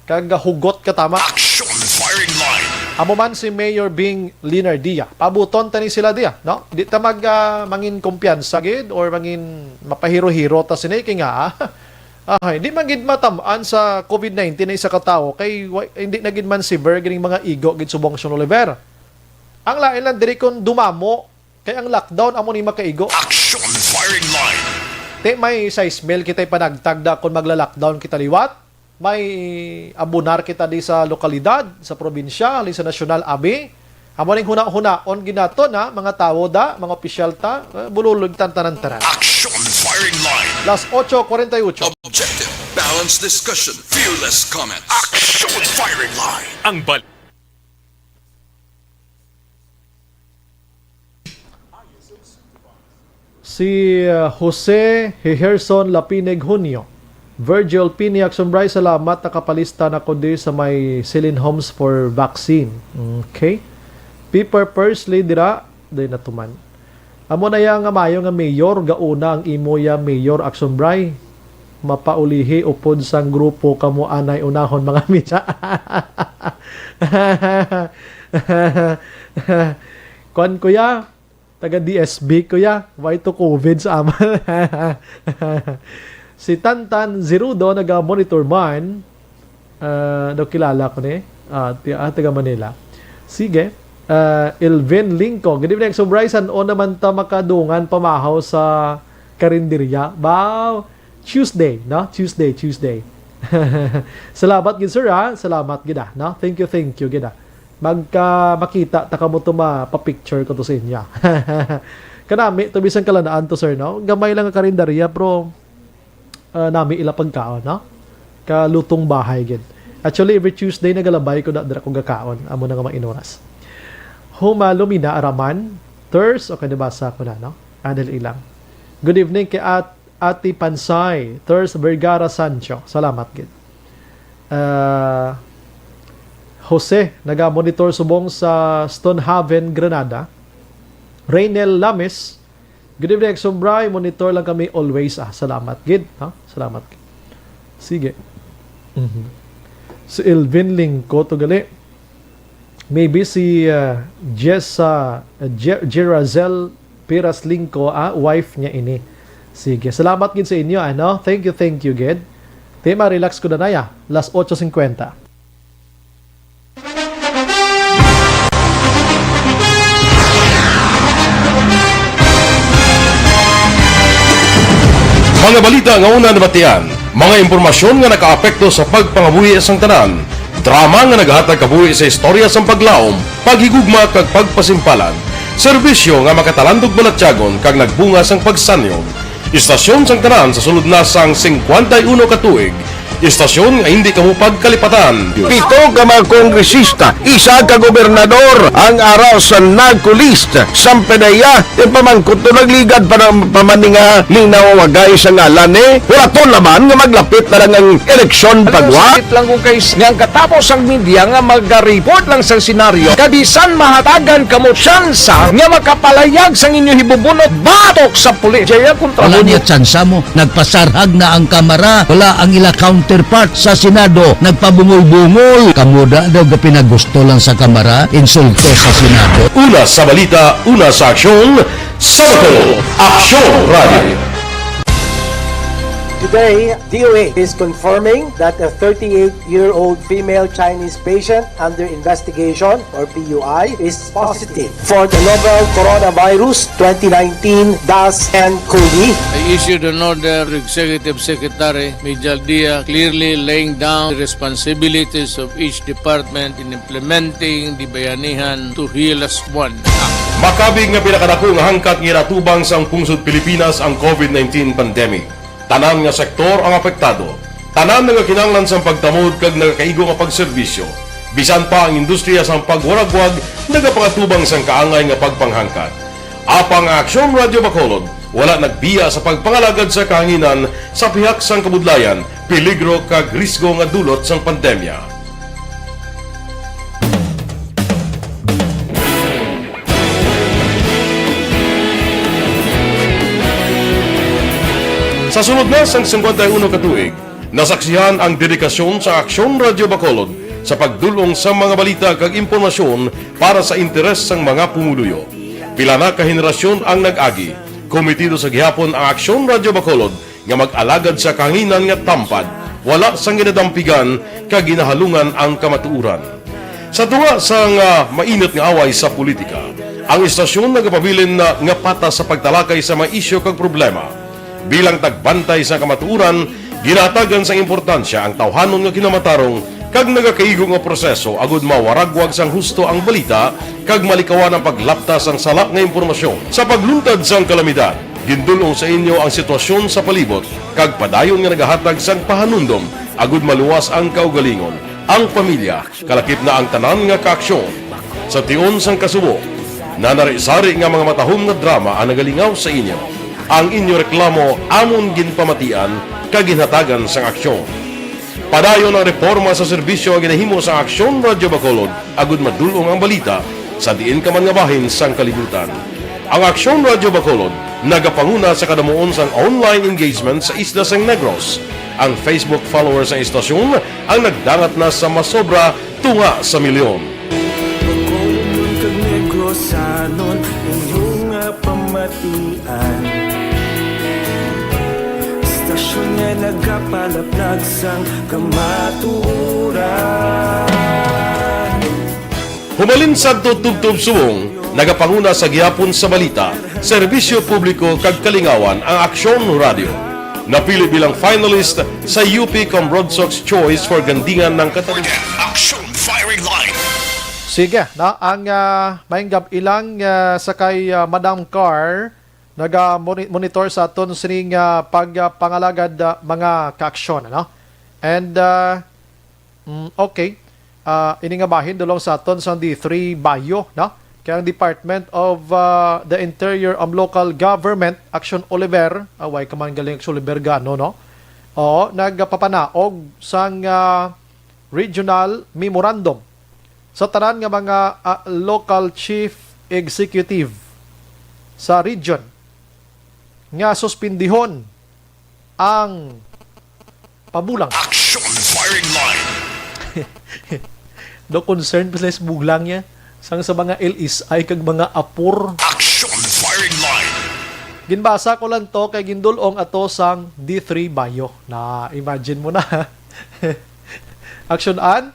Kag hugot ka tama. Action firing line. Amo man si Mayor Bing Linardia. Pabuton tani sila dia, no? Di ta mag, ah, mangin kumpiyansa gid or mangin mapahiro-hiro ta sini kay nga, ah, ah, hindi man gid matamaan sa COVID nineteen ang isa ka tawo kay wa-, hindi na gid man severe gining mga igo gid subong Action Oliver. Ang lain lang diri kung dumamo kay ang lockdown amo ni makaigo. Action firing line. Te, may sais mil kita'y panagtag da kon magla-lockdown kita liwat. May abunar kita di sa lokalidad, sa probinsya, halin sa nasyonal, abi. Amo ning huna-hunaon ginaton, ha, mga tawo da, mga opisyal ta, eh, bululog tan tanan-tanan. Action firing line. Las ocho cuarenta y ocho. Objective, balanced discussion, fearless comments. Action firing line. Ang bal- Si, uh, Jose Heherson Lapineg Junio. Virgil Pini Action Bray, salamat, nakapalista na ko di sa may Celine Homes for vaccine. Okay. Piper Pursley dira, di natuman. Amo na ya nga mayo nga mayor, gauna ang imo ya mayor Action Bray. Mapaulihi upod sang grupo kamo anay unahon mga media. Kwan, kuya, taga D S B, kuya. Why to COVID sa aman? Si Tantan Zerudo naga-monitor man. Ah, daw kilala ko ni. Ah, ti-, ah, taga Manila. Sige. Ah, Elvin Lingco. Good evening, Exo Bryson. O naman ta makadungan pamahaw sa karinderya. Wow! Tuesday, no? Tuesday, Tuesday. Salamat gid, sir, ha? Salamat gid, ah, no? Thank you, thank you gid, ah. Magka-, makita ta kamo to, mapa-picture ko to sa inyo. Kanami to, bisan kalanaan to, sir, no? Gamay lang ang karinderya, pero, ah, nami ila pagkaon, no? Kalutong bahay gid. Actually, every Tuesday nagalabay ko na dira ko gakaon. Amo na nga mga inuras. Huma Lumina Araman, Thurs, okay, nabasa ko na, no? Ah, dali lang. Good evening kay At-, Ate Pansay, Thurs Vergara Sancho. Salamat gid. Ah, Jose, naga-monitor subong sa Stonehaven, Granada. Reynel Lames, good evening, Exo Bry. Monitor lang kami always. Ah, salamat gid, ha? Salamat gid. Sige. Mhm. Si Elvin Lingco to gali. Maybe si, ah, Jessa, ah, Jer-, Jerazel Piras Lingko, ah, wife niya ini. Sige, salamat gid sa inyo, ano? Thank you, thank you gid. Tema, relax ko na ya. Las otso cincuenta. Mga balita nga una nabatian, mga impormasyon nga nakaapekto sa pagpangabuhi sang tanan, drama nga naghatag kabuhi sa istorya sang paglaom, paghigugma kag pagpasimpalan, serbisyo nga makatalandog balatyagon kag nagbunga sang pagsanyon. Istasyon sang tanan sa sulod na sang singkwenta y uno ka tuig. Istasyon nga hindi kamo pagkalipatan. Pito ka mga kongresista, isa ka gobernador ang ara sa NAGCO list. Sampedeya, ipamangkot to nagligad pa ng pamaninga ning nawawagay sa ngalan ni. Wala to laman nga maglapit na lang ang eleksyon. Ano, pagwa. Sakit lang kung kay s-, nga ang katapos ang media nga mag-report lang sa senaryo, kabisan mahatagan kamo tsansa nga makapalayag sang inyo hibubunot batok sa pulis. Jaya kontra. Wala mo niya tsansa mo. Nagpasarhag na ang kamara. Wala ang ila counterpart sa Senado. Nagpabungol-bungol. Kamo da daw gapinagusto lang sa kamara. Insulto sa Senado. Una sa balita, una sa aksyon, sa Bacolod, Aksyon Radio. Today, D O A is confirming that a thirty-eight-year-old female Chinese patient under investigation, or P U I, is positive for the novel coronavirus twenty nineteen dash N COVID. I issued an order to Executive Secretary Major Dia, clearly laying down the responsibilities of each department in implementing the Bayanihan to Heal As One Act. Makabig nga pinakadako nga hangkat nga ginatubang sang pungsod Pilipinas ang COVID nineteen pandemic. Tanan nga sektor ang apektado. Tanan nga kinahanglan sang pagtamod kag nagakaigo nga pagserbisyo. Bisan pa ang industriya sang pagwaragwag nagapangatubang sang kaangay nga pagpanghangkat. Apang ang Aksyon Radio Bacolod wala nagbiya sa pagpangalagad sa kahanginan sa pihak sang kabudlayan, peligro kag risgo nga dulot sang pandemya. Sa sulod na sang singkwenta y uno ka tuig, nasaksihan ang dedikasyon sa Aksyon Radio Bacolod sa pagdul-ong sa mga balita kag impormasyon para sa interes sang mga pumuluyo. Pila na ka henerasyon ang nag-agi. Komitido sa gihapon ang Aksyon Radio Bacolod nga mag-alagad sa kahanginan nga tampad, wala sang ginadampigan kag ginahalungan ang kamatuoran. Sa tunga sang, ah, mainit nga away sa politika, ang istasyon nagapabilin na nga patas sa pagtalakay sa mga isyu kag problema. Bilang tagbantay sa kamatuoran, ginahatagan sang importansya ang tawhanon nga kinamatarong kag nagakaigo nga proseso agud mawaragwag sang husto ang balita kag malikawan ang paglapta sang sala nga impormasyon. Sa pagluntad sang kalamidad, gindul-ong sa inyo ang sitwasyon sa palibot kag padayon nga nagahatag sang pahanumdom agud maluwas ang kaugalingon, ang pamilya, kalakip na ang tanan nga kaaksyon. Sa tion sang kasubo, nanari-sari nga mga matahom nga drama ang nagalingaw sa inyo. Ang inyo reklamo amon ginpamatian kag ginhatagan sang aksyon. Padayon ang reporma sa serbisyo nga ginahimo sa Aksyon Radio Bacolod agud madul-ong ang balita sa diin ka man nga bahin sang kalibutan. Ang Aksyon Radio Bacolod nagapanguna sa kadamuon sang online engagement sa isla sang Negros. Ang Facebook followers sang istasyon ang nagdangat na sa masobra tunga sa milyon. Bacolod kag Negrosanon, inyo nga pamatian. Istasyon nga nagapalaplag sang kamatuoran. Humalin sadto tubtob subong, nagapanguna sa gihapon sa balita, serbisyo publiko kag kalingawan ang Aksyon Radio. Napili bilang finalist sa U P Cambrodsoc's Choice for Gandingan ng Katalin-. Action firing line. Sige, na ang, ah, mahinggab ilang, ah, sa kay, ah, Madam Carr, naga-moni-, monitor sa aton sining, ah, pag, ah, pangalagad, ah, mga kaaksyon, ano? And, ah, mm, okay. Ah, ini nga bahin dulong sa aton sa D three Bayo, no? Kay ang Department of, ah, the Interior and Local Government, Action Oliver, ah, way ka man galing Action Oliver gano, no? Oo, nagpapanaog sang, ah, regional memorandum sa tanan nga mga, ah, local chief executive sa region nga suspendihon ang pabulang. Action firing line. No concern pa sila sa bulang niya. Sang sa mga L S I kag mga apor. Action firing line. Ginbasa ko lang to kay gindulong ato sang D three Bayo. Na, imagine mo na. Action an?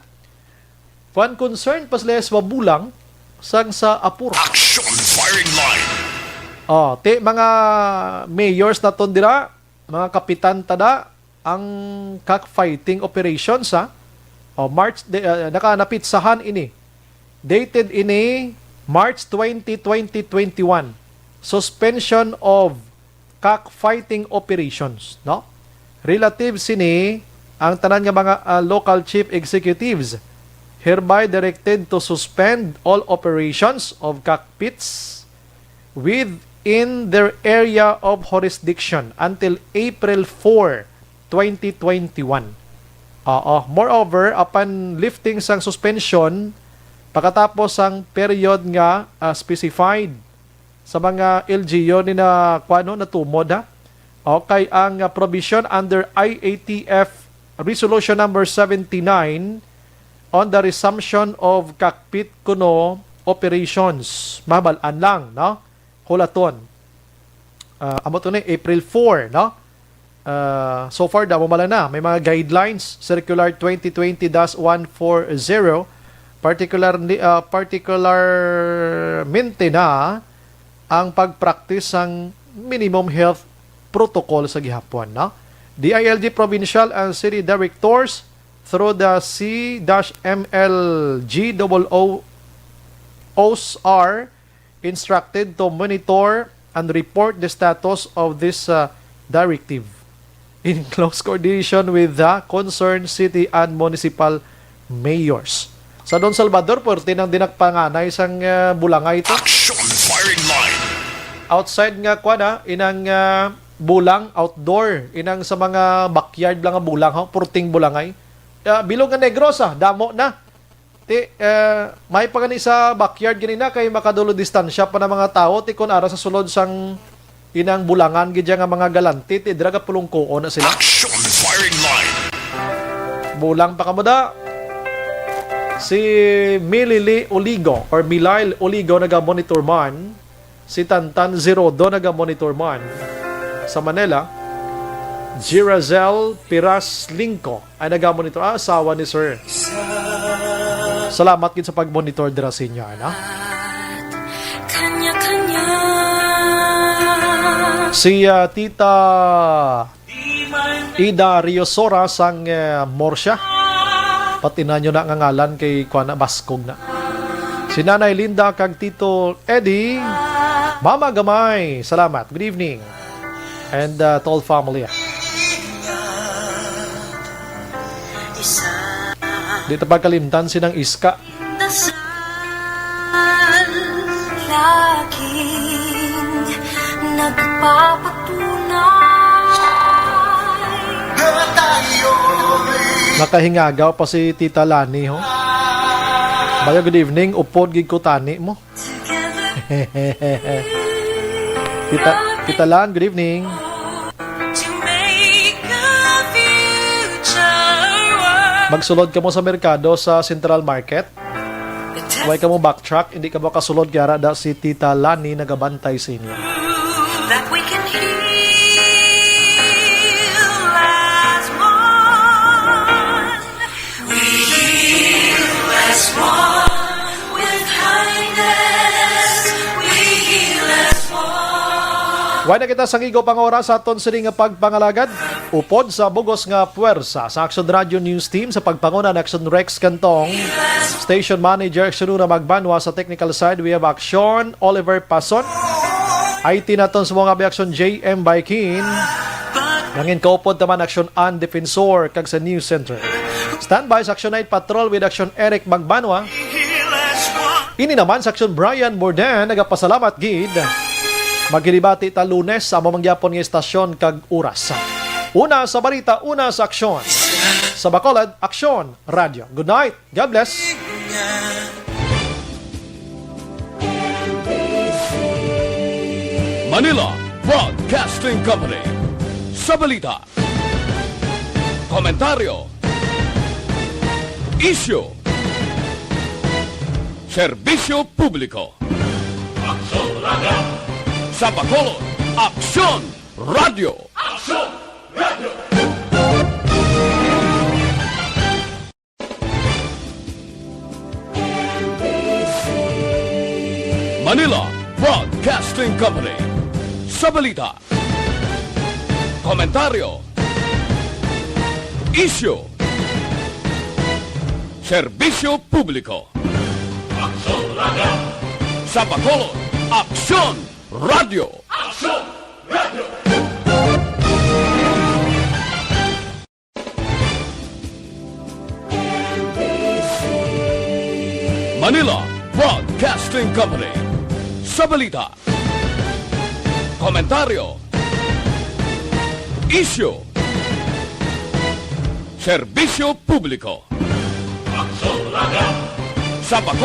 Kwan, concern pa sila sa bulang sang sa apor. Action firing line. Oh, ti mga mayors naton dira, mga kapitan tada, ang cockfighting operations, ha? Oh, March, de, ah, nakanapitsahan ini. Dated ini March twenty, twenty twenty-one. Suspension of cockfighting operations, no? Relative sini, ang tanan nga mga, ah, local chief executives hereby directed to suspend all operations of cockpits within their area of jurisdiction until April four, twenty twenty-one. Oo. Moreover, upon lifting sang suspension, pagkatapos sang period nga, ah, specified sa mga L G U ni na, kuano, natumod, ha? Okay, ang, ah, provision under I A T F Resolution Number seventy-nine on the resumption of cockpit kuno operations. Mabalaan lang, no? Hulaton. Ah, amo to ni April four, no? Ah, so far, damo man lang na. May mga guidelines, Circular twenty twenty dash one four zero, particularly, ah, particularmente na ang pag-practice sang minimum health protocol sa gihapon, no? D I L G provincial and city directors through the C dash M L G double O Os are instructed to monitor and report the status of this, uh, directive in close coordination with the concerned city and municipal mayors. Sa Don Salvador, pwerte nang dinakpanganay sang, uh, bulangay to. Action firing line. Outside nga, kwa na, inang, uh, bulang, outdoor, inang sa mga backyard lang nga bulang, ho, purting bulangay. Uh, bilog nga Negros, ah, damo na. Ti, eh, may pa gani sa backyard gani na kay makadulo distansya pa na mga tawo, ti kun ara sa sulod sang inang bulangan gid nga mga galante, ti dira gapulungkoon na sila. Action firing line. Bulang pa kamo da. Si Milili Oligo or Milail Oligo naga-monitor man. Si Tantan Zerodo naga-monitor man sa Manila. Girazel Piras Lingco ay naga-monitor. Ah, asawa ni Sir. Salamat gid sa pag-monitor dira sa inyo, ano? Kanya-kanya. Si, ah, Tita Ida Riosora sang, eh, Murcia. Pati na nyo na nga ngalan kay kuan na, baskog na. Si Nanay Linda kag Tito Eddie. Mama Gamay, salamat. Good evening. And, uh, to all family. Di ta pagkalimtan sinang iska. Dasal laging nagpapatunay. Nakahingagaw pa si Tita Lani, ho? Bayo, good evening. Upod gid ko tani mo. Tita, Tita Lan, good evening. To make a future work. Magsulod kamo sa merkado sa Central Market. Way kamo backtrack, hindi kamo kasulod kay ara da si Tita Lani nagabantay sa inyo. That we can heal as one. We heal as one with kindness. We heal as one. Way na kita sang igo pang oras sa aton sini nga pagpangalagad. Upod sa bugos nga puwersa sa Action Radio News Team sa pagpanguna ni Action Rex Cantong, Station Manager Action Una Magbanwa, sa technical side we have Action Oliver Pason, I T naton sa mga Action J M Baikin, nangin kaupod taman Action An Defensor kag sa News Center. Standby sa Action Night Patrol with Action Eric Magbanwa. Ini naman sa Action Brian Mordan, nagapasalamat gid. Magkilibati ta Lunes sa amo mangyapon nga istasyon kag oras. Una sa balita, una sa aksyon. Sa Bacolod, Aksyon Radio. Good night. God bless. Manila Broadcasting Company. Sa balita, komentaryo, isyu, Serbisyo Publiko. Aksyon Radio. Sa Bacolod, Aksyon Radio. Aksyon Radio. Manila Broadcasting Company. Sa balita, komentaryo, isyu, serbisyo publiko. Aksyon Radio. Sa Bacolod, Aksyon Radio. Aksyon Radio. Manila Broadcasting Company. Sa balita, komentaryo, isyu, serbisyo publiko. Aksyon Radio. Sa Bacolod,